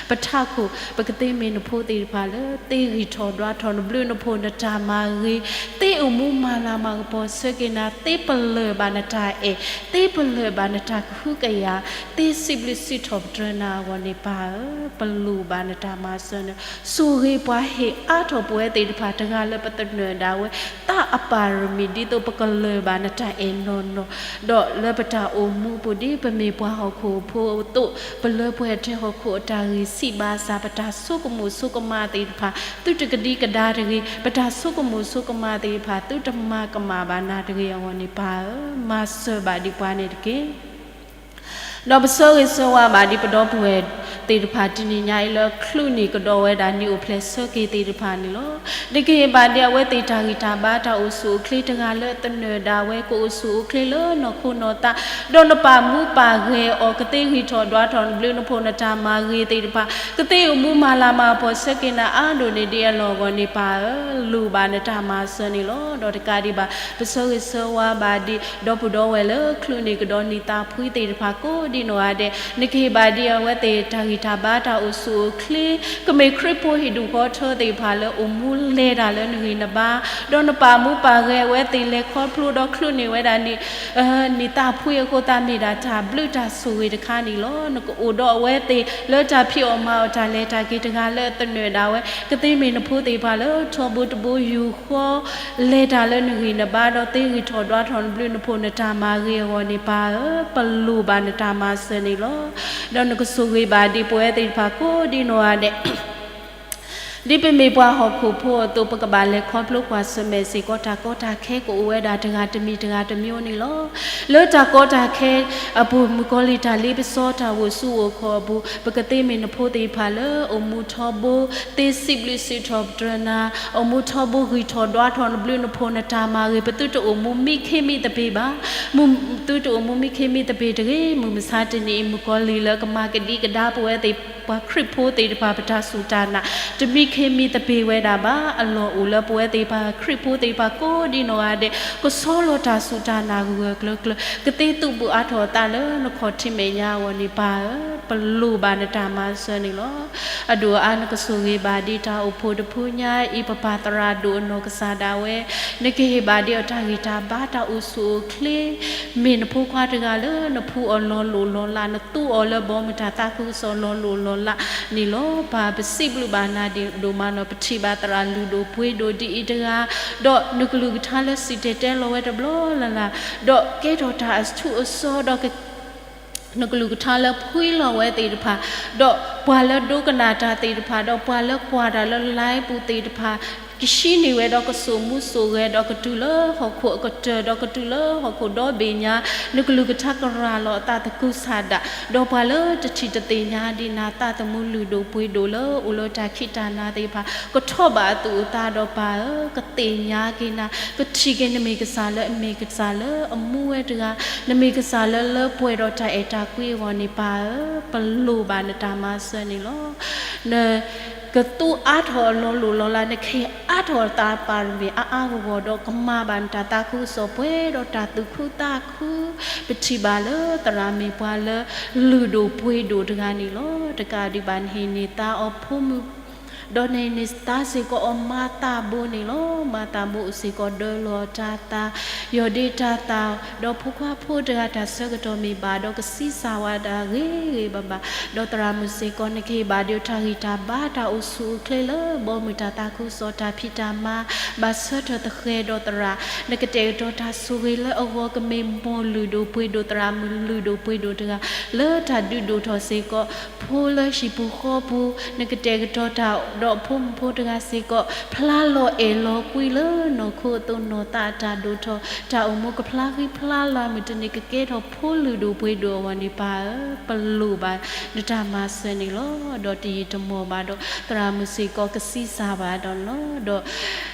ပထးခိၣ် ပကသ့မ့ၢ်နဖိသ့ၣ်တဖၣ်လၢ သ့ဂံၢ်ထီၣ်ဒွးထီၣ်နဘျုးနဖှိၣ်နတၢ်မၤဂ့ၤ, သ့အိၣ်မူမၤလၤမၤကပီၤဆၢက့ၤနၤ, သ့ပလၢၢ်ဘၣ်နတၢ်အဲၣ်, သ့ပလၢၢ်ဘၣ်နတၢ်ကဟုကယာ်, သ့စံးဘျုးစံးထီၣ်ပတြၢၤနၤအဂီၢ်န့ၣ် ပၢ်ဧၢ, ပလိၣ်ဘၣ်နတၢ်မၤစၢၤန့ၣ်, ဆိၣ်ဂ့ၤပှၤဟ့ၣ်အါထီၣ်ပဝဲသ့ၣ်တဖၣ်တဂၤလၢပသနၢၣ်ဒၣ်ဝဲ သးအပၢ်ရမံၤ ဒ်သိးပကလၢၢ်ဘၣ်နတၢ်အဲၣ်နီၢ်နီၢ်, ဒီးလၢပတၢ်အိၣ်မူပူၤ ဒ်ပမ့ၢ်ပှၤဟီၣ်ခိၣ်ဖိအသိး ပလၢပှဲၤထဲဟီၣ်ခိၣ်အတၢ်ဂံၢ်ဆံးဘၣ်ဆၣ် ပတၢ်ဆိကမိၣ်ဆိကမးသ့ၣ်တဖၣ် သုတကဒံကဒါတဂ့ၤ, ပတၢ်ဆိကမိၣ်ဆိကမးသ့ၣ်တဖၣ် သုတမၤကမၣ်ဘၣ်နၤတဂ့ၤအဂီၢ်န့ၣ် ပၢ်ဧၢ, မၤစၢၤဘၣ်ဒံးပှၤန့ၣ်တက့ၢ်. ဒီးပဆၢဂ့ၤဆၢဝါဘၣ်ဒံးပဒီပုၢ်ဝဲၢ်သ့ၣ်တဖၣ် တနံၤညါအံၤလၢ ချုးန့ၢ်ကဒီးဝဲဒၣ်နံၣ်အိၣ်ဖျဲၣ်ဆၢက့ၤသ့ၣ်တဖၣ်န့ၣ်လီၤ. နကဟ့ၣ်ဘၣ်ဒံးအဝဲသ့ၣ်တၢ်ဂံၢ်တၢ်ဘါ တၢ်အိၣ်ဆူၣ်အိၣ်ချ့တဂၤလၢသနၢၣ်ဒၣ်ဝဲ ကအိၣ်ဆူၣ်အိၣ်ချ့လၢနီၢ်ခိနီၢ်သး, ဒီးနပာ်မူပာ်ဂဲၤအီၤ ကသ့ဂံၢ်ထီၣ်ဒွးထီၣ်နဘျုးနဖှိၣ်နတၢ်မၤဂ့ၤသ့ၣ်တဖၣ်, ကသ့အိၣ်မူမၤလၤမၤကပီၤဆၢက့ၤနၤအါဒိၣ်န့ၢ်ဒံးအလီၢ်အဂီၢ်န့ၣ် ပၢ်ဧၢ, လိၣ်ဘၣ်နတၢ်မၤစၢၤန့ၣ်လီၤ. ဒီးတကးဒံးဘၣ် ပဆၢဂ့ၤဆၢဝါဘၣ်ဒံး ဒီပုၢ်ဒီဝဲၢ်လၢ ချုးန့ၢ်ကဒီးနံၣ်သးဖှံသ့ၣ်တဖၣ် ကိးဒံနီၢ်ဂၤဒဲး, နကဟ့ၣ်ဘၣ်ဒံးအဝဲသ့ၣ်တၢ်ဂံၢ်တၢ်ဘါ တၢ်အိၣ်ဆူၣ်အိၣ်ချ့, ကမ့ၢ်ခရံာ်ဖိဟံၣ်ဒူၣ်ဃီထၢသ့ၣ်တဖၣ်လၢ အိၣ်မူလဲၤတၢ်လၢနဂံၢ်နဘါ, ဒီးနပာ်မူပာ်ဂဲၤအဝဲသ့ၣ် လဲၤခီဖျိဒီးချုးန့ၢ်ဝဲဒၣ်နံၣ် နံၣ်သးဖှံအဃိသတး မ့ၢ်ဒၣ်တၢ်ဘျုးတၢ်ဆိၣ်ဂ့ၤတခါန့ၣ်လီၤ. နကအိၣ်ဒီးအဝဲသ့ၣ်လၢတၢ်ဖံးအီၣ်မၤအီၣ် တၢ်လဲၤတၢ်က့ၤတဂၤလၢအသနၢၣ်ဒၣ်ဝဲ, ကသ့မ့ၢ်နဖိသ့ၣ်တဖၣ်လၢ ထီဘိတဘိယူၢ်ဃီ လဲၤတၢ်လၢနဂံၢ်နဘါ ဒီးသ့ဂံၢ်ထီၣ်ဒွးထီၣ်နဘျုးနဖှိၣ်နတၢ်မၤဂ့ၤအဂီၢ်န့ၣ် ပၢ်ဧၢ, ပလိၣ်ဘၣ်နတၢ်မၤစၢၤန့ၣ်လီၤ. ဒီးနကဆိၣ်ဂ့ၤဘၣ်ဒံးပဝဲသ့ၣ်တဖၣ် ကိးဒံနီၢ်ဂၤဒဲး ဒ်ပမ့ၢ်ပှၤဟီၣ်ခိၣ်ဖိအသိး ပကဘၣ်လဲၤခီဖျိကွၢ်ဆၢၣ်မဲာ်စ့ၢ်ကီး တၢ်ကီတၢ်ခဲကအိၣ်ဝဲဒၣ်တဂၤတမံၤတဂၤတမံၤန့ၣ်လီၤ. လၢတၢ်ကီတၢ်ခဲအပူၤ မုၣ်ကီၤလံၢ်တၢ်လ့ပစီတၢ်အိၣ်ဆူၣ်အိၣ်ချ့အပူၤ ပကသ့မ့ၢ်နဖိသ့ၣ်တဖၣ်လၢ အိၣ်မူထီဘိ သ့စံးဘျုးစံးထီၣ်ပတြၢၤနၤ, အိၣ်မူထီဘိဂံၢ်ထီၣ်ဒွးထီၣ်နဘျုးနဖှိၣ်နတၢ်မၤဂ့ၤ, ပသုတအိၣ်မူမံခ့မံသပ့ၤဘၣ်. သုတအိၣ်မူမံခ့မံသပ့ၤတဂ့ၤ. မုၢ်မဆါတနံၤအံၤ မုၣ်ကီၤလံၢ်လၢကမၤကဒံကဒါပဝဲသ့ၣ် ပှၤခရံာ်ဖိသ့ၣ်တဖၣ် ပတၢ်စူၢ်တၢ်နာ် တမံခ့မံသပ့ၤဝဲဒၣ်ဘၣ်. အလီၢ်အိၣ်လၢပဝဲသ့ၣ်ပှၤခရံာ်ဖိသ့ၣ်တဖၣ် ကိးဒံနီၢ်ဂၤဒဲး ကဆီလီၤတၢ်စူၢ်တၢ်နာ်ဂၢၢ်ဂၢၢ်ကျၢၤကျၢၤ, ကသ့သုးဘူးအါထီၣ်အသးလၢနခီၣ်ထံးမဲာ်ညါအဂီၢ်န့ၣ် ပၢ်ဧၢ, ပလိၣ်ဘၣ်နတၢ်မၤစၢၤန့ၣ်လီၤ. အဒိၣ်အါ နကဆိၣ်ဂ့ၤဘၣ်ဒံးတၢ်အိၣ်ဖှိၣ်တဖုညါအံၤ ပပၢ်သရၣ်ဒိၣ်အနီၢ်ကစၢ်ဒၣ်ဝဲ, နကဟ့ၣ်ဘၣ်ဒံးအီၤတၢ်ဂံၢ်တၢ်ဘါ တၢ်အိၣ်ဆူၣ်အိၣ်ချ့ မ့ၢ်နဖိခွါတဂၤလၢနဖှူအီၤလီၤလိၢ်လီၤလး, နသူအီၤလၢဘီမုၢ်တၢ်သးခုကစီၣ်လီၤလိၢ်လီၤလးန့ၣ်လီၤ. ပၢ်ပစံးဘျုးဘၣ်နၤဒိၣ်မးလီၤ. ပထံၣ်ဘၣ်သရၣ်လုၢ်ဒိၣ်ပှ့ၤဒိၣ်ဒ်အံၤတဂၤ, ဒီးနကလုၢ်ကထါလၢစံၣ်တဲၤတဲလီၤဝဲတဘျီလၢ်လၢ်, ဒီးကဲထီၣ်တၢ်အထူအစီဒီး နကလုၢ်ကထါလၢဖှံလီၤဝဲသ့ၣ်တဖၣ်, ဒီးပှၤလၢဒိကနၣ်တၢ်သ့ၣ်တဖၣ်, ဒီးပှၤလၢကွၢ်တၢ်လၢ live ပူၤသ့ၣ်တဖၣ်, ကဟံးန့ၢ်ဝဲဒီးကစိာ်မူစိာ်ဂဲၤဒီးကတုၤလၢဟီၣ်ခိၣ်အကတၢၢ် ဒီးကတုၤလၢဟီၣ်ခိၣ်ဒီဘ့ၣ်ညါ, နကလုၢ်ကထါကရၤလီၤအသးသကူစၢ်ဒၣ်, ဒီးပှၤလၢတထံၣ်တသ့ၣ်ညါဒံးနၤ သးသမူလုၢ်ဒိၣ်ပှ့ၤဒိၣ်လၢအိၣ်လၢတၢ်ခံးတၢ်နၤသ့ၣ်တဖၣ် ကထီၣ်ဘၣ်အသူၣ်အသးဒီးပၢ်ဧၢ, ကသ့ၣ်ညါက့ၤနၤ, ကထံၣ်က့ၤနမ့ၢ်ကစၢ်လၢအမ့ၢ်ကစၢ်လၢအမူဝဲတဂၤ, နမ့ၢ်ကစၢ်လၢလၢပှဲၤဒီးတၢ်အဲၣ်တၢ်ကွံအဂီၢ်န့ၣ် ပၢ်ဧၢ, ပလိၣ်ဘၣ်နတၢ်မၤစၢၤန့ၣ်လီၤ. နကသူအါထီၣ်အလီၤလိၢ်လီၤလး, နကဟ့ၣ်အါထီၣ်သးပၢ်ရမံၤအါအါဂီၢ်ဂီၢ်ဒီး ကမၤဘၣ်နတၢ်သးခုကစီၣ်ပှဲၤဒီးတၢ်သူၣ်ခုသးခု, ပထံၣ်ဘၣ်လၢသရၣ်မ့ၢ်ပှၤလၢလုၢ်ဒိၣ်ပှ့ၤဒိၣ်တဂၤန့ၣ်လီၤ. တကးဒံးဘၣ် နဟ့ၣ်န့ၢ်သးအီၤဖိမုၣ် ဒီးနဟ့ၣ်န့ၢ်သးစ့ၢ်ကီးအီၤမၤသးဘိန့ၣ်လီၤ. မၤသးဘိအိၣ်စ့ၢ်ကီးဒၢလီၤတၢ်သး, ယီၢ်ဒ့တၢ်သး, ဒီးဖိခွါဖိတဂၤတၢ်ဆၢကတီၢ်မ့ၢ်ဘၣ်ဒီး ကဆံးစၢ်ဝဲဒၣ်ဂ့ၤဂ့ၤဘၣ်ဘၣ်, ဒီးသရၣ်မုၣ်စ့ၢ်ကီး နကဟ့ၣ်ဘၣ်ဒံးတၢ်ဂံၢ်တၢ်ဘါ တၢ်အိၣ်ဆူၣ်အိၣ်ချ့လၢ ဘီမုၢ်တၢ်သးခုကစီၣ် တၢ်ဖံးတၢ်မၤ ဘၣ်ဆၢထၢၣ်သဃဲးဒီးသရၣ်, နကတဲာ်ကတီၤတၢ်ဆိၣ်ဂ့ၤလၢအဂီၢ် ကမ့ၢ်မိၢ်လုၢ်ဒိၣ်ပှ့ၤဒိၣ် သရၣ်မုၣ်လုၢ်ဒိၣ်ပှ့ၤဒိၣ်တဂၤ လၢတၢ်ဒုးဒိၣ်ထီၣ်စ့ၢ်ကီး ဖိလၢဟံၣ်ပူၤဃီပူၤ, နကတဲာ်ကတီၤတၢ်ဒီးဖိမုၣ်ဖိတဂၤစ့ၢ်ကီး ဖျါလီၤအဲၣ်လီၤကွံလၢနီၢ်ခိအသိးနီၢ်သးအတၢ်ဒိၣ်ထီၣ် တၢ်အိၣ်မူကဖျါဃံဖျါလၤ မုၢ်တနံၤကကဲထီၣ်ဖိလုၢ်ဒိၣ်ပှ့ၤဒိၣ်အဂီၢ်န့ၣ် ပၢ်ဧၢ, ပလိၣ်ဘၣ်နတၢ်မၤစၢၤန့ၣ်လီၤ. ဒီးတယံာ်တမီၢ်ဘၣ်ဒီး သရၣ်မုၣ်စ့ၢ်ကီးကဆံးစၢ်ဘၣ်ဒီးလီၤ. ဒီး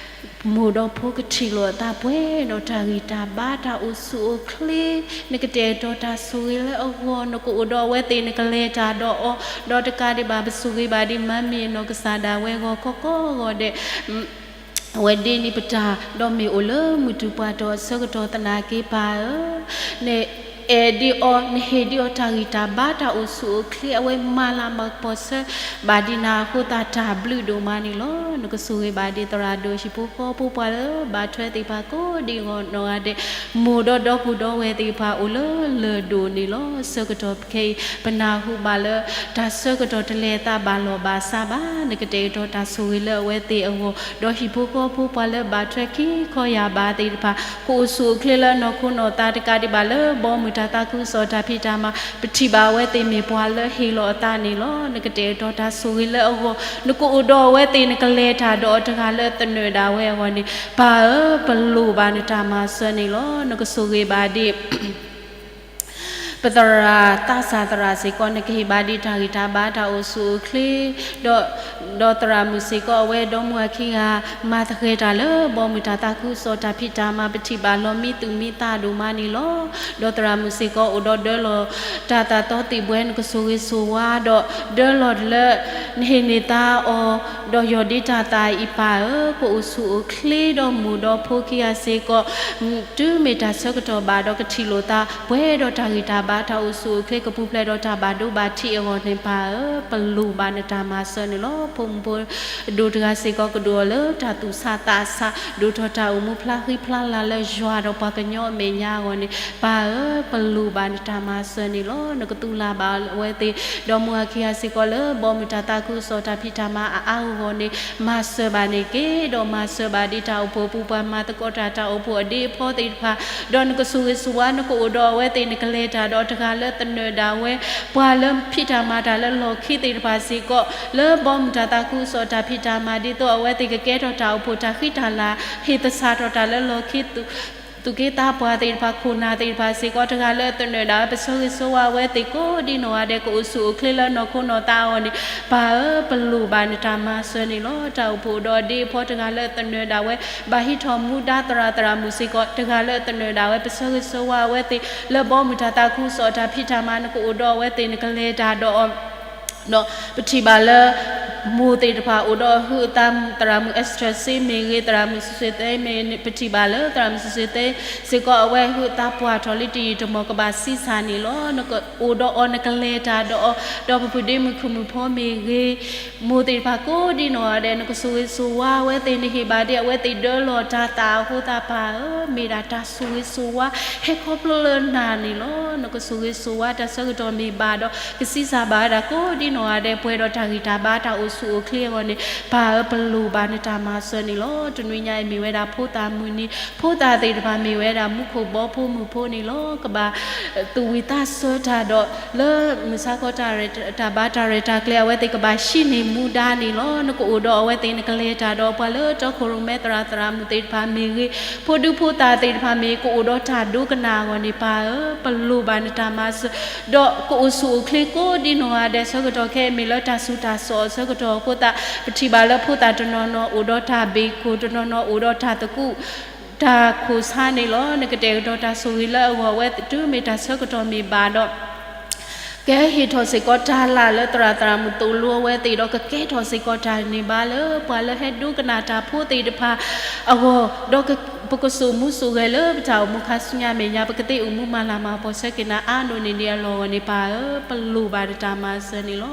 မိၢ်ဒီးဖိကထံၣ်လိာ်အသးပှဲၤဒီးတၢ်ဂံၢ်တၢ်ဘါတၢ်အိၣ်ဆူၣ်အိၣ်ချ့, နကတဲာ်ကတီၤတၢ်ဆိၣ်ဂ့ၤလၢအဂီၢ်, နကအိၣ်ဒီးအဝဲသ့ၣ် နကလဲၤတၢ်ဒီးအီၤ, ဒီးတကးဒံးဘၣ် ပဆိၣ်ဂ့ၤဘၣ်ဒ်မၤမ့ၢ်အနီၢ်ကစၢ်ဒၣ်ဝဲအဂီၢ် ကီကီဂီၢ်ဒဲး အဝဲဒ်န့ၣ်ပတၢ် ဒီးမ့ၢ်အိၣ်လၢမုၢ်တူၢ်ပှၤတီၤအဆၢကတီၢ်သနာ်က့ ပၢ်ဧၢ, နအဲၣ်ဒံးအီၤ နဟ့ၣ်ဒံးအီၤတၢ်ဂံၢ်တၢ်ဘါတၢ်အိၣ်ဆူၣ်အိၣ်ချ့ အဝဲမၤလၤမၤကပီၤဆၢဘၣ်ဒံးနၤအဃိသတး တၢ်ဘျုးဒိၣ်မးန့ၣ်လီၤ. နကဆိၣ်ဂ့ၤဘၣ်ဒ်သရၣ်ဒိၣ်ဟံၣ်ဖိဃီဖိပှၤလၢဘၣ်ထွဲသ့ၣ်တဖၣ်ကိးဒံးဂီၢ်နီၢ်ဂၤဒဲး, မိၢ်ဒီးဒီပုၢ်ဒီဝဲၢ်သ့ၣ်တဖၣ်အိၣ်လၢလၢၢ်ဒိၣ်န့ၣ်လီၤ. ဆၢကတီၢ်ခဲအံၤ ပနၢ်ဟူဘၣ်လၢ တၢ်ဆၢကတီၢ်တလဲၤအသးဘၣ်လီၢ်ဘၣ်စးဘၣ်, နကတဲာ်ကတီၤတၢ်ဆိၣ်ဂ့ၤလၢအဝဲသ့ၣ်အဂီၢ်, ဒီးဟံၣ်ဖိဃီဖိပှၤလၢဘၣ်ထွဲခံခီယၢ်ဘးသ့ၣ်တဖၣ် ကအိၣ်ဆူၣ်အိၣ်ချ့လၢနီၢ်ခိနီၢ်သးတကးဒံးဘၣ်လၢ ဘီမုၢ်တၢ်သးခုကစီၣ်တၢ်ဖံးတၢ်မၤ ပထံၣ်ဘၣ်အဝဲသ့ၣ်မ့ၢ်ပှၤလၢဟ့ၣ်လီၤအသးန့ၣ်လီၤ. နကတဲာ်ကတီၤတၢ်ဆိၣ်ဂ့ၤလၢအဂီၢ်, နကအိၣ်ဒီးအဝဲသ့ၣ် နကလဲၤတၢ်ဒီးအီၤတဂၤလၢသနၢၣ်ဒၣ်ဝဲအဂီၢ်န့ၣ် ပၢ်ဧၢ ပလိၣ်ဘၣ်နတၢ်မၤစၢၤန့ၣ်လီၤ. နကဆိၣ်ဂ့ၤဘၣ်ဒ် ပသရၣ်သးစၢ်သရၣ်စ့ၢ်ကီး နကဟ့ၣ်ဘၣ်ဒံးတၢ်ဂံၢ်တၢ်ဘါတၢ်အိၣ်ဆူၣ်အိၣ်ချ့, ဒီး ဒီးသရၣ်မုၣ်စ့ၢ်ကီး အဝဲဒီမါအခံဂၤ မၤသဃဲၤတၢ်လၢဘီမုၢ်တၢ်သးခုကစီၣ်တၢ်ဖံးတၢ်မၤ ပထံၣ်ဘၣ်လီၤမံသူၣ်မံသးဒိၣ်မးန့ၣ်လီၤ. ဒီးသရၣ်မုၣ်စ့ၢ်ကီး အိၣ်ဒီးဒၢလီၤတၢ်သးသီသံၣ်ဘှဲ နကဆိၣ်ဂ့ၤဆိၣ်ဝါဒီး ဒၢလီၤလၢ နဟ့ၣ်န့ၢ်သါအီၤ ဒီးယီၢ်ဒ့တၢ်သးအံၤ ပၢ်ဧၢ ကအိၣ်ဆူၣ်အိၣ်ချ့ဒီးမိၢ်ဒီးဖိခံဂၤစ့ၢ်ကီး တုၤမ့ၢ်တၢ်ဆၢကတီၢ်ဘၣ်ဒီးကထံၣ်လိာ်သး ပှဲၤဒီးတၢ်ဂံၢ်တၢ်ဘါတၢ်အိၣ်ဆူၣ်အိၣ်ချ့ ကပူၤဖျဲးဒီးတၢ်ဘၣ်ဒိဘၣ်ထံးအဂီၢ်န့ၣ် ပၢ်ဧၢ ပလိၣ်ဘၣ်နတၢ်မၤစၢၤန့ၣ်လီၤ. ဖိမုၣ်ဖိဒိၣ်တဂၤစ့ၢ်ကီး ကဒိၣ်အီၤလၢတၢ်သူၣ်ဆးသးဆး ဒိၣ်ထီၣ်တၢ်အိၣ်မူဖျါဃံဖျါလၤလၢယွၤဒီးပှၤကညီအမဲာ်ညါအဂီၢ်န့ၣ် ပၢ်ဧၢ ပလိၣ်ဘၣ်နတၢ်မၤစၢၤန့ၣ်လီၤ. နကသူၣ်လၢ်ဘၣ်အဝဲသ့ၣ် ဒီမါအခံဂၤစ့ၢ်ကီးလၢ ဘီမုၢ်တၢ်သးခုကစီၣ်တၢ်ဖံးတၢ်မၤအါအါဂီၢ်ဂီၢ်န့ၣ် မၤစၢၤဘၣ်န့ၣ်က့ၤ ဒီးမၤစၢၤဘၣ်ဒ်တၢ်အိၣ်ဖှိၣ်အပူၤ ပှၤမၤသကိးတၢ်တၢ်အိၣ်ဖှိၣ်အဒ့အဖီသ့ၣ်တဖၣ်, ဒီးနကဆိၣ်ဂ့ၤဆိၣ်ဝါ နကအိၣ်ဒီးအဝဲသ့ၣ် နကလဲၤတၢ်ဒီးတဂၤလၢသနၢၣ်ဒၣ်ဝဲ ပှၤလၢဖံးတၢ်မၤတၢ်လၢလီၢ်ခံသ့ၣ်တဖၣ်စ့ၢ်ကီး လၢဘီမုၢ်တၢ်သးခုကစီၣ်တၢ်ဖံးတၢ်မၤ ဒ်သိးအဝဲသ့ၣ်ကကဲထီၣ်တၢ်အိၣ်ဖှိၣ်တၢ်ဃံတၢ်လၤ ဟ့ၣ်သဆၣ်ထီၣ်တၢ်လၢလီၢ်ခံ သူၣ်က့သးပှၢ်သ့ၣ်တဖၣ်ခိၣ်နၢ်သ့ၣ်တဖၣ်စ့ၢ်ကီး တဂၤလၢသနၢၣ်ဒၣ်ဝဲ ပဆၢဂ့ၤဆၢဝါအဝဲသ့ၣ်ကိးဒံနီၢ်ဂၤဒဲး ကအိၣ်ဆူၣ်အိၣ်ချ့လၢနီၢ်ခိနီၢ်သးအဂီၢ်န့ၣ် ပၢ်ဧၢ ပလိၣ်ဘၣ်နတၢ်မၤစၢၤန့ၣ်လီၤ. တၢ်အိၣ်ဖှိၣ်ဒီးအဒ့အဖီတဂၤလၢသနၢၣ်ဒၣ်ဝဲ ဘၣ်ဟံးထီၣ်မူဒါသရၣ်သရၣ်မုၣ်စ့ၢ်ကီး တဂၤလၢသနၢၣ်ဒၣ်ဝဲ ပဆၢဂ့ၤဆၢဝါအဝဲသ့ၣ် လၢဘီမုၢ်တၢ်သးခုကစီၣ်တၢ်ဖံးတၢ်မၤ နကအိၣ်ဒီးအဝဲသ့ၣ် နကလဲၤတၢ်ဒီးအီၤ ဒီးပထံၣ်ဘၣ်လၢ မိၢ်သ့ၣ်တဖၣ်အိၣ်ဒီးအဟုးအသး သရၣ်မုၣ် Esther စ့မ့ၢ်ဂ့ၤ သရၣ်မုၣ်စံးစ့သ့မ့ၢ်ဂ့ၤ ပထံၣ်ဘၣ်လၢသရၣ်မုၣ်စံးစ့သ့စ့ၢ်ကီး အဝဲဟုးသးပှၢ်ထီၣ်လံတယံာ်တမီၢ် ကဘၣ်ဆံးစၢ်န့ၣ်လီၤ. နကအိၣ်ဒီးအီၤ နကလဲၤတၢ်ဒီးအီၤ ဒီးပပုၢ်ဒ့မုၣ်ခုၣ်မုၣ်ဖိမ့ၢ်ဂ့ၤ မိၢ်သ့ၣ်တဖၣ်ကိးဒံနီၢ်ဂၤဒဲး နကဆိၣ်ဂ့ၤဆိၣ်ဝါအဝဲသ့ၣ် နဟ့ၣ်ဘၣ်ဒံးအဝဲသ့ၣ်ဒၢလီၤတၢ်သးအဃိသတး ပၢ်ဧၢ မ့ၢ်ဒၣ်တၢ်ဆိၣ်ဂ့ၤဆိၣ်ဝါ ဟဲခီဖျိလၢနၤန့ၣ်လီၤ. နကဆိၣ်ဂ့ၤဆိၣ်ဝါတၢ်ဆၢကတီၢ်မ့ၢ်ဘၣ်ဒီး ကဆံးစၢ်ဘၣ်ဝဲဒၣ်ကိးဒံနီၢ်ဂၤဒဲး ပှဲၤဒီးတၢ်ဂံၢ်တၢ်ဘါတၢ်အိၣ်ဆူၣ်အိၣ်ချ့အဂီၢ်န့ၣ် ပၢ်ဧၢ ပလိၣ်ဘၣ်နတၢ်မၤစၢၤန့ၣ်လီၤ. တနွံညါအံၤမ့ၢ်ဝဲဒၣ်ဖိသၣ်မုၢ်နံၤ ဖိသၣ်သ့ၣ်တဖၣ်မ့ၢ်ဝဲဒၣ်မူခိၣ်ဘီဖိမုၢ်ဖိန့ၣ်လီၤ. ကဘၣ်သူၣ်ဝံၣ်သးဆၢတၢ်ဒီး လၢမုၢ်ဆါခီတၢ်ရဲၣ်တၢ်ဘါတၢ်ရဲၣ်တၢ်ကျဲၤ အဝဲသ့ၣ်ကဘၣ်ဟံးန့ၢ်မူဒါန့ၣ်လီၤ. နကအိၣ်ဒီးအဝဲသ့ၣ် နကလဲၤတၢ်ဒီးပှၤလၢတီခိၣ်ရိၣ်မဲသရၣ်သရၣ်မုၣ်သ့ၣ်တဖၣ်မ့ၢ်ဂ့ၤ ဖိဒူဖိသၣ်သ့ၣ်တဖၣ်မ့ၢ် ကအိၣ်ဒီးတၢ်ဒိကနၣ်အဂီၢ်န့ၣ် ပၢ်ဧၢ ပလိၣ်ဘၣ်နတၢ်မၤစၢၤ ဒီးကအိၣ်ဆူၣ်အိၣ်ချ့ကိးဒံနီၢ်ဂၤဒဲး ဆၢကတီၢ်ခဲအံၤ မ့ၢ်လၢတၢ်ဆူးတၢ်ဆီၣ်အဆၢကတီၢ်အဃိသတး ပထံၣ်ဘၣ်လၢဖိသၣ်တနီၤနီၤ အိၣ်ဒီးတၢ်ဘ့ၣ်ခိၣ် တနီၤနီၤအိၣ်ဒီးတၢ်သကူး တၢ်ခိၣ်ဆါန့ၣ်လီၤ. နကတဲာ်ကတီၤတၢ်ဆိၣ်ဂ့ၤလၢအဂီၢ်ဝဲ တုၤမ့ၢ်တၢ်ဆၢကတီၢ်မ့ၢ်ဘၣ်ဒီး ကဟ့ၣ်ထီၣ်စ့ၢ်ကီးတၢ်လၢ်လၢသရၣ်သရၣ်မုၣ်သိၣ်လိအဝဲသ့ၣ်ဒီး ကကဲထီၣ်စ့ၢ်ကီးတၢ်န့ၢ်ဘါလၢ ပှၤလၢဟဲဒိကနၣ်တၢ်ဖိသ့ၣ်တဖၣ်အဂီၢ် ဒီးပကစိာ်မူစိာ်ဂဲၤလၢပတၢ်အိၣ်မူခါဆူညါအမဲာ်ညါ ပကသ့အိၣ်မူမၤလၤမၤကပီၤဆၢက့ၤနၤအါဒိၣ်န့ၢ်ဒံးအလီၢ်အဂီၢ်န့ၣ် ပၢ်ဧၢ ပလိၣ်ဘၣ်နတၢ်မၤစၢၤန့ၣ်လီၤ.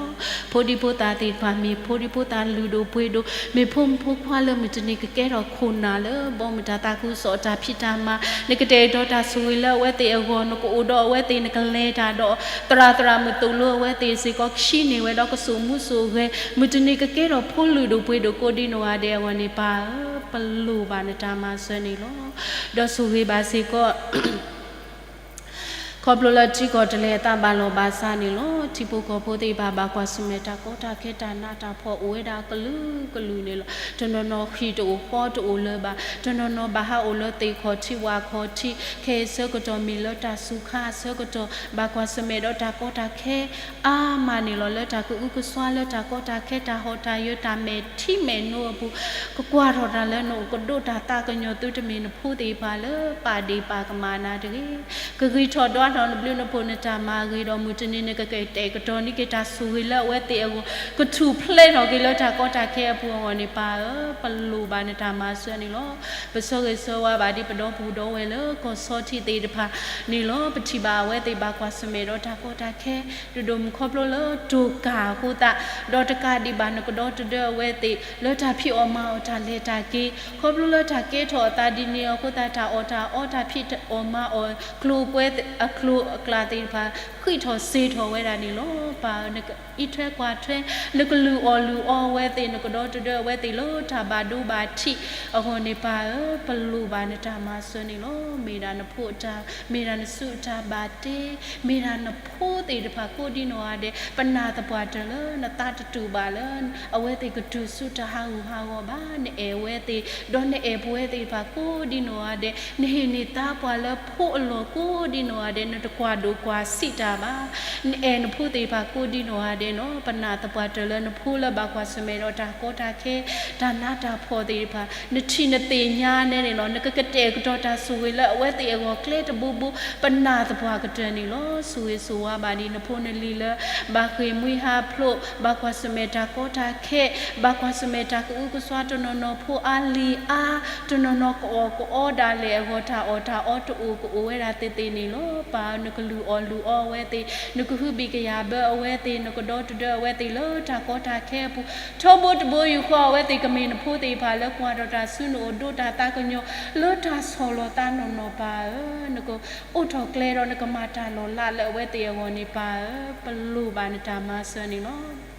ဖိဒံဖိသၣ်သ့ၣ်တဖၣ် မ့ၢ်ဖိဒံဖိသၣ်လုၢ်ဒိၣ်ပှ့ၤဒိၣ် မ့ၢ်ဖိမုၣ်ဖိခွါလၢမုၢ်တနံၤကကဲထီၣ်ခိၣ်နၢ်လၢ ဘီမုၢ်တၢ်သးခုကစီၣ်တၢ်ဖံးတၢ်မၤ နကတဲာ်ကတီၤတၢ်ဆိၣ်ဂ့ၤလၢအဝဲသ့ၣ်အဂီၢ် နကအိၣ်ဒီးအဝဲသ့ၣ် နကလဲၤတၢ်ဒီး သရၣ်သရၣ်မုၣ်သိၣ်လိအဝဲသ့ၣ်စ့ၢ်ကီး ကဟံးန့ၢ်ဝဲဒီးကစိာ်မူစိာ်ဂဲၤ မုၢ်တနံၤကကဲထီၣ်ဖိလုၢ်ဒိၣ်ပှ့ၤဒိၣ်ကိးဒံနီၢ်ဂၤဒဲးအဂီၢ်န့ၣ် ပၢ်ဧၢ ပလိၣ်ဘၣ်နတၢ်မၤစၢၤန့ၣ်လီၤ. ဒီးဆိၣ်ဂ့ၤဘၣ်စ့ၢ်ကီး ခီဖျိလၢထံကီၢ်တလဲၤအသးဘၣ်လီၢ်ဘၣ်စးန့ၣ်လီၤ. ထံဖိကီၢ်ဖိသ့ၣ်တဖၣ် ဘၣ်ကွၢ်ဆၢၣ်မဲာ်တၢ်ကီတၢ်ခဲတၢ်နးတၢ်ဖှီၣ်အိၣ်ဝဲဒၣ်ကလုာ်ကလုာ်န့ၣ်လီၤ. တနီၤနီၤဃံတအိၣ် ဃီတအိၣ်လၢၤဘၣ်. တနီၤနီၤဘၣ်ဟးအိၣ်လၢသ့ၣ်ခီၣ်ထံးဝၣ်ခီၣ်ထံး ခဲအံၤဆၢကတီၢ်မ့ၢ်လၢတၢ်စူၤခါအဆၢကတီၢ် ဘၣ်ကွၢ်ဆၢၣ်မဲာ်ဒီးတၢ်ကီတၢ်ခဲ အါမးန့ၣ်လီၤ. လၢတၢ်ကအုကစွါလၢတၢ်ကီတၢ်ခဲတၢ်ဟီၣ်တၢ်ယၢၤတၢ်မဲာ်ထံမဲာ်နိအပူၤ ကကွၢ်ထီၣ်တၢ်လၢနအိၣ် ကဒိးတၢ်သးကညီၤသုတမ့ၢ်နဖိသ့ၣ်တဖၣ်လၢပာ်ဒ့ၣ်ပာ်ကမၣ်နၤတဂ့ၤ. ကဂံၢ်ထီၣ်ဒွးထီၣ်နဘျုးနဖှိၣ်နတၢ်မၤဂ့ၤဒီး မုၢ်တနံၤန့ၣ် ကကတဲာ်ကတီၤန့ၢ်က့ၤတၢ်ဆိၣ်ဂ့ၤလၢအဝဲသ့ၣ်အဂီၢ် ကထူၣ်ဖျဲးထီၣ်က့ၤလၢတၢ်ကီတၢ်ခဲအပူၤအဂီၢ်န့ၣ် ပၢ်ဧၢ, ပလိၣ်ဘၣ်နတၢ်မၤစၢၤန့ၣ်လီၤ. ပဆၢဂ့ၤဆၢဝါဘၣ်ဒ်ပဒီပုၢ်ဒီဝဲၢ်လၢကီၢ်ဆီထံးသ့ၣ်တဖၣ်န့ၣ်လီၤ. ပထံၣ်ဘၣ်အဝဲသ့ၣ်ဘၣ်ကွၢ်ဆၢၣ်မဲာ်ဒီးတၢ်ကီတၢ်ခဲ ဒိၣ်ဒိၣ်မုၢ်ခီဖျိလၢတိၢ်ကၢ်အဃိသတး ဒီးတကးဒံးဘၣ် နကဒီတဒၢအဝဲသ့ၣ် လၢတၢ်ဖံးအီၣ်မၤအီၣ်တၢ်လဲၤတၢ်က့ၤ ခီဖျိလၢတၢ်ကဲထီၣ်အသးဒ်န့ၣ်အဃိသတး တၢ်အီၣ်တၢ်အီတၢ်ဖံးအီၣ်မၤအီၣ် ကျိၤအကျဲအကျိၤအကျဲသ့ၣ်တဖၣ် ဃံးထီၣ်စ့ထီၣ်ဝဲဒၣ်န့ၣ်လီၤ. ပၢ်ဧၢ, နကအံးထွဲကွၢ်ထွဲ နကလုၢ်အီၣ်လုၢ်အီအဝဲသ့ၣ် နကဒီတဒၢအဝဲသ့ၣ်လၢတၢ်ဘၣ်ဒိဘၣ်ထံးအဂီၢ်န့ၣ် ပၢ်ဧၢ, ပလိၣ်ဘၣ်နတၢ်မၤစၢၤန့ၣ်လီၤ. မ့ၢ်ဒၣ်နဖိအတၢ်, မ့ၢ်ဒၣ်နစုအတၢ်ဘၣ်တ့, မ့ၢ်ဒၣ်နဖိသ့ၣ်တဖၣ်ကိးဒံနီၢ်ဂၤဒဲး ပနၢ်သပှၢ်တၢၢ်လၢနသးတတူာ်ဘၣ်လၢ အဝဲသ့ၣ်ကတုၤဆူတၢ်ဟးဂူာ်ဟးဂီၤဘၣ်. နအဲၣ်အဝဲသ့ၣ် ဒီးနအဲၣ်ပဝဲသ့ၣ်တဖၣ်ကိးဒံနီၢ်ဂၤဒဲး နဟ့ၣ်န့ၢ်သါပှၤလၢဖိအလီၢ်ကိးဒံနီၢ်ဂၤဒဲး နတကွၢ်ဒိၣ်ကွၢ်ဆံးတၢ်ဘၣ်. နအဲၣ်နဖိသ့ၣ်တဖၣ်ကိးဒံနီၢ်ဂၤဒဲးန့ၣ် ပနၢ်သပှၢ်တၢၢ်လၢနဖိလၢဘၣ်ကွၢ်ဆၢၣ်မဲာ်ဒီးတၢ်ကီတၢ်ခဲ တၢ်နးတၢ်ဖှီၣ်သ့ၣ်တဖၣ် နထံၣ်နသ့ၣ်ညါနဲန့ၣ်လီၤ. နကကတဲာ်ကတီၤတၢ်ဆိၣ်ဂ့ၤလၢအဝဲသ့ၣ်အဂီၢ်ကျဲတဘိဘိ ပနၢ်သပှၢ်ကတၢၢ်န့ၣ်လီၤ. ဆိၣ်ဂ့ၤဆိၣ်ဝါဘၣ်ဒ်နဖိနလံၤလၢ ဘၣ်ဃ့ၢ်မှံဟးဖျိး ဘၣ်ကွၢ်ဆၢၣ်မဲာ်တၢ်ကီတၢ်ခဲ ဘၣ်ကွၢ်ဆၢၣ်မဲာ်တၢ်ကအုကစွါ တနီၤနီၤဖိအါလံၤအါ တနီၤနီၤကအီၣ်ကအီဒၣ်လဲာ်အဂီၢ် တၢ်အီၣ်တၢ်အီတအိၣ်ကအိၣ်ဝဲဒၣ်သ့သ့န့ၣ်လီၤ. ပၢ်ဧၢ, နကလုၢ်အီၣ်လုၢ်အီအဝဲသ့ၣ်, နကဟုဘံၣ်ကယာ်ဘၢအဝဲသ့ၣ်, နကဒီတဒၢအဝဲသ့ၣ်လၢတၢ်ကီတၢ်ခဲအပူၤ ထီဘိတဘိယူၢ်ဃီ အဝဲသ့ၣ်ကမ့ၢ်နဖိသ့ၣ်တဖၣ်လၢကွၢ်ထီၣ်တၢ်ဆူနအိၣ် ဒိးတၢ်သးကညီၤလၢတၢ်ဆီၣ်လီၤသးနီၢ်နီၢ် ပၢ်ဧၢ, နကအိးထီၣ်ကျဲဒီးနကမၤတၢ်လီၤလးလၢအဝဲသ့ၣ်အဂီၢ်န့ၣ် ပၢ်ဧၢ, ပလိၣ်ဘၣ်နတၢ်မၤစၢၤန့ၣ်လီၤ.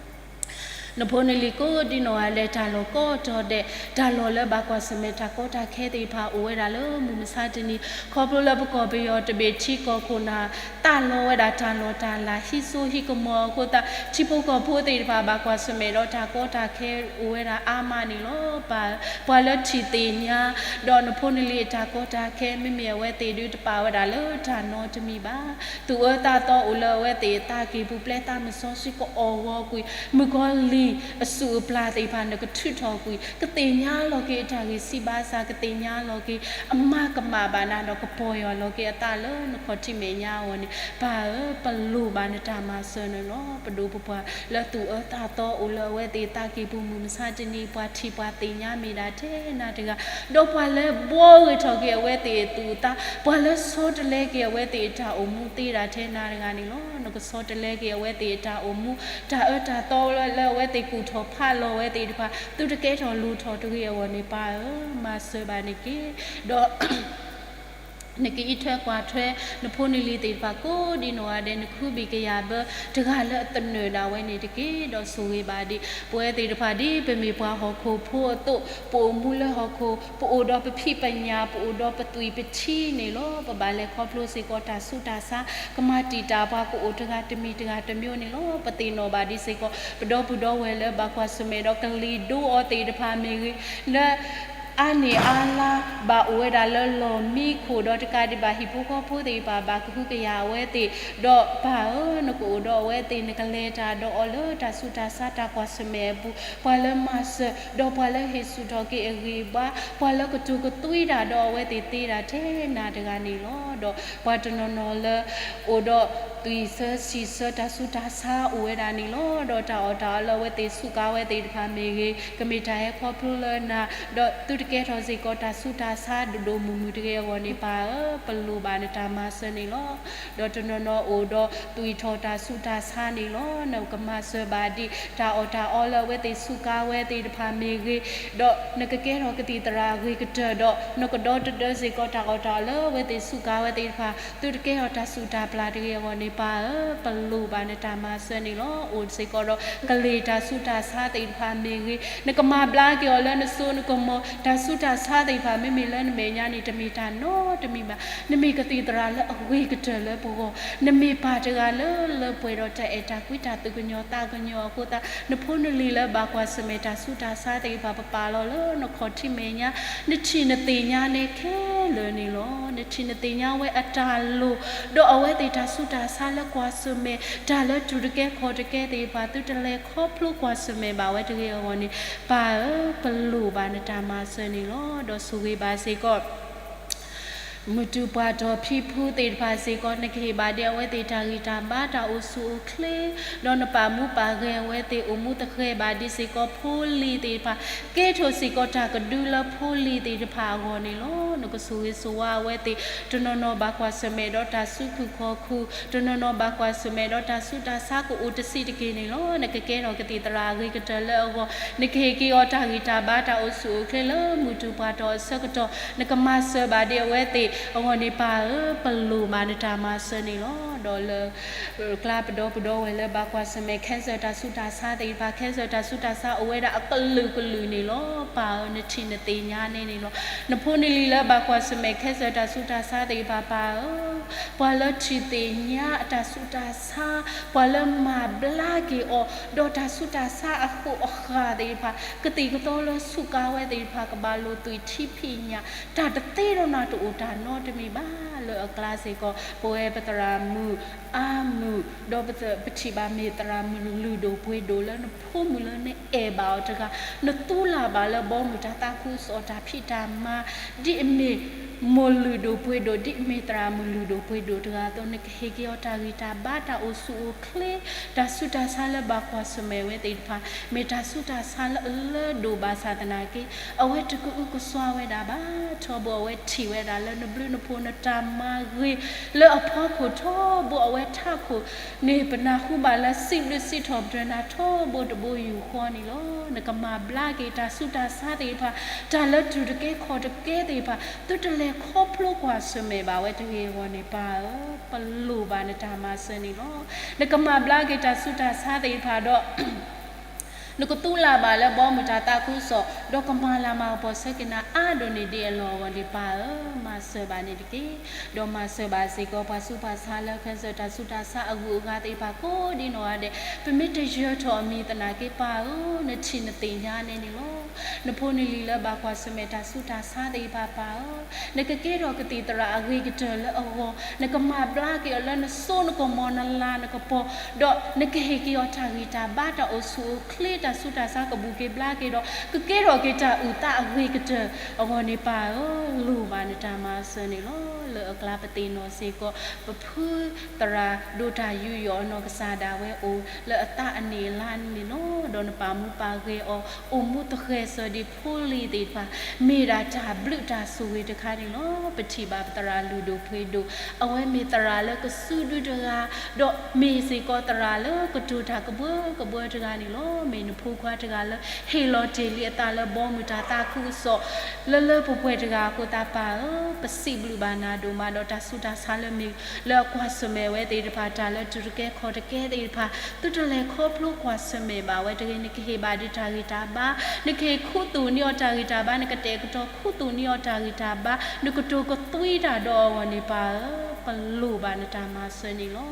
နဖိနလံၤကိးဒံနီၢ်ဂၤဒဲး တၢ်လီၢ်ကိးတီၤဒဲး တၢ်လီၢ်လၢဘၣ်ကွၢ်ဆၢၣ်မဲာ်တၢ်ကီတၢ်ခဲသ့ၣ်တဖၣ် အိၣ်ဝဲဒၣ်လၢမုၢ်မဆါတနံၤ ခီဖျိလၢပကီၢ်ပယီၤတဘ့ၣ်ထံကီၢ်ခိၣ်နၢ် သးလီဝဲဒၣ်တၢ်လီၢ်တၢ်လၤ ဟံးစိဟံးကမီၤအဃိသတး ထံဖိကီၢ်ဖိသ့ၣ်တဖၣ် ဘၣ်ကွၢ်ဆၢၣ်မဲာ်ဒီးတၢ်ကီတၢ်ခဲအိၣ်ဝဲဒၣ်အါမးန့ၣ်လီၤ. ပှၤ, ပှၤလၢထံၣ်သ့ၣ်ညါ ဒီးနဖိနလံၤအတၢ်ကီတၢ်ခဲ မ့မ့ၢ်အဝဲသ့ၣ်ဒုးတပာ်ဝဲဒၣ်လၢတၢ်နီတမံၤဘၣ်. သူၣ်အၢသးသီအိၣ်လၢအဝဲသ့ၣ်အသးကံၢ်ပူၤ ပျဲသးမုၢ်စီဆှံကအီၣ်ဂီၤကွံာ် မုၣ်ကီၤလံၢ်အစုၣ်အပျၢ်သ့ၣ်တဖၣ် နကထုးထီၣ်ကွံာ် ကသ့ၣ်ညါလီၤက့ၤအတၢ်ဂံၢ်စၢ်ဘါစၢ် ကသ့ၣ်ညါလီၤက့ၤအမၤကမၣ်ဘၣ်နၤ ဒီးကပီၢ်ယၢ်လီၤက့ၤအသးလၢနခီၣ်ထံးမဲာ်ညါအဂီၢ်န့ၣ် ပၢ်ဧၢ, ပလိၣ်ဘၣ်နတၢ်မၤစၢၤန့ၣ်လီၤ. ပဒိၣ်ပပှၢ်လၢသူၣ်အၢသးသီအိၣ်လၢအဝဲသ့ၣ်အသးကံၢ်ပူၤ မုၢ်မဆါတနံၤ ပှၤထံၣ်ပှၤသ့ၣ်ညါမ့ၢ်ဒၣ်ထဲနၤတဂၤ ဒီးပှၤလၢဘှီဂ့ၤထီၣ်က့ၤအဝဲသ့ၣ်အသူၣ်အသး ပှၤလၢဆီတလဲက့ၤအဝဲသ့ၣ်အတၢ်အိၣ်မူသ့ဒၣ်ထဲနၤတဂၤန့ၣ်လီၤ. နကဆီတလဲက့ၤအဝဲသ့ၣ်အတၢ်အိၣ်မူ တၢ်အၢတၢ်သီလၢအဝဲသ့ၣ်ကူၣ်ထီၣ်ဖးလီၤဝဲသ့ၣ်တဖၣ် သုတကဲထီၣ်လိၤထီၣ်တဂ့ၤအဂီၢ်န့ၣ် ပၢ်ဧၢ, မၤစၢၤဘၣ်န့ၣ်က့ၤ ဒီး နကအံးထွဲကွၢ်ထွဲ နဖိနလံၤသ့ၣ်တဖၣ်ကိးဒံနီၢ်ဂၤဒဲး နကဟုဘံၣ်ကယာ်ဘၢ တဂၤလၢအသနၢၣ်ဒၣ်ဝဲန့ၣ်တက့ၢ်. ဒီးဆိၣ်ဂ့ၤဘၣ်ဒ် ပဝဲသ့ၣ်တဖၣ်ဒ်ပမ့ၢ်ပှၤဟီၣ်ခိၣ်ဖိအသိး ပအိၣ်မူလၢဟီၣ်ခိၣ် ပအိၣ်ဒီးပဖံးပညၣ် ပအိၣ်ဒီးပသွံၣ်ပထံန့ၣ်လီၤ. ပဘၣ်လဲၤခီဖျိစ့ၢ်ကီးတၢ်ဆူးတၢ်ဆါ ကမၤတံာ်တာ်ပှၤကအိၣ်တဂၤတမံၤတဂၤတမံၤန့ၣ်လီၤ. ပသ့ၣ်နီၣ်ဘၣ်ဒ်စ့ၢ်ကီး ပဒီပုၢ်ဒီဝဲၢ်လၢဘၣ်ကွၢ်ဆၢၣ်မဲာ်ဒီးကလံၤဒိအီၤသ့ၣ်တဖၣ်မ့ၢ်ဂ့ၤ လၢ အါန့ၢ်အါလါ ဘၣ်အိၣ်ဝဲဒၣ်လၢလီၢ်မံခိၣ်ဒီးတကးဒံးဘၣ် ဟံၣ်ဖိဃီဖိသ့ၣ်တဖၣ် ဘၣ်ကဟုကယာ်အဝဲသ့ၣ် ဒီးပၢ်ဧၢ နကအိၣ်ဒီးအဝဲသ့ၣ် နကလဲၤတၢ်ဒီးအီၤလၢတၢ်ဆူးတၢ်ဆါတၢ်ကွၢ်ဆၢၣ်မဲာ်အပူၤ ပှၤလၢမၤစၢၤ ဒီးပှၤလၢဟ့ၣ်ဆူၣ်ထီၣ်က့ၤအဂံၢ်အဘါ ပှၤလၢကတိၤကသွံတၢ်ဒီးအဝဲသ့ၣ်သ့ဒၣ်ထဲနၤတဂၤန့ၣ်လီၤ. ဒီးပှၤတနီၤနီၤလၢ အိၣ်ဒီးသွံၣ်ဆၢဆံၣ်ဆၢတၢ်ဆူးတၢ်ဆါအိၣ်ဝဲဒၣ်န့ၣ်လီၤ. ဒီးတၢ်အီၣ်တၢ်အီလၢအဝဲသ့ၣ်စူးကါဝဲသ့ၣ်တဖၣ်မ့ၢ်ဂ့ၤ ကမ့ၢ်တၢ်ဟဲခီဖျိလၢနၤ ဒီးသုတကဲထီၣ်စ့ၢ်ကီးတၢ်ဆူးတၢ်ဆါဒိၣ်ဒိၣ်မုၢ်မုၢ်တဂ့ၤအဂီၢ်န့ၣ် ပၢ်ဧၢ ပလိၣ်ဘၣ်နတၢ်မၤစၢၤန့ၣ်လီၤ. ဒီးတနီၤနီၤအိၣ်ဒီးသွံၣ်ထီၣ်တၢ်ဆူးတၢ်ဆါန့ၣ်လီၤ. နကမၤစၢၤဘၣ်ဒ် တၢ်အီၣ်တၢ်အီလၢအဝဲသ့ၣ်စူးကါဝဲသ့ၣ်တဖၣ်မ့ၢ်ဂ့ၤ ဒီးနကကဲထီၣ်ကသံၣ်သရၣ်အဂ့ၤကတၢၢ်ဒီး နကဒီတဒၢစ့ၢ်ကီးတၢ်အီၣ်တၢ်အီလၢအဝဲသ့ၣ်စူးကါဝဲသ့ၣ်တဖၣ် သုတကဲထီၣ်တၢ်ဆူးတၢ်ပျၢ်တဂ့ၤအဂီၢ်န့ၣ် ပၢ်ဧၢ, ပလိၣ်ဘၣ်နတၢ်မၤစၢၤန့ၣ်လီၤ. အိၣ်စ့ၢ်ကီးဒီး ကလ့ၢ်တၢ်ဆူးတၢ်ဆါသ့ၣ်တဖၣ်မ့ၢ်ဂ့ၤ, နကမၤဘျါက့ၤအီၤလၢနစိနကမီၤ, တၢ်ဆူးတၢ်ဆါသ့ၣ်တဖၣ် မ့မ့ၢ်လၢနမဲာ်ညါန့ၣ် တမ့ၢ်တၢ်နီတမံၤဘၣ်. နမ့ၢ်ကသံၣ်သရၣ်လၢအဂ့ၤကတၢၢ်လၢပဂီၢ်, နမ့ၢ်ပၢ်တဂၤလၢလၢပှဲၤဒီးတၢ်အဲၣ်တၢ်ကွံ တၢ်သူၣ်ကညီၤသးကညီၤအဃိသတး နဖိနလံၤလၢဘၣ်ကွၢ်ဆၢၣ်မဲာ်တၢ်ဆူးတၢ်ဆါသ့ၣ်တဖၣ် ပပာ်လီၤလၢနခီၣ်ထံးမဲာ်ညါ, နထံၣ်နသ့ၣ်ညါန့ၣ်ခဲလၢာ်န့ၣ်လီၤ. နထံၣ်နသ့ၣ်ညါဝဲအတၢ်လိၣ်, ဒီးအဝဲသ့ၣ်တၢ်ဆူးတၢ်ဆါလၢကွၢ်ဆၢၣ်မဲာ် တၢ်လၢတူၢ်တကဲခီၣ်တကဲသ့ၣ်တဖၣ် သုတလဲၤခီဖျိကွၢ်ဆၢၣ်မဲာ်ဘၣ်ဝဲတဂ့ၤအဂီၢ်န့ၣ်, ပၢ်ဧၢ, ပလိၣ်ဘၣ်နတၢ်မၤစၢၤန့ၣ်လီၤ. ဒီးဆိၣ်ဂ့ၤဘၣ်စ့ၢ်ကီး မုၢ်တူၢ်ပှၢ်တီၢ်ဖံဖုသ့ၣ်တဖၣ်စ့ၢ်ကီး နကဟ့ၣ်ဘၣ်ဒံးအဝဲသ့ၣ်တၢ်ဂံၢ်တၢ်ဘါ တၢ်အိၣ်ဆူၣ်အိၣ်ချ့, ဒီးနပာ်မူပာ်ဂဲၤအဝဲသ့ၣ်အိၣ်မူသဃဲၤဘၣ်ဒံးစ့ၢ်ကီးဖိလံၤသ့ၣ်တဖၣ်, ကဲထီၣ်စ့ၢ်ကီးတၢ်ကဒုလၢဖိလံၤသ့ၣ်တဖၣ်အဂီၢ်န့ၣ်လီၤ. နကဆိၣ်ဂ့ၤဆိၣ်ဝါအဝဲသ့ၣ် တနီၤနီၤဘၣ်ကွၢ်ဆၢၣ်မဲာ်ဒီးတၢ်စုခူၣ်ခီၣ်ခူၣ်, တနီၤနီၤဘၣ်ကွၢ်ဆၢၣ်မဲာ်ဒီးတၢ်ဆူးတၢ်ဆါကအိၣ်တဆံးတက့ၢ်န့ၣ်လီၤ. နကကဲထီၣ်ကသံၣ်သရၣ်အဂ့ၤကတၢၢ်လၢအဂီၢ်, နကဟ့ၣ်က့ၤအီၤတၢ်ဂံၢ်တၢ်ဘါ တၢ်အိၣ်ဆူၣ်အိၣ်ချ့လၢမုၢ်တူၢ်ပှၢ်တီၢ်အဆၢကတီၢ်, နကမၤစၢၤဘၣ်ဒံးအဝဲသ့ၣ်အဂီၢ်န့ၣ် ပၢ်ဧၢ, ပလိၣ်ဘၣ်နတၢ်မၤစၢၤန့ၣ်လီၤ. ဒီးလၢ ကျါပဒီပုၢ်ဒီဝဲၢ်လၢဘၣ်ကွၢ်ဆၢၣ်မဲာ် cancer တၢ်ဆူးတၢ်ဆါသ့ၣ်တဖၣ်, cancer တၢ်ဆူးတၢ်ဆါအိၣ်ဝဲဒၣ်အကလုာ်ကလုာ်န့ၣ်လီၤ. ပၢ်ဧၢ, နထံၣ်နသ့ၣ်ညါန့ၣ်န့ၣ်လီၤ. နဖိနလံၤလၢဘၣ်ကွၢ်ဆၢၣ်မဲာ် cancer တၢ်ဆူးတၢ်ဆါသ့ၣ်တဖၣ် ပၢ်ဧၢ, ပှၤလၢထံၣ်သ့ၣ်ညါအတၢ်ဆူးတၢ်ဆါ, ပှၤလၢမၤဘျါက့ၤအီၤ, ဒီးတၢ်ဆူးတၢ်ဆါအဃိအဃၢ်သ့ၣ်တဖၣ်, ကသံၣ်ကသီလၢဆူးကါဝဲသ့ၣ်တဖၣ် ကဘၣ်လိာ်သွံၣ်ထံဖံးညၣ်, တၢ်တသ့ဒီးနၤတအိၣ်တၢ်နီတမံၤဘၣ်. လၢအကျါစ့ၢ်ကီး ပဝဲပသရၣ်မုၣ်အါမုၢ်, ဒီးပထံၣ်ဘၣ်မ့ၢ်သရၣ်မုၣ်လုၢ်ဒိၣ်ပှ့ၤဒိၣ်လၢ နဖိမုၣ်လၢနအဲၣ်ဘၣ်အီၤတဂၤ, နသူလၢ်ဘၣ်လၢဘီမုၢ်တၢ်သးခုကစီၣ်တၢ်ဖံးတၢ်မၤ, ဒ်အမ့ၢ်မိၢ်လုၢ်ဒိၣ်ပှ့ၤဒိၣ်, ဒ်အမ့ၢ်သရၣ်မုၣ်လုၢ်ဒိၣ်ပှ့ၤဒိၣ်တဂၤအသိး, နကဟ့ၣ်က့ၤအီၤတၢ်ဂံၢ်တၢ်ဘါ တၢ်အိၣ်ဆူၣ်အိၣ်ချ့, တၢ်ဆူးတၢ်ဆါလၢဘၣ်ကွၢ်ဆၢၣ်မဲာ်ဝဲသ့ၣ်တဖၣ်, မ့ၢ်တၢ်ဆူးတၢ်ဆါလၢအလၢဒိၣ်ဘၣ်ဆၣ်သနာ်က့, အဝဲတကအုကစွါဝဲဒၣ်ဘၣ်. ထီဘိအဝဲထံၣ်ဝဲဒၣ်လၢနဘျုးနဖှိၣ်နတၢ်မၤဂ့ၤလၢအဖီခိၣ်, ထီဘိအဝဲထးခိၣ်န့ၣ် ပနၢ်ဟူဘၣ်လၢစံးဘျုးစံးထီၣ်ပတြၢၤနၤ ထီဘိတဘိယူၢ်ဃီန့ၣ်လီၤ. နကမၤဘျါက့ၤတၢ်ဆူးတၢ်ဆါသ့ၣ်တဖၣ်, တၢ်လၢတူၢ်တကဲခီၣ်တကဲသ့ၣ်တဖၣ်, သုတလဲၤခီဖျိကွၢ်ဆၢၣ်မဲာ်ဘၣ်ဝဲတဂ့ၤအဂီၢ်န့ၣ် ပၢ်ဧၢ, ပလိၣ်ဘၣ်နတၢ်မၤစၢၤန့ၣ်လီၤ. နကမၤဘျါက့ၤတၢ်ဆူးတၢ်ဆါသ့ၣ်တဖၣ်ဒီး နကသူလၢ်ဘၣ်လၢဘီမုၢ်တၢ်သးခုကစီၣ်, ဒီးကမၤလၤမၤကပီၤဆၢက့ၤနၤအါဒိၣ်န့ၢ်ဒံးအလီၢ်အဂီၢ်န့ၣ် ပၢ်ဧၢ, မၤစၢၤဘၣ်န့ၣ်တက့ၢ်. ဒီးမၤစၢၤဘၣ်စ့ၢ်ကီး ပှၤဆူးပှၤဆါလၢ cancer တၢ်ဆူးတၢ်ဆါအဂုၤအဂၤသ့ၣ်တဖၣ်ကိးဒ်နီၢ်ဂၤဒဲး, ပမ့ၢ်တယၢၤထီၣ်အမံၤသနာ်က့ ပၢ်ဧၢ, နထံၣ်နသ့ၣ်ညါန့ၣ်န့ၣ်လီၤ. နဖိနလံၤလၢဘၣ်ကွၢ်ဆၢၣ်မဲာ်တၢ်ဆူးတၢ်ဆါသ့ၣ်တဖၣ် ပၢ်ဧၢ, နကကဲထီၣ်ကသံၣ်သရၣ်အဂ့ၤကတၢၢ်လၢအဂီၢ်, နကမၤဘျါက့ၤအီၤလၢနစိနကမီၤ နလၤနကပီၤ, ဒီးနကဟ့ၣ်က့ၤအီၤတၢ်ဂံၢ်တၢ်ဘါ တၢ်အိၣ်ဆူၣ်အိၣ်ချ့ တၢ်ဆူးတၢ်ဆါကဘူၣ်က့ၤဘျါက့ၤဒီး ကကဲထီၣ်က့ၤတၢ်အုၣ်သးအဂ့ၤကတၢၢ်အဂီၢ်န့ၣ် ပၢ်ဧၢ, လိၣ်ဘၣ်နတၢ်မၤစၢၤန့ၣ်လီၤ. လၢအကျါပသ့ၣ်နီၣ်စ့ၢ်ကီး ပဖုသရၣ်ဒိၣ်တၢ်ယူးယီၣ်အနီၢ်ကစၢ်ဒၣ်ဝဲအိၣ်လၢအသးအနံၣ်အလါန့ၣ်လီၤ. ဒီးနပာ်မူပာ်ဂဲၤအီၤ အိၣ်မူသဃဲၤစၢၤဒံးဖိလံၤသ့ၣ်တဖၣ် မ့ၢ်ဒၣ်တၢ်ဘျုးတၢ်ဆိၣ်ဂ့ၤတခါန့ၣ်လီၤ. ပထံၣ်ဘၣ်ပသရၣ်လုၢ်ဒိၣ်ပှ့ၤဒိၣ်, အဝဲမ့ၢ်သရၣ်လၢကစုဒုတဂၤ, ဒီးမ့ၢ်စ့ၢ်ကီးသရၣ်လၢကတိၤတၢ်ကဘှၢကဘှၢတဂၤန့ၣ်လီၤ. မ့ၢ်နဖိခွါတဂၤလၢ ဟ့ၣ်လီၤတ့ၢ်လံအသးလၢဘီမုၢ်တၢ်သးခုကစီၣ် လၢလၢပှဲၤပှဲၤတဂၤအဃိသတး ပၢ်ဧၢ, ပစံးဘျုးဘၣ်နၤဒိၣ်မး ဒီးတၢ်ဆူးတၢ်ဆါလၢမ့ၢ်လၢအကွၢ်ဆၢၣ်မဲာ်ဝဲသ့ၣ်တဖၣ် တၢ်လၢတူၢ်တကဲခီၣ်တကဲသ့ၣ်တဖၣ် သုတလဲၤခီဖျိကွၢ်ဆၢၣ်မဲာ်ဘၣ်ဝဲတဂ့ၤ. နကဟ့ၣ်ဘၣ်ဒံးတၢ်ဂံၢ်တၢ်ဘါ, နကဟ့ၣ်ခူသူၣ်န့ၢ်အီၤတၢ်ဂံၢ်တၢ်ဘါ, နကတဲာ်ကတီၤခူသူၣ်န့ၢ်အီၤတၢ်ဂံၢ်တၢ်ဘါ, နကတိၤကသွံတၢ်ဒီးအဂီၢ်န့ၣ် ပၢ်ဧၢ, ပလိၣ်ဘၣ်နတၢ်မၤစၢၤန့ၣ်လီၤ.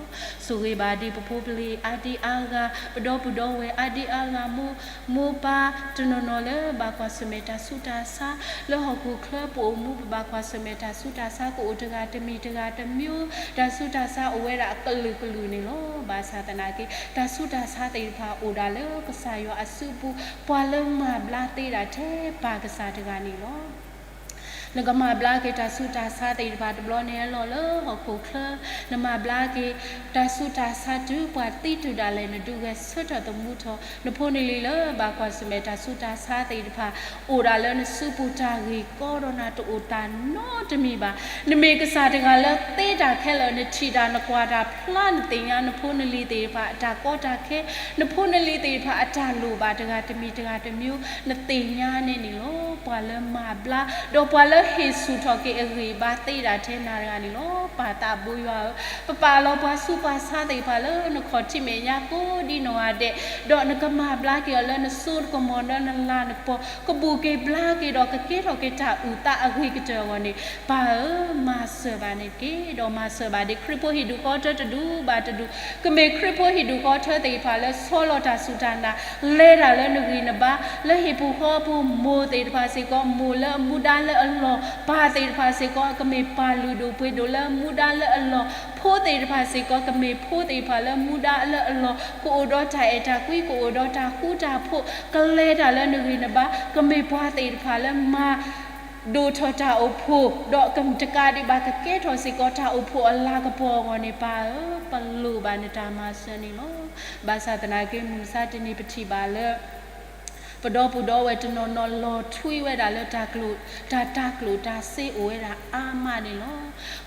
ဆိၣ်ဂ့ၤဘၣ်ဒံးပဖိပလံၤအါဒံအါဂၤ, ပဒီပုၢ်ဒီဝဲၢ်အါဒံအါဂၤ, မိၢ် မိၢ်ပၢ်တနီၤနီၤလၢဘၣ်ကွၢ်ဆၢၣ်မဲာ်တၢ်ဆူးတၢ်ဆါ လၢဟီၣ်ခိၣ်ချၢ ပအိၣ်မူပဘၣ်ကွၢ်ဆၢၣ်မဲာ်တၢ်ဆူးတၢ်ဆါ ကအိၣ်တဂၤတမံၤတဂၤတမံၤ, တၢ်ဆူးတၢ်ဆါအိၣ်ဝဲဒၣ်အကလုာ်ကလုာ်န့ၣ်လီၤ. ဘၣ်ဆၣ်သနာ်က့ တၢ်ဆူးတၢ်ဆါသ့ၣ်တဖၣ်အိၣ်ဒၣ်လၢကစၢ်ယွၤအစုပူၤ, ပှၤလၢမၤဘျါသ့ဒၣ်ထဲပၢ်ကစၢ်တဂၤန့ၣ်လီၤ. နကမၤဘျါက့ၤတၢ်ဆူးတၢ်ဆါသ့ၣ်တဖၣ်တဘျီန့ၣ်အလီၢ်လၢဟီၣ်ခိၣ်ချၢ, နမၤဘျါက့ၤတၢ်ဆူးတၢ်ဆါတုၤပှၤသံတုၤဒၣ်လဲာ် နဒုးဂဲၤဆၢထၢၣ်သမူထီၣ်, နဖိနလံၤလၢဘၣ်ကွၢ်ဆၢၣ်မဲာ်တၢ်ဆူးတၢ်ဆါသ့ၣ်တဖၣ် အိၣ်ဒၣ်လၢနစုပူၤ တၢ်ဂ့ၢ်ကီဒီးနၤတအိၣ်သးနီတမံၤဘၣ်. နမ့ၢ်ကစၢ်တဂၤလၢသ့တၢ်ခဲလၢာ်, နထံၣ်တၢ်နကွၢ်တၢ်ဖျါ နသ့ၣ်ညါနဖိနလံၤသ့ၣ်တဖၣ်အတၢ်ကီတၢ်ခဲ, နဖိနလံၤသ့ၣ်တဖၣ်အတၢ်လိၣ်ဘၣ်တဂၤတမံၤတဂၤတမံၤ, နသ့ၣ်ညါန့ၣ်န့ၣ်လီၤ. ပှၤလၢမၤဘျါ ဒီးပှၤလၢ လၢဟ့ၣ်ဆူၣ်ထီၣ်က့ၤအဂံၢ်အဘါသ့ဒၣ်ထဲနၤတဂၤန့ၣ်လီၤ. ပၢ်သးဘိယွၤဧၢ, ပပာ်လီၤပှၤဆူးပှၤဆါသ့ၣ်တဖၣ်လၢနခီၣ်ထံးမဲာ်ညါကိးဒ်နီၢ်ဂၤဒဲး, ဒီးနကမၤဘျါက့ၤအီၤလၢနစိနကမီၤလၢနလၤနကပီၤ, ကဘူၣ်က့ၤဘျါက့ၤဒီးကကဲထီၣ်က့ၤတၢ်အုၣ်သးအဂ့ၤကတၢၢ်အဂီၢ်န့ၣ်, ပၢ်ဧၢ, မၤစၢၤဘၣ်န့ၣ်တက့ၢ်. ဒီးမၤစၢၤဘၣ်ဒ်ခရံာ်ဖိဟံၣ်ဒူၣ်ဃီထၢတဒူဘၣ်တဒူ, ကမ့ၢ်ခရံာ်ဖိဟံၣ်ဒူၣ်ဃီထၢသ့ၣ်တဖၣ်လၢဆီလီၤတၢ်စူၢ်တၢ်နာ်, လဲၤတၢ်လၢနဂံၢ်နဘါ, လၢဟံၣ်ပူၤဃီပူၤ, မိၢ်သ့ၣ်တဖၣ်စ့ၢ်ကီး, မိၢ်လၢအမူဒါလၢအလီၢ်, ပၢ်သ့ၣ်တဖၣ်စ့ၢ်ကီး ကမ့ၢ်ပၢ်လုၢ်ဒိၣ်ပှ့ၤဒိၣ်လၢအမူဒါလၢအလီၢ်, ဖိသ့ၣ်တဖၣ်စ့ၢ်ကီး ကမ့ၢ်ဖိသ့ၣ်တဖၣ်လၢမူဒါလၢအလီၢ်, ကအိၣ်ဒီးတၢ်အဲၣ်တၢ်ကွံ, ကအိၣ်ဒီးတၢ်ဃူတၢ်ဖိး, ကလဲၤတၢ်လၢနဂံၢ်နဘါ, ကမ့ၢ်ပှၤသ့ၣ်တဖၣ်လၢမၤ ဒိၣ်ထီၣ်တၢ်အိၣ်ဖှိၣ်, ဒီးတကးဒံးဘၣ် ကကဲထီၣ်စ့ၢ်ကီးတၢ်အိၣ်ဖှိၣ်အလၤကပီၤအဂီၢ်န့ၣ်, ပၢ်ဧၢ, ပလိၣ်ဘၣ်နတၢ်မၤစၢၤန့ၣ်လီၤ. ဘၣ်ဆၣ်သနာ်က့ မုၢ်မဆါတနံၤပထံၣ်ဘၣ်လၢ ပဒီပုၢ်ဒီဝဲၢ်တနီၤနီၤလီၤထွံဝဲဒၣ်လၢတၢ်ကျိာ်, တၢ်တၢ်ကျိာ်တၢ်စ့အိၣ်ဝဲဒၣ်အါမးန့ၣ်လီၤ.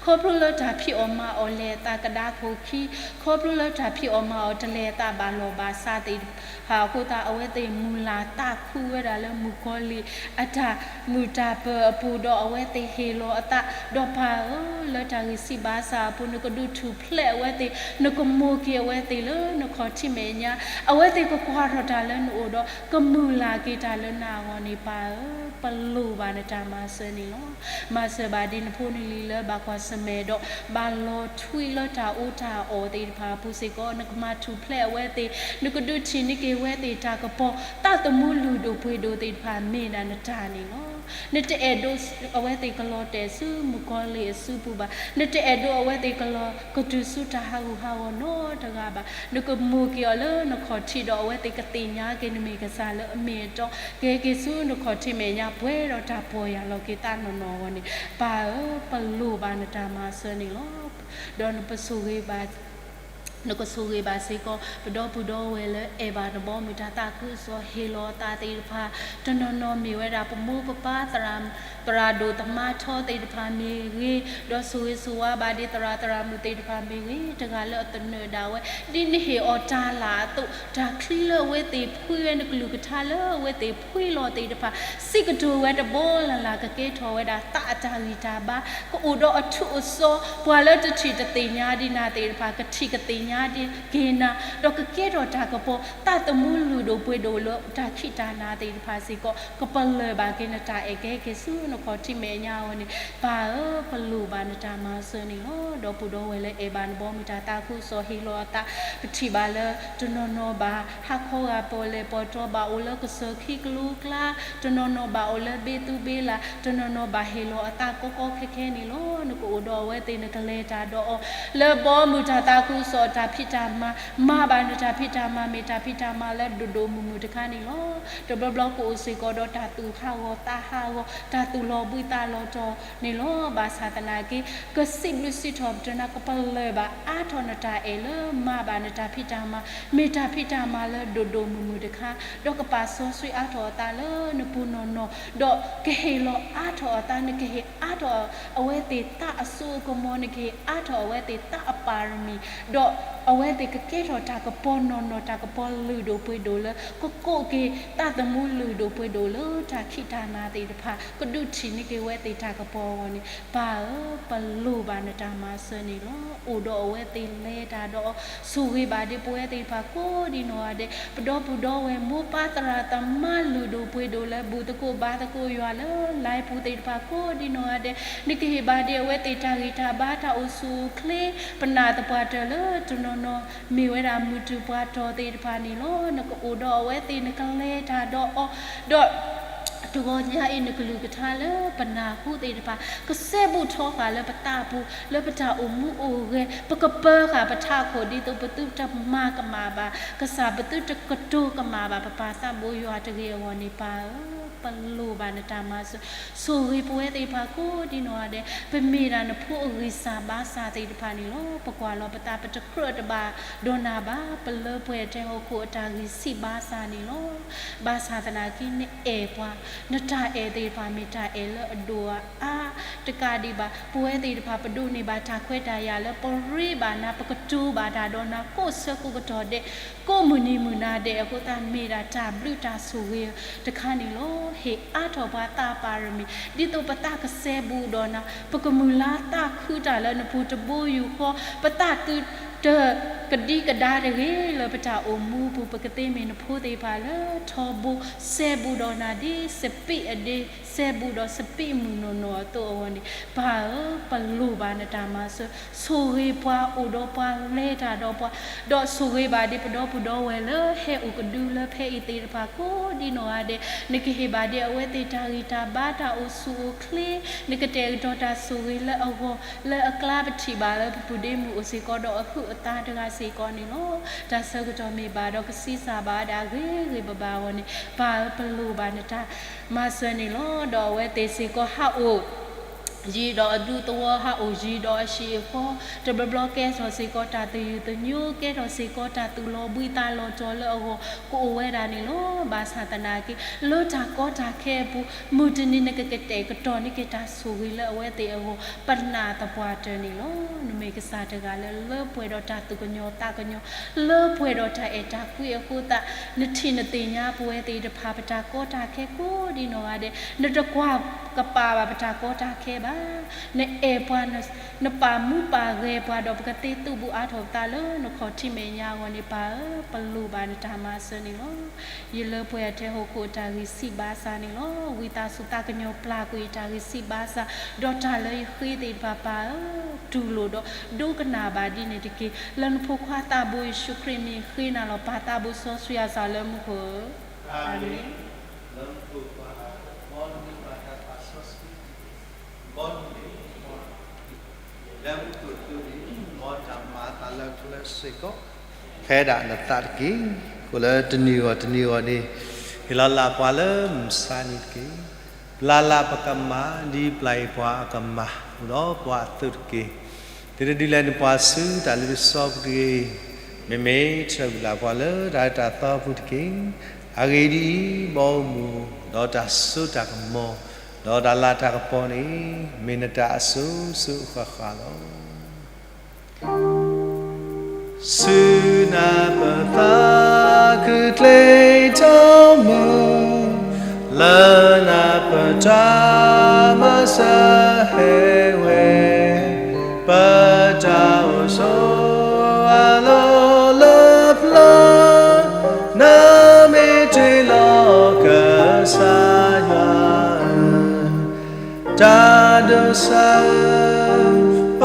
ခီဖျိလၢတၢ်ဖံးအီၣ်မၤအီၣ်လဲၤအသးကဒါခိၣ်ခံ, ခီဖျိလၢတၢ်ဖံးအီၣ်မၤအီၣ်တလဲၤအသးဘၣ်လီၢ်ဘၣ်စးသ့ၣ်တဖၣ် အဃိသတး အဝဲသ့ၣ်မုၢ်လၢ်သးခုဝဲဒၣ်လၢမုၣ်ကီၤလံၢ်အတၢ်မုာ်တၢ်ပၢၤအပူၤ, ဒီးအဝဲသ့ၣ်ဟ့ၣ်လီၤအသး, ဒီးပၢ်ဧၢ, လၢတၢ်ဂံၢ်ဆံးဘါစၢ်အပူၤ နကဒုးထူၣ်ဖျဲးအဝဲသ့ၣ်, နကမိၣ်က့ၤအဝဲသ့ၣ်လၢနခီၣ်ထံးမဲာ်ညါ, အဝဲသ့ၣ်ကကွၢ်ထီၣ်တၢ်လၢနအိၣ်ဒီး ကမုၢ်လၢ်က့ၤတၢ်လၢနၤအဂီၢ်န့ၣ်, ပၢ်ဧၢ, ပလိၣ်ဘၣ်နတၢ်မၤစၢၤန့ၣ်လီၤ. မၤစၢၤဘၣ်ဒ်နဖိနလံၤလၢဘၣ်ကွၢ်ဆၢၣ်မဲာ်ဒီး ဘၣ်လီၤထွံလၢတၢ်အူတၢ်အီၣ်သ့ၣ်တဖၣ်အပူၤစ့ၢ်ကီး, နကမၤထူၣ်ဖျဲးအဝဲသ့ၣ်, နကဒုးထံၣ်န့ၢ်က့ၤဝဲသ့ၣ်တၢ်ကပီၤ, သးသမူလုၢ်ဒိၣ်ပှ့ၤဒိၣ်သ့ၣ်တဖၣ်မ့ၢ်ဒၣ်နတၢ်န့ၣ်လီၤ. နတအဲၣ်ဒိးအဝဲသ့ၣ်ကလီၤတဲာ်ဆူမုၣ်ကီၤလံၢ်အစုပူၤဘၣ်, နတအဲၣ်ဒိးအဝဲသ့ၣ်ကလီၤကတုၤဆူတၢ်ဟးဂူာ်ဟးဂီၤနီတဂၤဘၣ်, နကမိၣ်က့ၤအီၤလၢနခီၣ်ထံးဒီး အဝဲသ့ၣ်ကသ့ၣ်ညါက့ၤနမ့ၢ်ကစၢ်လၢအမ့ၢ်အတီ, ကဟဲက့ၤဆူနခီၣ်ထံးမဲာ်ညါ ပှဲၤဒီးတၢ်ပီၢ်ယၢ်လီၤက့ၤသးနီၢ်နီၢ်အဂီၢ်န့ၣ်, ပၢ်ဧၢ, ပလိၣ်ဘၣ်နတၢ်မၤစၢၤန့ၣ်လီၤ. ဒီးနပဆိၣ်ဂ့ၤဘၣ် နကဆိၣ်ဂ့ၤဘၣ်စ့ၢ်ကီး ပဒီပုၢ်ဒီဝဲၢ်လၢအဲၣ်ဘၣ်နဘီမုၢ်တၢ်သးခုကစီၣ်ဟ့ၣ်လီၤအသးသ့ၣ်တဖၣ်, တနီၤနီၤမ့ၢ်ဝဲဒၣ်ပမိၢ်ပပၢ် သရၣ်ဒိၣ်သမါထီသ့ၣ်တဖၣ်မ့ၢ်ဂ့ၤ, ဒီးဆိၣ်ဂ့ၤဆိၣ်ဝါဘၣ်ဒ်သရၣ်သရၣ်မုၣ်သ့ၣ်တဖၣ်မ့ၢ်ဂ့ၤ, တဂၤလၢအသနၢၣ်ဒၣ်ဝဲ, ဒ်နဟ့ၣ်အီၤတၢ်လၢ်အသိး, တၢ်ချံလၢအဝဲသ့ၣ်ဖှံဝဲ နကလုၢ်ကထါလၢအဝဲသ့ၣ်ဖှံလီၤသ့ၣ်တဖၣ်, စံးကတိၤဝဲတဘီလၢ်လၢ် ကကဲထီၣ်ဝဲဒၣ်သးအတၢ်ဂံၢ်တၢ်ဘါ, ကအိၣ်ဒီးအထူးအစီ, ပှၤလၢတထံၣ်တသ့ၣ်ညါဒံးနၤသ့ၣ်တဖၣ် ကထံၣ်ကသ့ၣ်ညါက့ၤနၤ, ဒီးကကဲထီၣ်တၢ်ကပီၤ, သးသမူလုၢ်ဒိၣ်ပှ့ၤဒိၣ်လၢတၢ်ခံးတၢ်နၤသ့ၣ်တဖၣ်စ့ၢ်ကီး ကပလၢၢ်ဘၣ်က့ၤနတၢ်အဲၣ်ကဟဲက့ၤဆူနခီၣ်ထံးမဲာ်ညါအဂီၢ်န့ၣ်, ပၢ်ဧၢ, ပလိၣ်ဘၣ်နတၢ်မၤစၢၤန့ၣ်လီၤ. ဒီပုၢ်ဒီဝဲၢ်လၢအဲၣ်ဘၣ်နဘီမုၢ်တၢ်သးခုကစီၣ်ဟ့ၣ်လီၤအသး, ပထံၣ်ဘၣ်လၢ တနီၤနီၤဘၣ်ဟးခီဂာ်ပီၣ်လဲၣ်ပီၣ်တီ ဘၣ်အိၣ်လၢကစၢၢ်ခံကလိကျါ, တနီၤနီၤဘၣ်အိၣ်လၢဘ့သူဘ့လး, တနီၤနီၤဘၣ်ဟ့ၣ်လီၤအသးကီကီခဲခဲန့ၣ်လီၤ. နကအိၣ်ဒီးအဝဲသ့ၣ် နကလဲၤတၢ်ဒီးအီၤ လၢဘီမုၢ်တၢ်သးခုကစီၣ်အတၢ်ဖံးတၢ်မၤ, မၤဘၣ်နတၢ်ဖံးတၢ်မၤ မ့ၢ်တၢ်ဖံးတၢ်မၤလၢဒိၣ်ဒိၣ်မုၢ်မုၢ်တခါန့ၣ်လီၤ. တဘျီဘျီကအိၣ်စ့ၢ်ကီးဒီးတၢ်သူၣ်ဟးဂီၤသးဟးဂီၤ, တၢ်သူၣ်လီၤဘှံးသးလီၤတီၤန့ၣ်လီၤ. ဘၣ်ဆၣ်သနာ်က့ ကစံးဘျုးစံးထီၣ်ပတြၢၤနၤ ကပလၢၢ်ဘၣ်အါထီၣ်နတၢ်အဲၣ်လၢမၤဘၣ်နတၢ်ဖံးတၢ်မၤ, မ့ၢ်တၢ်ဖံးတၢ်မၤလၢဒိၣ်ဒိၣ်မုၢ်မုၢ်တခါ, ဒီးကပာ်စီဆှံအါထီၣ်အသးလၢနပူၤနီၢ်နီၢ်, ဒီးကဟ့ၣ်လီၤအါထီၣ်အသး, နကဟ့ၣ်အါထီၣ်အဝဲသ့ၣ်သးအစိအကမီၤ, နကဟ့ၣ်အါထီၣ်အဝဲသ့ၣ်သးအပၢ်ရမံၤ, ဒီးအဝဲသ့ၣ်ကကဲထီၣ်တၢ်ကပီၤနီၢ်နီၢ်, တၢ်ကပီၤလုၢ်ဒိၣ်ပှ့ၤဒိၣ်လၢ ကကိးက့ၤသးသမူလုၢ်ဒိၣ်ပှ့ၤဒိၣ်လၢတၢ်ခံးတၢ်နၤသ့ၣ်တဖၣ်, ကဒုးထံၣ်န့ၢ်က့ၤဝဲသ့ၣ်တၢ်ကပီၤအဂီၢ်န့ၣ်, ပၢ်ဧၢ, ပလိၣ်ဘၣ်နတၢ်မၤစၢၤန့ၣ်လီၤ. အိၣ်ဒီးအဝဲသ့ၣ်လဲၤတၢ်ဒီးအီၤ, ဆိၣ်ဂ့ၤဘၣ်ဒ်ပဝဲသ့ၣ်တဖၣ်ကိးဒံနီၢ်ဂၤဒဲး, ပဒီပုၢ်ဒီဝဲၢ်မိၢ်ပၢ်သရၣ်သမါလုၢ်ဒိၣ်ပှ့ၤဒိၣ်လၢ ဘူၣ်သကိးဘါသကိးယွၤလၢ လၢပူၤသ့ၣ်တဖၣ်ကိးဒံနီၢ်ဂၤဒဲး, နကဟ့ၣ်ဘၣ်ဒ်အဝဲသ့ၣ်တၢ်ဂံၢ်တၢ်ဘါ တၢ်အိၣ်ဆူၣ်အိၣ်ချ့, ပနာ်သပှၢ်တၢၢ်လၢတနီၤနီၤ မ့ၢ်ဝဲဒၣ်မုၢ်တူၢ်ပှၤတီၤသ့ၣ်တဖၣ်န့ၣ်လီၤ. နကအိၣ်ဒီးအဝဲသ့ၣ် နကလဲၤတၢ်ဒီးအီၤ, ဒီး တဂီၤညါအံၤ နကလုၢ်ကထါလၢပနၢ်ဟူသ့ၣ်တဖၣ် ကစဲဘူးထီဃာ်လၢပသးပူၤ, လၢပတၢ်အိၣ်မူအိၣ်ဂဲၤ, ပကပၢဃာ်ပထးခိၣ် ဒ်သိးပသုတမၤကမၣ်ဘၣ်ကစၢ်, ပသုတကတိၤကမၣ်ဘၣ်ပပၢ်သးဘိယွၤတဂ့ၤအဂီၢ်န့ၣ်, ပၢ်ဧၢ, ပလိၣ်ဘၣ်နတၢ်မၤစၢၤ, ဆိၣ်ဂ့ၤပဝဲသ့ၣ်တဖၣ်ကိးဒံနီၢ်ဂၤဒဲး, ပမ့ၢ်ဒၣ်နဖိအဂံၢ်စၢ်ဘါစၢ်သ့ၣ်တဖၣ်န့ၣ်လီၤ. ပကွၢ်လီၤပသး ပတကြၢးတဘၣ်ဒီးနၤဘၣ်, ပလၢပှဲၤထဲဟီၣ်ခိၣ်အတၢ်ဂံၢ်ဆံးဘါစၢ်န့ၣ်လီၤ. ဘၣ်ဆၣ်သနာ်က့ နအဲၣ်ပှၤ နတၢ်အဲၣ်သ့ၣ်တဖၣ်မ့ၢ်တၢ်အဲၣ်လၢအဒိၣ်အအါတကးဒံးဘၣ်, ပဝဲသ့ၣ်တဖၣ်ပဒိးန့ၢ်ဘၣ်တၢ်ခွဲးတၢ်ယာ်လၢပရ့ဘၣ်နၤ ပကတိၤဘၣ်တၢ်ဒီးနၤ ကိးဆၢကိးကတီၢ်ဒဲး ကိးမုၢ်နံၤမုၢ်နၤဒဲးအဃိသတး မ့ၢ်ဒၣ်တၢ်ဘျုးတၢ်ဆိၣ်ဂ့ၤတခါန့ၣ်လီၤ. ဟ့ၣ်အါထီၣ်ပှၤသးပၢ်ရမံၤ ဒ်သိးပသးကစဲဘူးဒီးနၤ ပကမုၢ်လၢ်သးခုတၢ်လၢနပူၤတဘိယူၢ်ဃီ, ပသးသုတကဒံကဒါတဂ့ၤလၢပတၢ်အိၣ်မူပူၤ, ပကသ့မ့ၢ်နဖိသ့ၣ်တဖၣ်လၢထီဘိ စဲဘူးဒီးနၤဒ်စပံးအဒ့ စဲဘူးဒီးစပံးမုၢ်နီၢ်နီၢ်အသိးအဂီၢ်န့ၣ်, ပၢ်ဧၢ, ပလိၣ်ဘၣ်နတၢ်မၤစၢၤ, ဆိၣ်ဂ့ၤပှၤ အိၣ်ဒီးပှၤ လဲၤတၢ်ဒီးပှၤ, ဒီးဆိၣ်ဂ့ၤဘၣ်ဒ်ပဒီပုၢ်ဒီဝဲၢ်လၢဟဲအိၣ်ကဒုလၢဖဲအံၤသ့ၣ်တဖၣ်ကိးဒ်နီၢ်ဂၤဒဲး, နကဟ့ၣ်ဘၣ်ဒ်အဝဲသ့ၣ်တၢ်ဂံၢ်တၢ်ဘါ တၢ်အိၣ်ဆူၣ်အိၣ်ချ့, နကတဲာ်ကတီၤတၢ်ဆိၣ်ဂ့ၤလၢအဂီၢ် လၢအကျါ ပထံၣ်ဘၣ်လၢပပုၢ်ဒ့မုၣ်အိၣ်စ့ၢ်ကီး ဒီးအဟုးအသးတဂၤစ့ၢ်ကီးန့ၣ်လီၤ. တၢ်ဆၢကတီၢ်မ့ၢ်ဘၣ်ဒီး ကဆံးစၢ်ဘၣ်ဝဲဒၣ်အဂ့ၤဂ့ၤဘၣ်ဘၣ်အဂီၢ်န့ၣ်, ပၢ်ဧၢ, ပလိၣ်ဘၣ်နတၢ်မၤစၢၤန့ၣ်လီၤ. ဒီးအဝဲသ့ၣ်စ့ၢ်ကီးဟးအိၣ် ယံၤဒီးအဒူသဝီ, ဟးအိၣ်ယံၤဒီးအဟံၣ်အဃီ, တဘျီဘျီကဲထီၣ်စ့ၢ်ကီးတၢ်သယုၢ်သညိ, ကဲထီၣ်စ့ၢ်ကီးတၢ်သူၣ်လီၤဘှံးသးလီၤတီၤလၢအဂီၢ် ကအိၣ်ဝဲဒၣ်န့ၣ်လီၤ. ဘၣ်ဆၣ်သနာ်က့ လၢတၢ်ကီတၢ်ခဲအပူၤ မုၢ်တနံၤနကကတဲာ်ကတီၤန့ၢ်က့ၤတၢ်ဆိၣ်ဂ့ၤလၢအဝဲသ့ၣ်အဂီၢ် ပနာ်သပှၢ်တၢၢ်န့ၣ်လီၤ. နမ့ၢ်ကစၢ်တဂၤလၢလၢပှဲၤဒီးတၢ်သူၣ်ကညီၤသးကညီၤ, လၢပှဲၤဒီးတၢ်အဲၣ်တၢ်ကွံအဃိသတး, နထံၣ်နသ့ၣ်ညါပဝဲသ့ၣ်တဖၣ် ပတၢ်ကီတၢ်ခဲကိးဒ်နီၢ်ဂၤဒဲး, နတကွၢ်ကပၤဘၣ်ပတၢ်ကီတၢ်ခဲဘၣ်. နအဲၣ်ပှၤ, နပာ်မူပာ်ဂဲၤပှၤ ဒီးပကသ့သူၣ်ဘူးအါထီၣ်ပသးလၢနခီၣ်ထံးမဲာ်ညါအဂီၢ်န့ၣ်, ပၢ်ဧၢ, ပလိၣ်ဘၣ်နတၢ်မၤစၢၤန့ၣ်လီၤ. ယလၢပှဲၤအထဲဟီၣ်ခိၣ်အတၢ်ဂံၢ်စၢ်ဘါစၢ်န့ၣ်လီၤ. ဝံသးစူၤသးကညီၤပျၢ်ကွံာ်ယတၢ်ဂံၢ်စၢ်ဘါစၢ်, ဒီးတၢ်လၢယဃ့သ့ၣ်တဖၣ် ပၢ်ဧၢ, တူၢ်လိာ်ဒီးဒိကနၣ်ဘၣ်ဒ်န့ၣ်တက့ၢ်. လၢနဖိခွါသးဘိယ့ၣ်ၡူးခရံာ်မံၤဃ့နၤလီၤ. ပၢ်သးဘိစီဆှံယွၤစၢ်လၢမူခိၣ်ဧၢ, အၤမ့ၣ်. လၢမူခိၣ်ပၢ်, မ်နမံၤဘၣ်တၢ်ပာ်စီဆှံ, မ်နမံၤ, လၢမူခိၣ်အသိးန့ၣ် မ်တၢ်မၤအသးလၢကျဲစ့ၢ်ကီး ဖဲဒၣ်နသးတက့ၢ်. အဃိလၢတနံၤဂီၢ်တနံၤဂီၢ်န့ၣ် ဟ့ၣ်လီၤလၢ်ပှၤလၢမုၢ်ဆါနံၤတက့ၢ်. ပျၢ်လၢ်ပကမၢ် ဒ်ပျၢ်အီၤပှၤအကမၢ် အိၣ်ဒီးပှၤအသိးတက့ၢ်. သုတဒုးလဲၤနုာ်ပှၤဆူတၢ်လ့ပစီပူၤတဂ့ၤ. မ့မ့ၢ်ထၢၣ်ဝံၤလၢ်ပှၤလၢတၢ်အၢတၢ်သီအပူၤတက့ၢ်. အဂ့ၢ်ဒ်အံၤ, ဘီမုၢ် ဒီးတၢ်စိတၢ်ကမီၤ ဒီးတၢ်လၤတၢ်ကပီၤန့ၣ် မ့ၢ်နတၢ်အစိၤစိၤအဃၣ်ဃၣ်လီၤ. ဆူနၤပသးခုကျ့ထီၣ်မုၢ်, လၢနၤပတၢ်မၤစၢၤဟဲဝဲ, ပတၢ်အိၣ်ဆိးအလီၢ်လၢပျၢၤ, နမ့ၢ်တ့ၢ်လီၤကစၢ်ယွၤဧၢ, တၢ်ဒိးစၢ်ဧၢ, ပ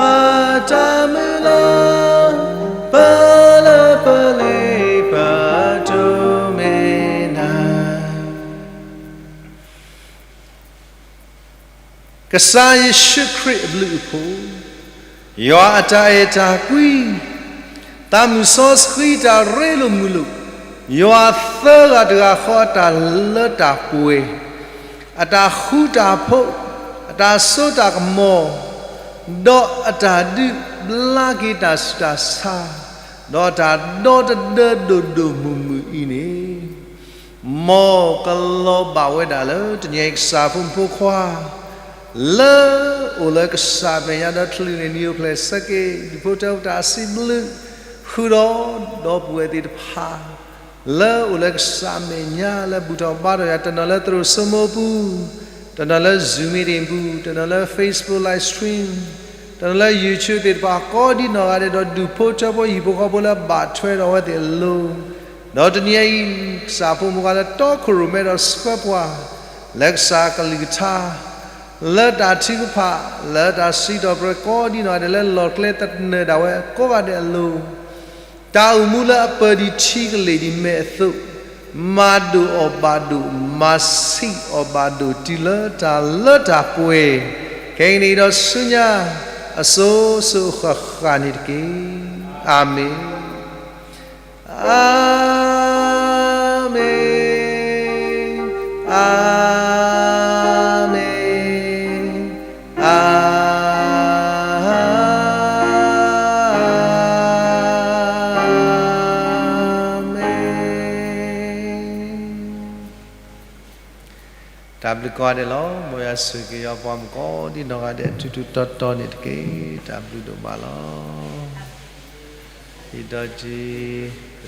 တၢ်မုၢ်လၢ်, ပလၢပလ့ပတိၢ်မ့ၢ်နၤ. ကစၢ်ယ့ၣ်ၡူးခရံာ်အဘျုးအဖှိၣ်, ယွၤအတၢ်အဲၣ်တၢ်ကွံ, သးမုၢ်စီဆှံတၢ်ရ့လိာ်မုာ်လိာ်, ယွၤသၢဂၤတဂၤဃီအတၢ်လၢတၢ်ပှဲၤ, အတၢ်ဃူတၢ်ဖိး, အတၢ်စိတၢ်ကမီၤ, ဒီးအတၢ်ဒုးဘျါက့ၤတၢ်ဆူးတၢ်ဆါ, ဒီးတၢ်ဒီတဒၢဒိၣ်ဒိၣ်မုၢ်မုၢ်အံၤန့ၣ်, မ်ကလီၤဘၣ်ဝဲဒၣ်လၢတနံၤအံၤ ကစၢ်ဖိမုၣ်ဖိခွါ လၢအိၣ်လၢကစၢ်မဲာ်ညါဒီးချုးန့ၣ် နံၤအိၣ်ဖျဲၣ်ဆၢက့ၤ ဒူၣ်ဖိထၢဖိတၢ်စံးဘျုး ဃုာ်ဒီးဒီပုၢ်ဝဲၢ်သ့ၣ်တဖၣ် လၢအိၣ်လၢကစၢ်မဲာ်ညါ လၢဘူၣ်ထီၣ်ဘါထီၣ်ယၤ တနီၤလၢသရိာ်စိမိၢ်ပူၤ, တနီၤလၢ Zoom meeting ပူၤ, တနီၤလၢ Facebook live stream, တနီၤလၢ YouTube သ့ၣ်တဖၣ် ကိးဒံနီၢ်ဂၤဒဲး ဒီးဒူၣ်ဖိထၢဖိဟံၣ်ဖိဃီဖိလၢဘၣ်ထွဲဒီးအဝဲသ့ၣ်အလိၤ, ဒီးတနံၤအံၤ ကစၢ်ဖိမုၣ်ဖိခွါလၢတီခိၣ်ရိၣ်မဲဒီးဆှၢပှၤ လၢကစၢ်ကလုၢ်ကထါ လၢတၢ်ထုကဖၣ် လၢတၢ်စံးထီၣ်ပတြၢၤ ကိးဒံနီၢ်ဂၤဒဲး လၢလီၢ်ကျဲသနၢၣ်ဒၣ်ဝဲကိးဂၤဒဲးအလိၤ, တၢ်အိၣ်မူလၢအပၢၢ်ဒံးထံကလ့ၢ်ဒံးမဲာ်အသိး, မၤဒိၣ်အီၤဘၣ်ဒိၣ်, မၤဆံးအီၤဘၣ်ဒိၣ် တုၤလၢတၢ်လၢတၢ်ပှဲၤ, ခဲကနံၣ်အံၤဒီးဆူညါ အစိၤစိၤအဃၣ်ဃၣ်န့ၣ်တက့ၢ်. အၤမ့ၣ်. အၤမ့ၣ်, အၤမ့ၣ်, အၤမ့ၣ်. အၤမ့ၣ်. တၢ်ဘျုးကိးဂၤဒဲးလီၤ. မ်ယွၤဆိၣ်ဂ့ၤက့ၤယွၤပှၤမုၣ်ကိးဒံနီၢ်ဂၤဒဲး ထူထူတီတီန့ၣ်တက့ၢ်. တၢ်ဘျုးဒိၣ်မးလီၤ. ဟံးဒီးက့ၤ